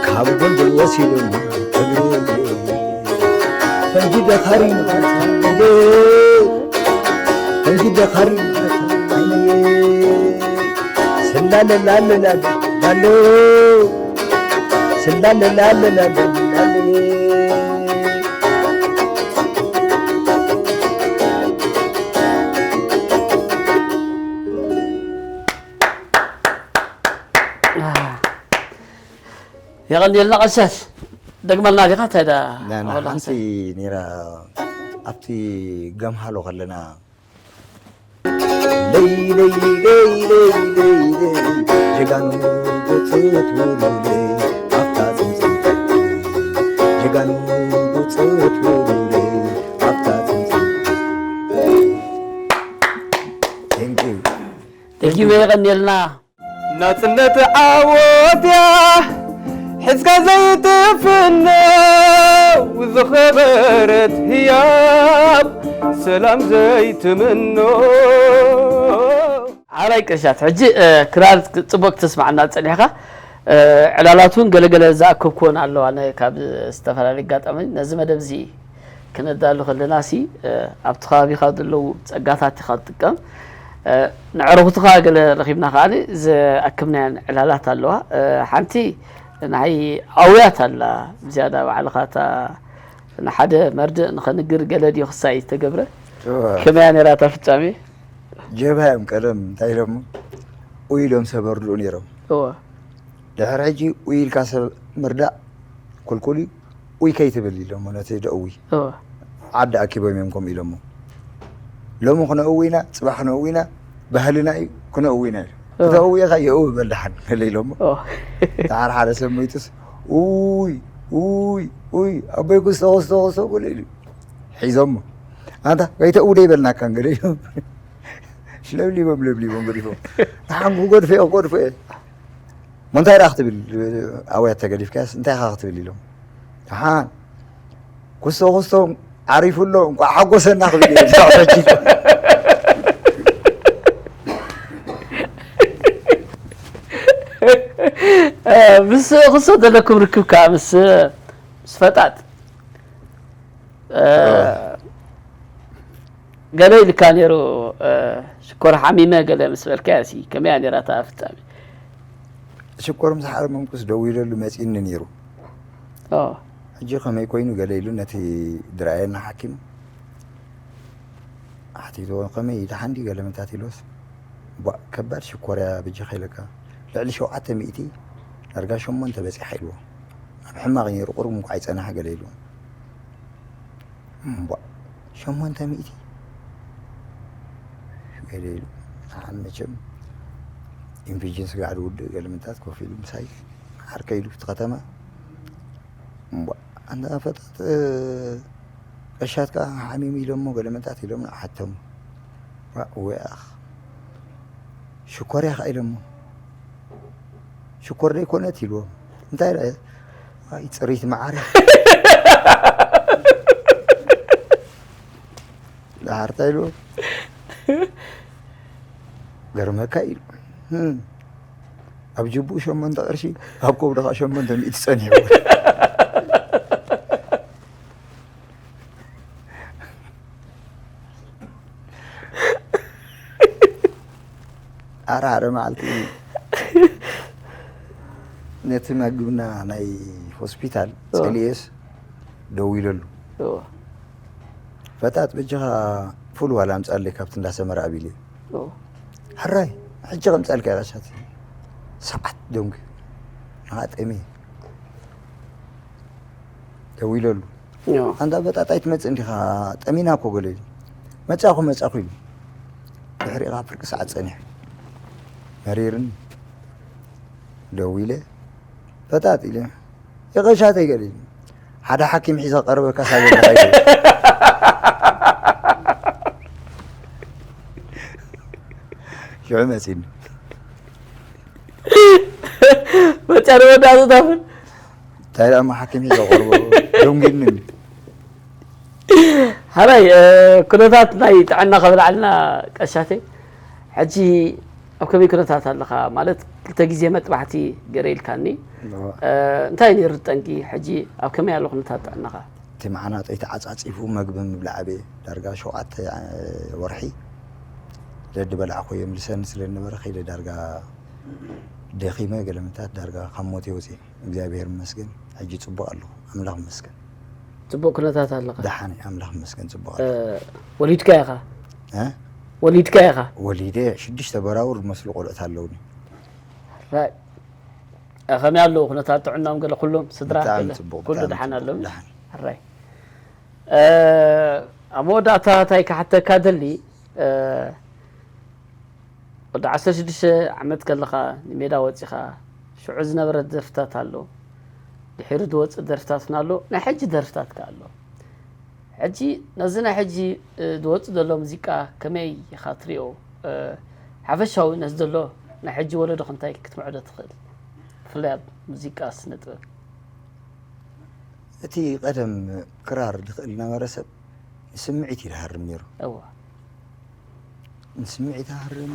ካብ ጎልጎል ወሲዶም እግሪ ፈንጂ ደኻሪ ፈንጂ ደኻሪ ስላለላለላሎ ስላለላለላሎ የቐንየልና ቀሻት። ደግመልና ዲኻ? እንታይ ዳ ናና ኣበላ ሓንቲ ሓሳብ? ነይራ ኣብቲ ገምሃሎ ከለና ለይ ለይ ለይ ለይ ለይ ለይ ጀጋኑ ብፅት ውሉለይ ኣብታ ፅምፅምቲ ጀጋኑ ብፅት ውሉለይ ኣብታ ፅምፅምቲ Thank you. Thank you፣ የቐንየልና። ናጽነት ዓወት እያ ሒዝካ ዘይትፍኖ ዝኸበረት ህያብ ሰላም ዘይትምኖ። ሓራይ ቅርሻት፣ ሕጂ፣ እ፣ ክራር ጽቡቕ ክትስማዓና ጸኒሕካ፣ እ፣ ዕላላት እውን ገለገለ ዝኣከብክወን ኣለዋ። ኣነ ካብ ዝተፈላለየ ኣጋጣሚ ነዚ መደብ እዚ ክነዳሉ ከለና ሲ፣ እ፣ ኣብቲ ከባቢኻ ዘለዉ ጸጋታት ኢኻ ትጥቀም። እ፣ ንዕረኹትኻ ገለ ረኺብና ከኣ ዝኣክብናየን ዕላላት ኣለዋ። እ፣ ሓንቲ ናይ ኣውያት ኣላ ብዝያዳ ባዕልኻ እታ ንሓደ መርድእ ንኸንግር ገለ ድዩ ክሳይ ዝተገብረ? እወ። ከመያ ነይራ እታ ፍጻሜ? ጀብሃ እዮም ቀደም እንታይ ኢሎሞ? ኡይ ኢሎም ሰብ ኣርድኡ ነይሮም። እወ ድሕሪ ሕጂ ኡይ ኢልካ ሰብ ምርዳእ ኩልኩል እዩ። ኡይ ከይትብል ኢሎሞ ነቲ ደእዊ እወ ዓዲ ኣኪቦም እዮም ከምኡ ኢሎሞ። ሎሚ ክነእዊ ኢና፣ ፅባሕ ክነእዊ ኢና፣ ባህልና እዩ ክነእዊ ኢና ኢሉ። ክተእዊ ኢኻ የእዊ በል ደሓን ገለ ኢሎሞ። እወ ደሓር ሓደ ሰብ ሞይቱስ ኡይ ኡይ ኡይ ኣቦይ ክስቶ ክስቶ ክስቶ ገለ ኢሉ ሒዞሞ። ኣንታ ከይተእዊ ዶ ይበልናካን ገለ ኢሎም ለብሊቦም ለብሊቦም ገዲፎም። ንሓን ክጎድፎ እየ ክጎድፎ እየ። ሞ እንታይ ደኣ ክትብል ኣውያት ተገዲፍካያስ እንታይ ኢኻ ክትብል ኢሎም። ደሓን ክስቶ ክስቶ ዓሪፉ ኣሎ እንኳዕ ሓጎሰና ክብል እየ። ምስ ክሶ ዘለኩም ርክብ ከዓ ምስ ምስ ፈጣጥ እ፣ ገለ ኢልካ ነይሩ እ፣ ሽኮር ሓሚመ ገለ ምስ በልካዮ ሲ ከመያ ነይራ እታ ፍጻሜ? ሽኮር ምስ ሓረመምኩስ ደዊለሉ መፂኒ ነይሩ። ኦ፣ ሕጂ ከመይ ኮይኑ ገለ ኢሉ ነቲ ድረኣየና ሓኪም ሓቲትዎ ከመይ ደሓን ድዩ ገለ ምታት ኢልዎስ ቧእ ከባድ ሽኮር እያ በጃኻ ኢለካ ልዕሊ ሸውዓተ ሚእቲ ዳርጋ ሸሞንተ በፂሓ ኢልዎ ኣብ ሕማቕ ነይሩ ቁሩብ እንኳ ኣይፀናሕ ገለ ኢልዎ እምቧእ ሸሞንተ ሚእቲ ገለ ኢሉ ንዓን መቸም ኢንፊጅን ስጋዕ ድውድእ ገለ ምታት ኮፍ ኢሉ ምሳይ ዓርከይ ኢሉ እቲ ከተማ እምቧእ ኣንታ ፈጣጥ ቀሻት ከዓ ሓሚም ኢሎሞ ገለ ምታት ኢሎም ንዓሓተሙ ወይ ኣኽ ሽኮር እያ ከዓ ኢሎሞ ሽኮር ዶ ይኮነት ኢልዎም እንታይ ደ ኣይ ፅሪት መዓር እያ ደሓርታ ኢልዎም ገርመካ ኢሉ ኣብ ጅቡኡ ሸሞንተ ቅርሺ ኣብ ከብዱ ከዓ ሸሞንተ ሚእቲ ፀኒሕዎ ኣረ ሓደ መዓልቲ ነቲ መግብና ናይ ሆስፒታል ፀሊኤስ ደዊለሉ ፈጣጥ በጃኻ ፉል ዋላ ኣምፃለይ ካብቲ እንዳሰመረ ኣቢለ ሕራይ ሕጂ ከምፃልካ ኢኻ ሻት ሰዓት ደንጉ ንኻ ጠሚ ደዊለሉ ኣንታ በጣጣይ ትመፅእ እንዲኻ ጠሚና እኮ ገለ ኢሉ መፃኹ መፃኹ ኢሉ ድሕሪ ኢኻ ፍርቂ ሰዓት ፀኒሑ መሪርኒ ደዊለ ፈጣጥ ኢለ የቐሻተይ ገለ ኢሉ ሓደ ሓኪም ሒዘ ቀርበካ ሳገ ሽዑ መፂኒ መጨረወዳ ዝጣፍን እንታይ ደኣ ሓኪም ሒዘ ቀርቦ ደንጊኒ ሓራይ ኩነታት ናይ ጥዕና ከብልዓልና ቀሻተይ ሕጂ ኣብ ከመይ ኩነታት ኣለኻ ማለት ክልተ ግዜ መጥባሕቲ ገረ ኢልካኒ እንታይ ነይሩ ጠንቂ ሕጂ ኣብ ከመይ ኣሎ ኩነታት ጥዕናኻ እቲ መዓናጠይ ተዓፃፂፉ መግቢ ምብላዕ ኣበየ ዳርጋ ሸውዓተ ወርሒ ለዲ በላዕኮ የምልሰኒ ስለ ዝነበረ ከይደ ዳርጋ ደኺመ ገለመታት ዳርጋ ካብ ሞት የውፅእ እግዚኣብሔር ይመስገን ሕጂ ፅቡቅ ኣለኹ ኣምላኽ ይመስገን ፅቡቅ ኩነታት ኣለኻ ደሓን ኣምላኽ ይመስገን ፅቡቅ ወሊድካ ኢኻ ወሊድካ ኢኻ ወሊደ ሽዱሽተ በራውር ዝመስሉ ቆልዑት ኣለውኒ ከመይ ኣለዉ ኩነታት ጥዕናም ገለ ኩሎም ስድራ ብጣዕሚ ገለ ፅቡቅ ኩሉ ብጣዕሚ ደሓን ፅቡቅ ኣለዉ ደሓን ሕራይ ኣብ መወዳእታ እንታይ ክሓተካ ደሊ ወዲ ዓሰርተ ሽዱሽተ ዓመት ከለኻ ንሜዳ ወፂኻ ሽዑ ዝነበረ ደርፍታት ኣሎ ድሒሩ ዝወፅእ ደርፍታት እውን ኣሎ ናይ ሕጂ ደርፍታት ከ ኣሎ ሕጂ ነዚ ናይ ሕጂ ዝወፅእ ዘሎ ሙዚቃ ከመይ ኢኻ ትሪኦ ሓፈሻዊ ነዚ ዘሎ ናይ ሕጂ ወለዶ ክንታይ ክትምዕዶ ትኽእል ብፍላይ ኣብ ሙዚቃ ስነ ጥበብ እቲ ቀደም ክራር ዝኽእል ነበረ ሰብ ንስምዒት እዩ ዝሃርም ነይሩ እዋ ንስምዒት ሃርም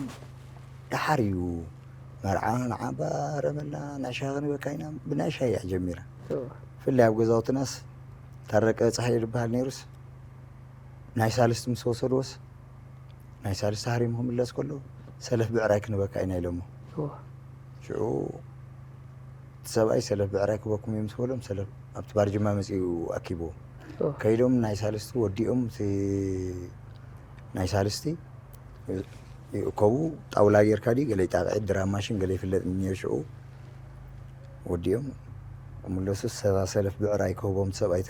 ደሓር እዩ መርዓ ንዓባ ረመና ናይ ሻሂ ክንበካ ኢና ብናይ ሻሂ እያ ጀሚራ እዋ ብፍላይ ኣብ ገዛውትናስ ታረቀ ፀሓይ ዝበሃል ነይሩስ ናይ ሳልስቲ ምስ ወሰድዎስ ናይ ሳልስቲ ሃሪሙ ክምለስ ከሎ ሰለፍ ብዕራይ ክንበካ ኢና ኢሎሞ እዋ ሽዑ እቲ እቲ ሰብኣይ ሰለፍ ብዕራይ ክበኩም እዮም ዝበሎም ሰለፍ ኣብቲ ባርጅማ መፂኡ ኣኪብዎ። ከይዶም ናይ ሳልስቲ ወዲኦም እቲ ናይ ሳልስቲ ይእከቡ። ጣውላ ጌርካ ድዩ ገለ ይጣቕዒ ድራም ማሽን ገለ ይፍለጥ ነይሩ ሽዑ። ወዲኦም ክምለሱ ሰባ ሰለፍ ብዕራይ ክህቦም ሰብኣይ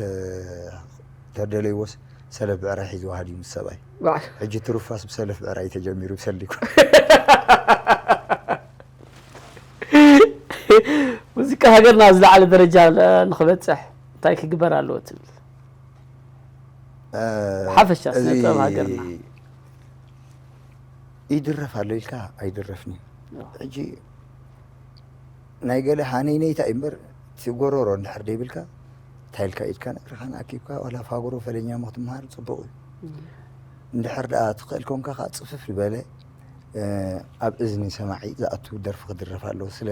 ተደለይዎስ ሰለፍ ብዕራይ ሒዝዋ ሃድዩ ምስ ሰብኣይ። ሕጂ ትሩፋስ ብሰለፍ ብዕራይ ተጀሚሩ ብሰሊኩ። ሙዚቃ ሃገርና ኣብ ዝለዓለ ደረጃ ንክበፅሕ እንታይ ክግበር ኣለዎ ትብል? ሓፈሻ ስነ ጥበብ ሃገርና ይድረፍ ኣሎ ኢልካ ኣይድረፍን እዩ። ሕጂ ናይ ገለ ሃነይነይታ እዩ እምበር እቲ ጎሮሮ እንድሕር ደይብልካ እንታይ ኢልካ ኢድካን እግርኻን ኣኪብካ ዋላ ፋጉሮ ፈለኛ ሞ ክትምሃር ፅቡቕ እዩ። እንድሕር ደኣ ትኽእል ኮንካ ከዓ ፅፍፍ ዝበለ ኣብ እዝኒ ሰማዒ ዝኣቱ ደርፊ ክድረፍ ኣለዎ። ስለ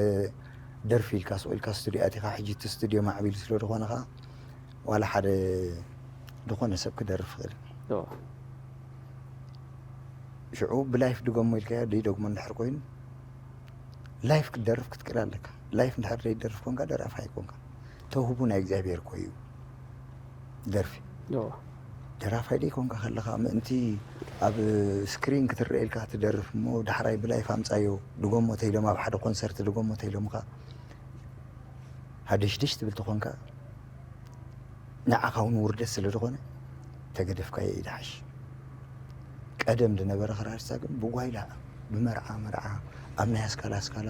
ደርፊ ኢልካ ስቕ ኢልካ ስቱድዮ ኣቲኻ ሕጂ እቲ ስቱድዮ ማዕቢሉ ስለ ዝኾነ ከዓ ዋላ ሓደ ዝኾነ ሰብ ክደርፍ ይኽእል። ሽዑ ብላይፍ ድገሞ ኢልካዮ ደይደግሞ እንድሕር ኮይኑ ላይፍ ክትደርፍ ክትክእል ኣለካ። ላይፍ እንድሕር ደይደርፍ ኮንካ ደራፋይ ኣይኮንካ። ተውህቡ ናይ እግዚኣብሔር እኮ እዩ ደርፊ። ደራፋይ ደይ ኮንካ ከለኻ ምእንቲ ኣብ ስክሪን ክትረአ ኢልካ ክትደርፍ እሞ ዳሕራይ ብላይፍ ኣምፃዮ ድገሞ ተይሎም ኣብ ሓደ ኮንሰርት ድገሞ ተይሎምካ ሃደሽደሽ ትብል ተኾንካ ንዓኻ እውን ውርደት ስለ ዝኾነ ተገደፍካዮ እዩ ድሓሽ። ቀደም ዝነበረ ክራርሳ ግን ብጓይላ ብመርዓ መርዓ ኣብ ናይ ኣስካላ ኣስካላ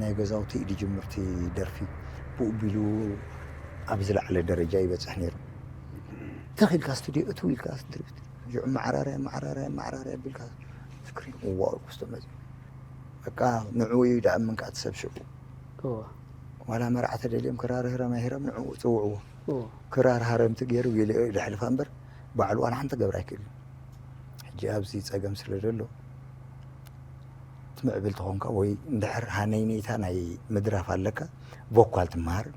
ናይ ገዛውቲ እዩ ዝጅምርቲ ደርፊ ብኡ ቢሉ ኣብ ዝለዓለ ደረጃ ይበፅሕ ነይሩ። ተኺልካ ስቱዲዮ እትው ኢልካ ሽዑ መዓራርያ መዓራርያ መዓራርያ ቢልካ ስክሪን እዋኡ ክስቶ መፅኡ በቃ ንዕኡ እዩ ደኣ ምንካእ ትሰብ ሽዑ ዋላ መርዓ ተደልዮም ክራር ህረም ኣይህረም ንዕኡ ፅውዕዎ። ክራር ሃረምቲ ገይሩ ገሊኦ እዩ ዘሕልፋ እምበር ባዕሉ ዋላ ሓንቲ ገብር ኣይክእልን። ሕጂ ኣብዚ ፀገም ስለ ዘሎ ትምዕብል ተኾንካ ወይ እንድሕር ሃነይነይታ ናይ ምድራፍ ኣለካ ቮኳል ትመሃር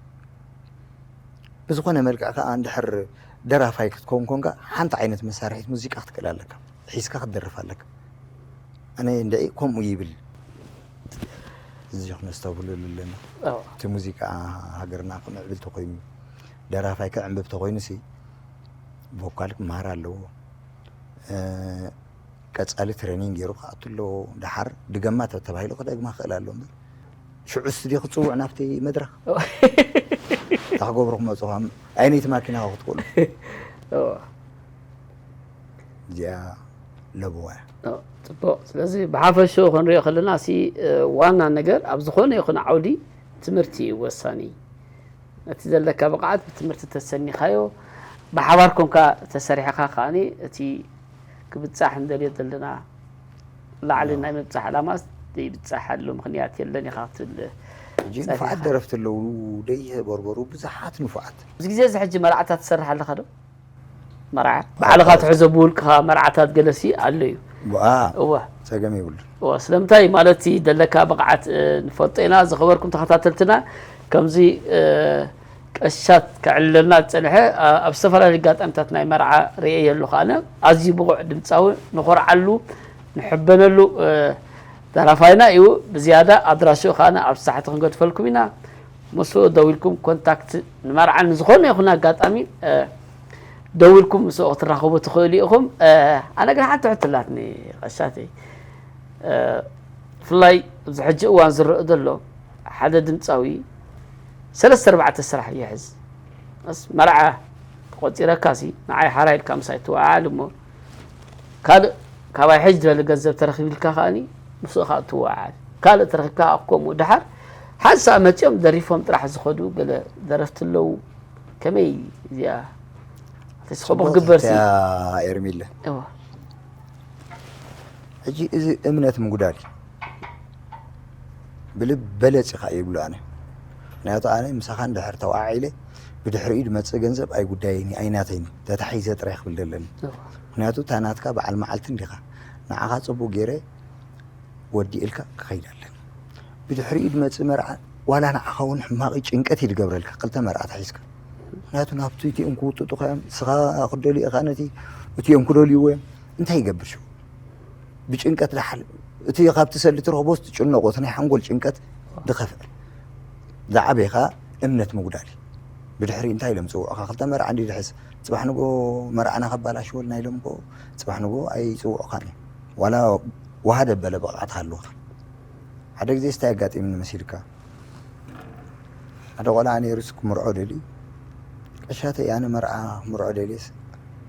ብዝኾነ መልክዕ ከዓ እንድሕር ደራፋይ ክትከውን ኮንካ ሓንቲ ዓይነት መሳርሒት ሙዚቃ ክትክእል ኣለካ ሒዝካ ክትደርፍ ኣለካ። ኣነ እንድዒ ከምኡ ይብል እዚ ክነስተብህለሉ ኣለና። እቲ ሙዚቃ ሃገርና ክምዕብል ተኮይኑ ደራፋይ ክዕንብብ ተኮይኑ ሲ ቮካል ክመሃር ኣለዎ። ቀፃሊ ትሬኒንግ ገይሩ ክኣቱ ኣለዎ። ደሓር ድገማ ተተባሂሉ ክደግማ ክእል ኣሎ እምበር ሽዑ ስቱድዮ ክትፅውዕ ናብቲ መድረክ እታ ክገብሩ ክመፁ ኣይነይቲ ማኪና ክትኮሉ እዚኣ ለብዋ እያ። ፅቡቅ። ስለዚ ብሓፈሽኡ ክንሪኦ ከለና ሲ ዋና ነገር ኣብ ዝኾነ ይኹን ዓውዲ ትምህርቲ እዩ ወሳኒ። እቲ ዘለካ ብቕዓት ብትምህርቲ ተሰኒኻዮ ብሓባር ኮንካ ተሰሪሕኻ ከዓኒ እቲ ክብፃሕ እንደልዮ ዘለና ላዕሊ ናይ ምብፃሕ ዕላማ ዘይብፃሓሉ ምክንያት የለን ኢኻ ክትብል ሕጂ ንፉዓት ደረፍቲ ኣለዉ ደይበርበሩ ብዙሓት ንፉዓት ኣብዚ ግዜ እዚ ሕጂ መርዓታት ትሰርሕ ኣለኻ ዶ? መርዓ ባዕልኻ ትሕዞ ብውልቅኻ መርዓታት ገለሲ ኣሎ እዩ። ብኣ እወ ጸገም የብሉን። እወ ስለምንታይ ማለት ደለካ ብቕዓት ንፈልጦ ኢና። ዝኸበርኩም ተኸታተልትና ከምዚ ቀሻት ከዕልለና ዝጸንሐ ኣብ ዝተፈላለዩ ኣጋጣሚታት ናይ መርዓ ርእየ ኣለኹ ኣነ ኣዝዩ ብቑዕ ድምፃዊ ንኾርዓሉ ንሕበነሉ ደራፋይና እዩ። ብዝያዳ ኣድራሽኡ ከኣ ኣብ ሳሕቲ ክንገድፈልኩም ኢና። ምስኡ ደው ኢልኩም ኮንታክት ንመርዓ ንዝኾነ ይኹን ኣጋጣሚ ደው ኢልኩም ምስኡ ክትራኸቡ ትኽእሉ ኢኹም። ኣነ ግን ሓንቲ ሕቶ ኣላትኒ ቀሻተይ፣ ብፍላይ ኣብዚ ሕጂ እዋን ዝረአ ዘሎ ሓደ ድምፃዊ ሰለስተ ኣርባዕተ ስራሕ ይሕዝ መርዓ ተቆፂረካ ሲ ንዓይ ሓራ ኢልካ ምሳይ ትወዓል እሞ ካልእ ካባይ ሕጅ ዝበለ ገንዘብ ተረኺብልካ ከኣኒ ምስኡ ከዓ ትወዓል ካልእ ተረኺብካ ከዓ ከምኡ ደሓር ሓንሳእ መፂኦም ደሪፎም ጥራሕ ዝኸዱ ገለ ደረፍቲ ኣለዉ ከመይ እዚኣ ተስኸቡ ክግበር ሲ ኤርሚለ ሕጂ እዚ እምነት ምጉዳል እዩ ብልብ በለፅ ኢኻ ይብሉ ኣነ ምክንያቱ ኣነ ምሳኻ እንድሕር ተወዓዒለ ብድሕሪኡ ዝመፅእ ገንዘብ ኣይጉዳይን እዩ ኣይናተይን እዩ ተታሒዘ ጥራይ ክብል ዘለኒ ምክንያቱ እታ ናትካ በዓል መዓልቲ እንዲኻ ንዓኻ ፅቡቅ ገይረ ወዲእልካ ክኸይድ ኣለኒ ብድሕሪኡ ዝመፅእ መርዓ ዋላ ንዓኻ እውን ሕማቂ ጭንቀት እዩ ዝገብረልካ ክልተ መርዓ ተሒዝካ ምክንያቱ ናብቲ እቲኦም ክውጥጡኻ እዮም ንስኻ ክደልዩ ኢኻ ነቲ እቲኦም ክደልይዎ እዮም እንታይ ይገብር ሽው ብጭንቀት ዳሓል እቲ ካብቲ ሰሊ ትረኽቦ ትጭነቆ እቲ ናይ ሓንጎል ጭንቀት ድኸፍእ ዝዓበየ ኸዓ እምነት ምጉዳል እዩ። ብድሕሪ እንታይ ኢሎም ዝፅውዑኻ? ክልተ መርዓ እንዲ ድሕስ፣ ፅባሕ ንጎ መርዓና ከባላሽወልና ኢሎም እኮ ፅባሕ ንጎ ኣይፅውዑኻን እዮም። ዋላ ውሃ ደበለ ብቕዓት ሃልወኻ። ሓደ ግዜ ስታይ ኣጋጢምኒ መሲልካ፣ ሓደ ቆልዓ ነይሩስ ክምርዖ ደልዩ፣ ቀሻተይ ኣነ መርዓ ክምርዖ ደልየስ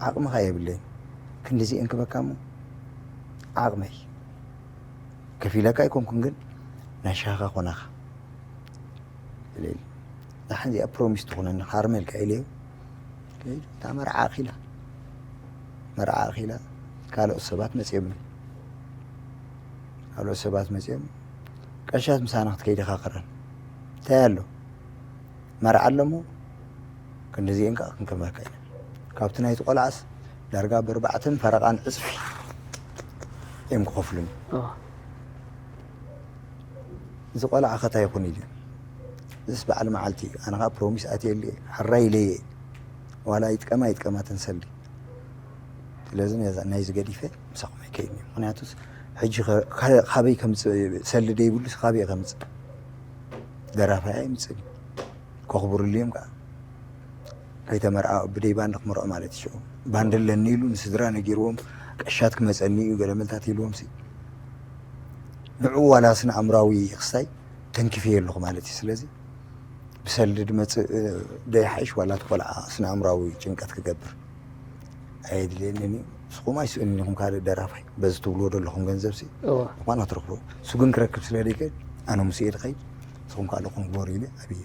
ዓቕምኻ የብለይን፣ ክንድዚኤን ክበካ እሞ ዓቕመይ ከፊለካ ኣይኮንኩን፣ ግን ናይ ሻኻ ኮናኻ ኢለ ኢለ። ደሓን እዚኣ ፕሮሚስ ትኹነኒ፣ ሃርመልካ ኢለዮ። ከይዱ እታ መርዓ ኣኺላ፣ መርዓ ኣኺላ፣ ካልኦት ሰባት መጺኦምኒ። ካልኦት ሰባት መጺኦም፣ "ቀሻት ምሳና ክትከይድ ኢኻ ክረን። እንታይ ኣሎ? መርዓ ኣሎ እሞ ክንድዚኤን ከኣ ክንከመካ ኢና." ካብቲ ናይቲ ቆልዓስ ዳርጋ ብኣርባዕተን ፈረቓን ዕጽፊ እዮም ክኸፍሉኒ። እዋ። እዚ ቆልዓ ኸ ታይ ይኹን ኢለ። እዚስ በዓል መዓልቲ እዩ። ኣነ ኸዓ ፕሮሚስ ኣትየሉ እየ። ሕራይ ኢለየ። ዋላ ይጥቀማ ይጥቀማ ተንሰሊ። ስለዚ ነዛ-፣ ናይዚ ገዲፈ ምሳኹም ኣይከይድን እየ። ምኽንያቱስ ሕጂ ኸ-፣ ካ-፣ ካበይ ከምጽእ፣ ሰሊ ደይብሉስ ካበይ ከምጽእ? ደራፋይ ኣይምጽእን እዩ። ከኽብሩሉ እዮም ከኣ። ከይተመርዓ ብደይ ባንድ ክምርዖ ማለት እዩ። ሽዑ ባንድ ኣለኒ ኢሉ ንስድራ ነጊርዎም፣ ቀሻት ክመጸኒ እዩ ገለ መልታት ኢልዎም ሲ። ንዕኡ ዋላ ስነ ኣእምራዊ ክስታይ ተንኪፈዮ ኣለኹ ማለት እዩ። ስለዚ ብሰልዲ ድመጽእ ዶ ይሓይሽ ዋላ እቲ ቆልዓ ስነ ኣእምራዊ ጭንቀት ክገብር? ኣየድልየንን እዩ። ንስኹም ኣይስእንን ኢኹም ካልእ ደራፋይ በዚ ትብልዎ ዘለኹም ገንዘብ ሲ እዋ። እኳን ኣትረኽቦ። እሱ ግን ክረክብ ስለ ደይክእል ኣነ ምስኡ እየ ድኸይድ። ንስኹም ካልእኹም ግበሩ ኢለ ኣብየ።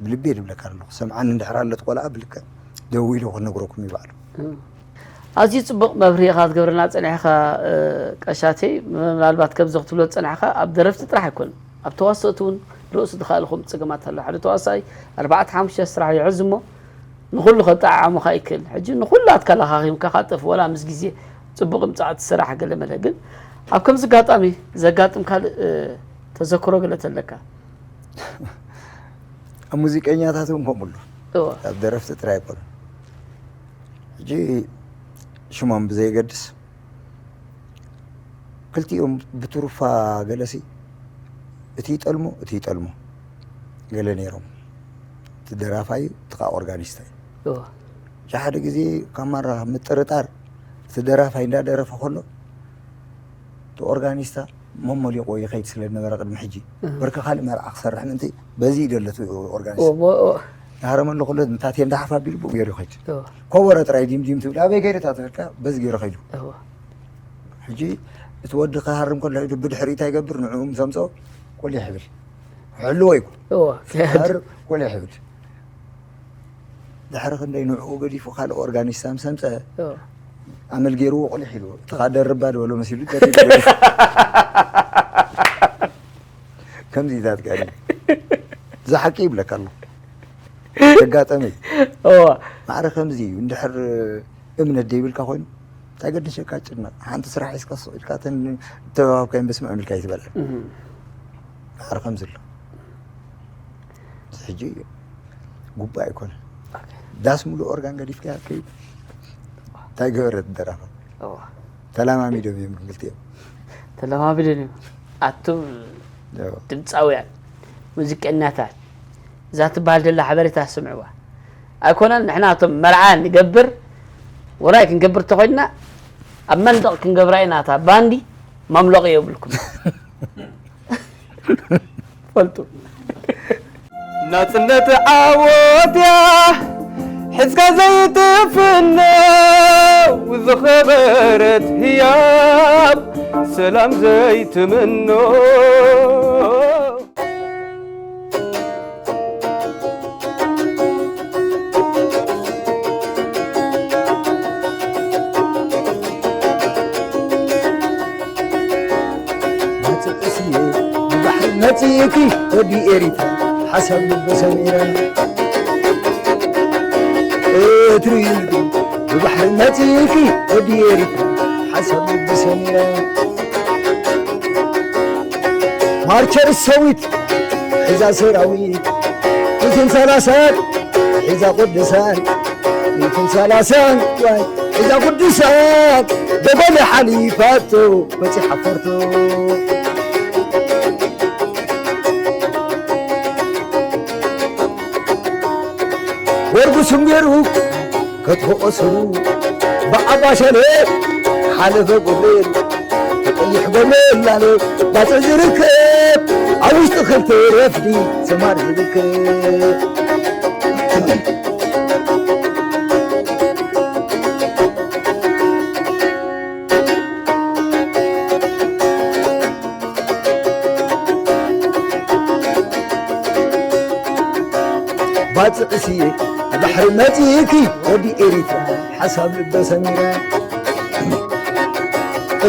ብልቢ እየ ድብለካ ኣለኹ። ሰምዓኒ እንድሕር ኣሎ እቲ ቆልዓ ብልክዕ ደዊለ ክነግረኩም እዩ ባዕሉ። እም። ኣዝዩ ጽቡቕ መብርሂ ኢኻ ክትገብረና ጸኒሕካ፣ እ፣ ቀሻተይ። ምናልባት ከምዚ ክትብሎ ዝጸናሕካ ኣብ ደረፍቲ ጥራሕ ኣይኮነን፣ ኣብ ተዋሰእቲ እውን ርእሱ ዝኸኣልኩም ጸገማት ኣሎ። ሓደ ተዋሳኣይ ኣርባዕተ ሓሙሽተ ስራሕ ይሕዝ እሞ ንኹሉ ከጠዓዕሙኻ ይክእል። ሕጂ ንኹላትካ ለኻኺምካ ካጠፍ ወላ ምስ ግዜ ጽቡቕ ምጻእ ትስራሕ ገለ መለ። ግን ኣብ ከምዚ ኣጋጣሚ ዘጋጥም ካልእ፣ እ፣ ተዘክሮ ገለ ተለካ? ኣብ ሙዚቀኛታት እውን ከምኡ ኣሎ። እወ። ኣብ ደረፍቲ ጥራይ ኣይኮነን። ሕጂ ሽሞም ብዘየገድስ ክልቲኦም ብትሩፋ ገለሲ እቲ ይጠልሞ፣ እቲ ይጠልሞ ገለ ነይሮም። እቲ ደራፋይ፣ እቲ ኸዓ ኦርጋኒስታ እዩ። እወ። እቲ ሓደ ግዜ ካብ ማራ ምጥርጣር፣ እቲ ደራፋይ እንዳደረፈ ከሎ፣ እቲ ኦርጋኒስታ መሞሊቆ ይኸይድ ስለ ዝነበረ ቅድሚ ሕጂ፣ እህ። ብርኪ ካልእ መርዓ ክሰርሕ ምእንቲ በዚ እዩ ደሎ እቲ ኦርጋኒስታ። እወ፣ እወ። ዝሃረመሉ ከሎ፣ እንታቴ እንዳሓፍ ኣቢሉ ብኡ ገይሩ ይኸይድ። እወ። ኮቦሮ ጥራይ ዲም ዲም ትብል፣ ኣበይ ከይዱ እታ ትብልካ፣ በዚ ገይሩ ኸይዱ። እወ። ሕጂ እቲ ወዲ ክሃርም ከሎ ኢሉ ብድሕሪኡ እንታይ ይገብር? ንዕኡ ምስ ኣምጽኦ ቁሊሕ ይብል። ክሕልዎ ይኩን። እወ፣ ክሕል። ክሃርም ቁሊሕ ይብል። ድሕሪ ክንደይ ንዕኡ ገዲፉ ካልእ ኦርጋኒስታ ምስ ኣምጸአ እወ። ኣመል ገይርዎ ቁሊሕ ኢልዎ። እቲ ኻኣ ደርባ ድበሎ መሲሉ ደሪቡ ገዲፉ። ከምዚታት ጋር ዝሓቂ ይብለካ ኣሎ። ተጋጠመ። እወ። ማዕረ ከምዚ እዩ። እንድሕር እምነት ደይብልካ ኮይኑ እንታይ ገደሸካ ጭነቕ። ሓንቲ ስራሕ ሒዝካ ስቕ ኢልካ እተን ተዋሃብካየን በስመ ኣብ ኢልካ ኣይትበልዐን። እህ። ማዕረ ከምዚ ኣሎ። እዚ ሕጂ ጉባእ ኣይኮነን። ኦኬ። ዳስ ሙሉእ ኦርጋን ገዲፍካ ከይድ። እንታይ ገበረት ደራፋ? እዋ። ተላማሚዶም እዮም ክልቲኦም። ተለማሚዶም እዮም። ኣቱም እዎ። ድምፃውያን፣ ሙዚቀኛታት፣ እዛ ትበሃል ዘላ ሓበሬታ ስምዕዋ። ኣይኮነን ንሕና እቶም መርዓ ንገብር፣ ወራይ ክንገብር ተኾይንና፣ ኣብ መንደቕ ክንገብራ ኢና፣ እታ ባንዲ መምለቒ የብልኩም። ፈልጡ። ናጽነት ዓወት እያ፣ ሕዝካ ዘይትፍነው ዝኸበረት ህያብ፣ ሰላም ዘይትምኖ። መጽእስየ ብባሕሪ መጺእኪ ወዲ ኤሪትራ ሓሳብ ልቢ ሰሚረ። እትሪ ብባሕሪ መጺእኪ ወዲ ኤሪትራ ሓሳብ ልቢ ሰሚረ። ማርቸር ሰዊት ሒዛ ሰራዊት ሚእትን ሰላሳን ሒዛ ቅዱሳን ሚእትን ሰላሳን ዋይ ሒዛ ቅዱሳን ደጎሊ ሓሊፋቶ በፂሓ ፈርቶ። እርጉስም ገይሩ ከትፎ ቀስሩ ብዓባ ሸለ ሓለፈ ጎበል ተቀይሕ ጎመል ላለ ባጽዕ ዝርከብ ኣብ ውሽጢ ክልተ ረፍዲ ሰማር ዝርከብ ባጽዕ ስየ ባሕሪ መጺእኪ ወዲ ኤሪትራ ሓሳብ ልበ ሰሚረ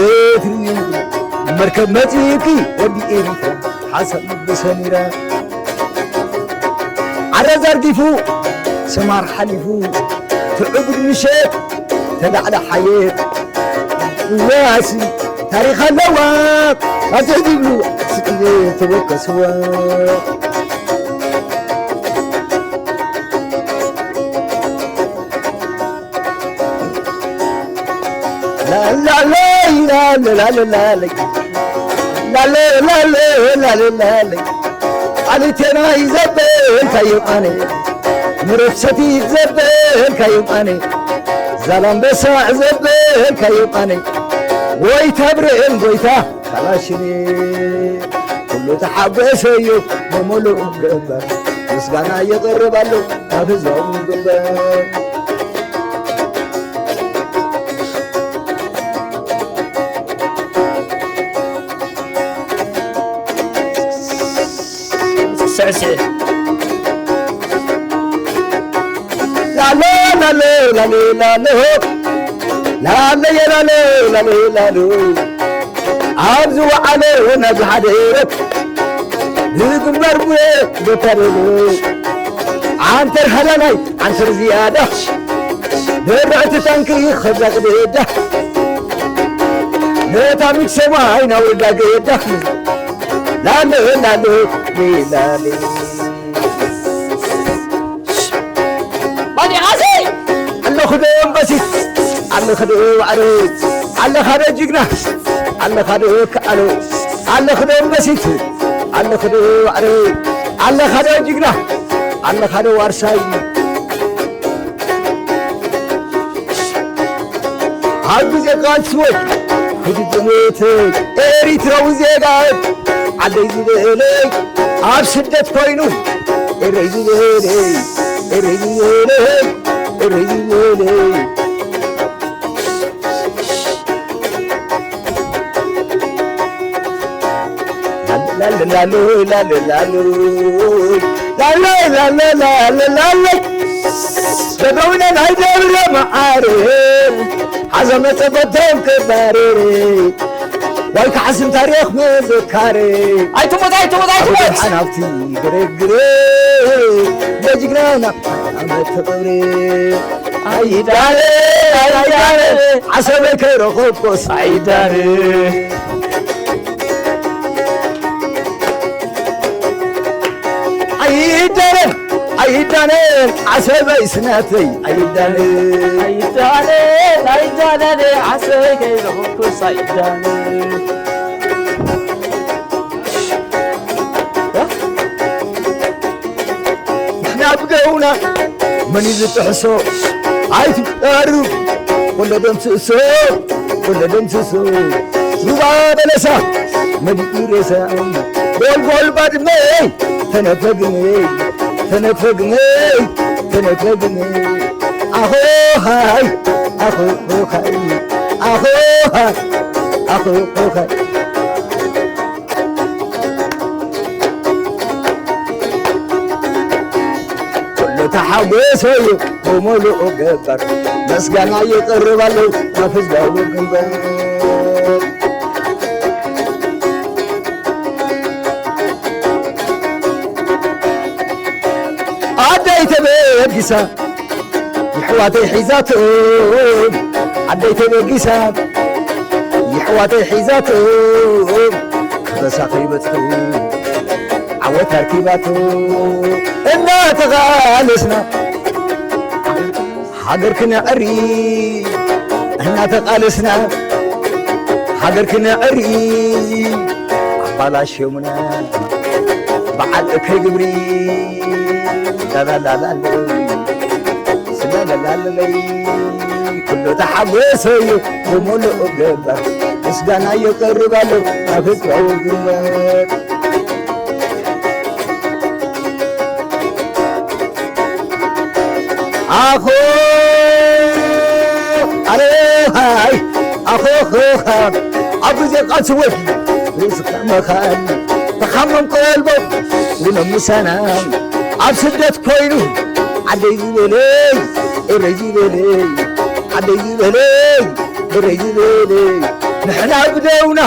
እትሪ መርከብ መጺእኪ ወዲ ኤሪትራ ሓሳብ ልበ ሰሚረ ዓረ ዘርጊፉ ሰማር ሓሊፉ ትዕቡድ ምሸት ተላዕለ ሓየት እዋሲ ታሪኽ ኣለዋ ባጽዕ ዝብሉ ስእሊ ተወከስዋ ላላለይ ላለ ላለ ላለይ ላለ ላለ ላለ ላለይ ኣሊቴና ይዘበልካዮም ኣነ ምረፍሰቲ ይዘበልካዮም ኣነ ዛላምበሳ ዘበልካዮም ኣነ ጎይታ ብርኤን ጎይታ ካላሽኔ ኩሉ ተሓጎሰ እዩ ብምሉእ ገበር ምስጋና የቕርብ ኣሎ ናብ ህዝባዊ ግንባር ስዕስዕ ላሎ ላሎ ላሎ ላሎ ላሎ የላሎ ላሎ ላሎ ኣብ ዝወዓለ ናብ ዝሓደረ ብግንባር ጉየ ዘታደሉ ዓንተር ሃላላይ ዓንተር ዝያዳ ደርዕቲ ታንኪ ኸብዛ ቅደዳ ነታ ሚት ሰማይ ናውርዳ ገዳ ላለ ላለ ላለ ባዲቓሲ ኣለኹ ዶ እምበሲት ኣለኸ ዶ ዋዕረ ኣለኻ ዶ ጅግና ኣለኻ ዶ ከኣሎ ኣለኸ ዶ እምበሲት ኣለኸ ዶ ዋዕረ ኣለኻ ዶ ጅግና ኣለኻ ዶ ዋርሳይ ኣብ ግዜ ቃልሲ ወይ ሕጂ ዝሞተ ኤሪትራዊ ዜጋ ዓደይ ዝበለይ ኣብ ስደት ኮይኑ ኤረይ ዝበለይ ኤረይ ዝበለይ ኤረይ ዝበለይ ላለ ላለ ላለ ላለ ላለ ላለ ላለ ላለ ደብረዊነ ናይ ደብረ መዓረ ሓዘ መጸበቶም ክባረር ወይ ክሓስም ታሪኽ ምዝካር ኣይትሞት ኣይትሞት ኣይትሞት ሓናብቲ ግርግር በጅግናና ዓመት ተቐብረ ኣይዳለ ኣይዳለ ዓሰበይ ከይረኸብኮስ ኣይዳለ ኣይዳለን ኣይዳለን ዓሰበይ ስናተይ ኣይዳለን ኣይዳለን ኣይዳለን ዓሰበይ ከይረኸብኮስ ኣይዳለ ንሕና ብገውና መን እዩ ዝጥሕሶ ኣይትቀርብ ወለዶም ስእሶ ወለዶም ስእሶ ሩባ በለሳ መሊኡ ሬሳ ጎልጎል ባድመ ተነፈግመ ተነፈግመ ተነፈግመ ኣኾሃይ ኣኾሃይ ኣኾሃይ ኣኾሃይ ኩሉ ተሓጎሰ እዩ ብምሉኡ ገበር መስጋና ይቕርብ ኣሎ ናብ ህዝባዊ ግንባር ኣደይ ተበጊሳ ይሕዋተይ ሒዛቶም ዓደይ ተበጊሳ ይሕዋተይ ሒዛቶም ከበሳ ከይበጽሑ ዓወት ኣርኪባቶ እናተቓለስና ሃገር ክነዕሪ እናተቓለስና ሃገር ክነዕሪ ኣባላሽዮምና በዓል እከይ ግብሪ ላላላላለ ላለለይ ኩሉ ተሓጎሰ እዩ ብምሉእ ገበር ምስጋና የቀርብ ኣሎ ናብ ህዝባዊ ግንባር። ኣኾ ኣረ ሃይ ኣኾ ኾኻ ኣብ ግዜ ቃልሲ ወዲ ርእስኻ መኻን ተኻሞም ቀልቦም ውኖም ምሳና ኣብ ስደት ኮይኑ ዓደይ ዝበለይ እረይ ዝበለይ ዓደይ ዝበለይ እረይ ዝበለይ ንሕና ብደውና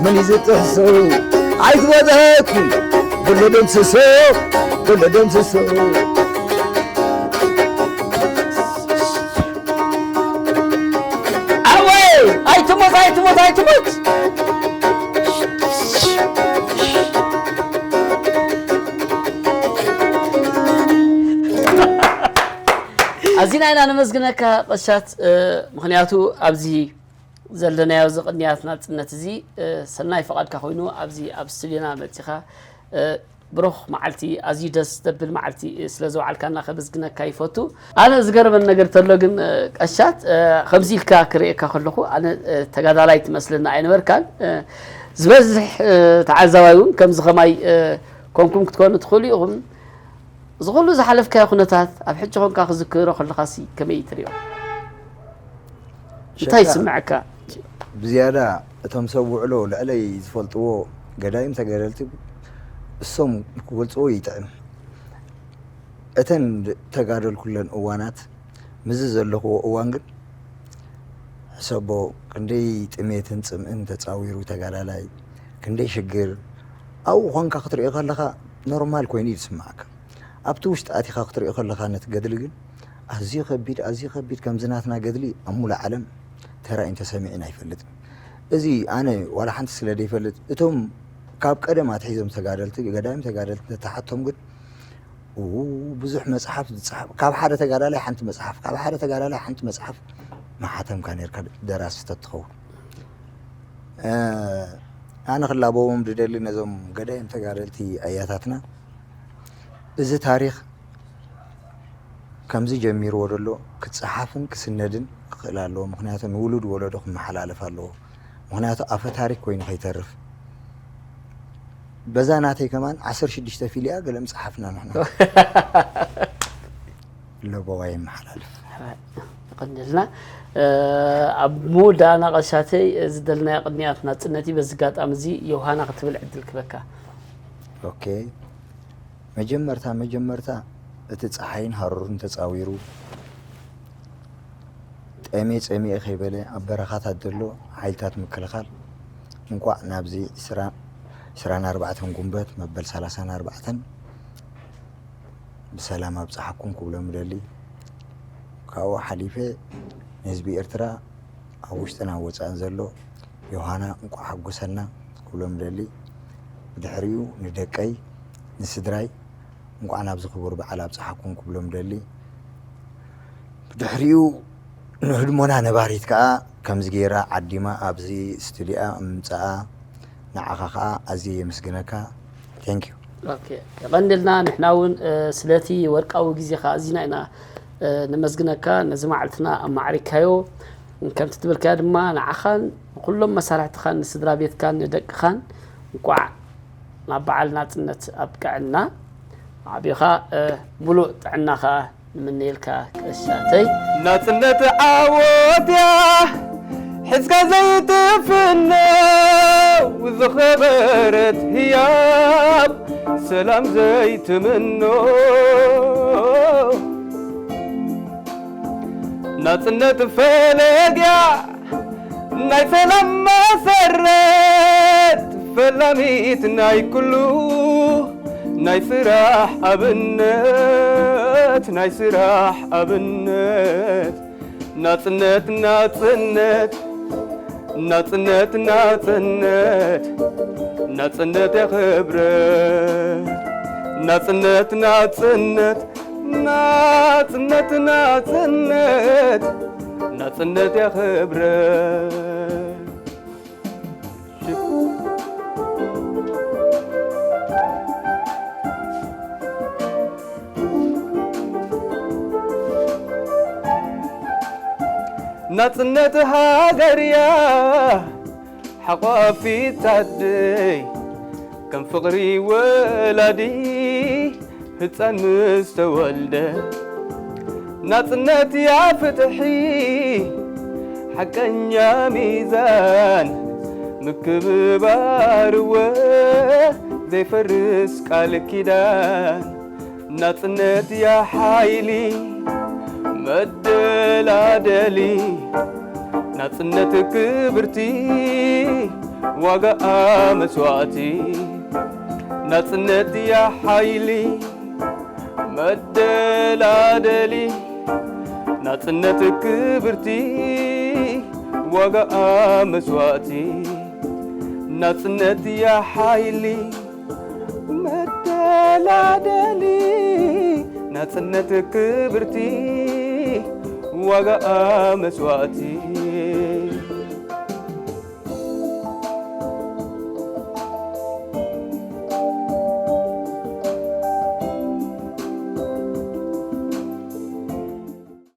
መን እዩ ዝጥሕሶ ኣይትወደኩ ብሎ ደምስሶ ብሎ ደምስሶ ኣወይ ኣይትሞት ኣይትሞት ኣይትሞት ኣዚና ኢና ነመስግነካ ቀሻት ምክንያቱ ኣብዚ ዘለናዮ እዚ ቅንያት ናጽነት እዚ ሰናይ ፈቓድካ ኮይኑ ኣብዚ ኣብ ስቱድዮና መጺኻ ብሩኽ መዓልቲ ኣዝዩ ደስ ዘብል መዓልቲ ስለ ዘውዓልካና ከመስግነካ ይፈቱ ኣነ ዝገርመን ነገር ተሎ ግን ቀሻት ከምዚ ኢልካ ክርእየካ ከለኹ ኣነ ተጋዳላይ ትመስለና ኣይነበርካን ዝበዝሕ ተዓዛባይ እውን ከምዚ ከማይ ኮንኩም ክትኮኑ ትኽእሉ ኢኹም እዚ ኩሉ ዝሓለፍካዮ ኩነታት ኣብ ሕጂ ኮንካ ክዝክሮ ከለኻሲ ከመይ ትሪኦ እንታይ ይስምዐካ ብዝያዳ እቶም ሰብ ውዕሎ ልዕለይ ዝፈልጥዎ ገዳይም ተጋደልቲ እሶም ክገልፅዎ ይጥዕም እተን ተጋደልኩለን እዋናት ምዚ ዘለኽዎ እዋን ግን ሕሰቦ ክንደይ ጥሜትን ፅምእን ተፃዊሩ ተጋዳላይ ክንደይ ሽግር ኣብኡ ኾንካ ክትሪኦ ከለኻ ኖርማል ኮይኑ እዩ ዝስማዓካ ኣብቲ ውሽጢ ኣቲኻ ክትሪኦ ከለኻ ነቲ ገድሊ ግን ኣዝዩ ከቢድ ኣዝዩ ከቢድ ከምዚ ናትና ገድሊ ኣብ ሙሉእ ዓለም ተራእዩን ተሰሚዑን ኣይፈልጥን እዚ ኣነ ዋላ ሓንቲ ስለ ዘይፈልጥ እቶም ካብ ቀደም ኣትሒዞም ተጋደልቲ ገዳይም ተጋደልቲ ተተሓቶም ግን ብዙሕ መፅሓፍ ዝፀሓፍ ካብ ሓደ ተጋዳላይ ሓንቲ መፅሓፍ ካብ ሓደ ተጋዳላይ ሓንቲ መፅሓፍ መሓተምካ ነርካ ደራሲ ተትኸውን ኣነ ክላበዎም ዝደሊ ነዞም ገዳይም ተጋደልቲ ኣያታትና እዚ ታሪክ ከምዚ ጀሚርዎ ዘሎ ክፀሓፍን ክስነድን ክኽእል ኣለዎ ምክንያቱ ንውሉድ ወለዶ ክመሓላለፍ ኣለዎ ምክንያቱ ኣፈ ታሪክ ኮይኑ ከይተርፍ በዛ ናተይ ከማን ዓሰርተ ሽዱሽተ ፊልያ ገለ ምፅሓፍና ንሕና ለበዋ ይመሓላልፍ ይቐንልና ኣብ መወዳእና ቀሻተይ ዝደልናዮ ቅንያት ናፅነት እዩ በዚ ጋጣሚ እዚ ዮሃና ክትብል ዕድል ክበካ ኦኬ መጀመርታ መጀመርታ እቲ ፀሓይን ሃሩርን ተፃዊሩ ጠሜ ጸሚኤ ከይበለ ኣብ በረኻታት ዘሎ ሓይልታት ምክልኻል እንቋዕ ናብዚ ዕስራን ኣርባዕተን ጉንበት መበል ሰላሳን ኣርባዕተን ብሰላም ኣብፀሓኩም ክብሎም እደሊ። ካብኡ ሓሊፈ ንህዝቢ ኤርትራ ኣብ ውሽጥን ኣብ ወፃእን ዘሎ ዮሃና እንቋዕ ሓጎሰና ክብሎም እደሊ። ብድሕሪኡ ንደቀይ ንስድራይ እንቋዕ ናብዚ ክቡር በዓል ኣብፀሓኩም ክብሎም እደሊ። ብድሕሪኡ ንህድሞና ነባሪት ከኣ ከምዚ ገይራ ዓዲማ ኣብዚ ስቱዲያ ምምጻኣ ንዓኻ ከኣ ኣዝየ የመስግነካ። Thank you። ኦኬ የቐንልና ንሕና እውን ስለቲ ወርቃዊ ግዜኻ ኣዚና ኢና ነመስግነካ ነዚ መዓልትና ኣማዕሪካዮ ከምቲ ትብልካዮ ድማ ንዓኻን ንኩሎም መሳርሕትኻን ንስድራ ቤትካን ንደቅኻን እንቋዕ ናብ በዓል ናጽነት ኣብቅዐና ዓቢኻ ሙሉእ ጥዕና ኸኣ ንምነየልካ ቀሻተይ። ናጽነት ዓወት እያ ሒዝካ ዘይትፍነው ዝኸበረት ህያብ ሰላም ዘይትምኖ ናጽነት ፈለግ እያ ናይ ሰላም መሰረት ፈላሚት ናይ ኩሉ ናይ ስራሕ ኣብነት ናይ ስራሕ ኣብነት ናጽነት ናጽነት ናጽነት ናጽነት ናጽነት የኽብረ ናጽነት ናጽነት ናጽነት ናጽነት ናጽነት የኽብረ ናጽነት ሃገርያ ሓቋፊት ኣደይ ከም ፍቕሪ ወላዲ ህፃን ምስ ተወልደ ናጽነት ያ ፍትሒ ሓቀኛ ሚዛን ምክብባርወ ዘይፈርስ ቃል ኪዳን ናጽነት ያ ሓይሊ መደላደሊ ናጽነት ክብርቲ ዋጋኣ መስዋእቲ ናጽነት ያ ሓይሊ መደላደሊ ናጽነት ክብርቲ ዋጋኣ መስዋእቲ ናጽነት ያ ሓይሊ መደላደሊ ናጽነት ክብርቲ ዋጋኣ መስዋእቲ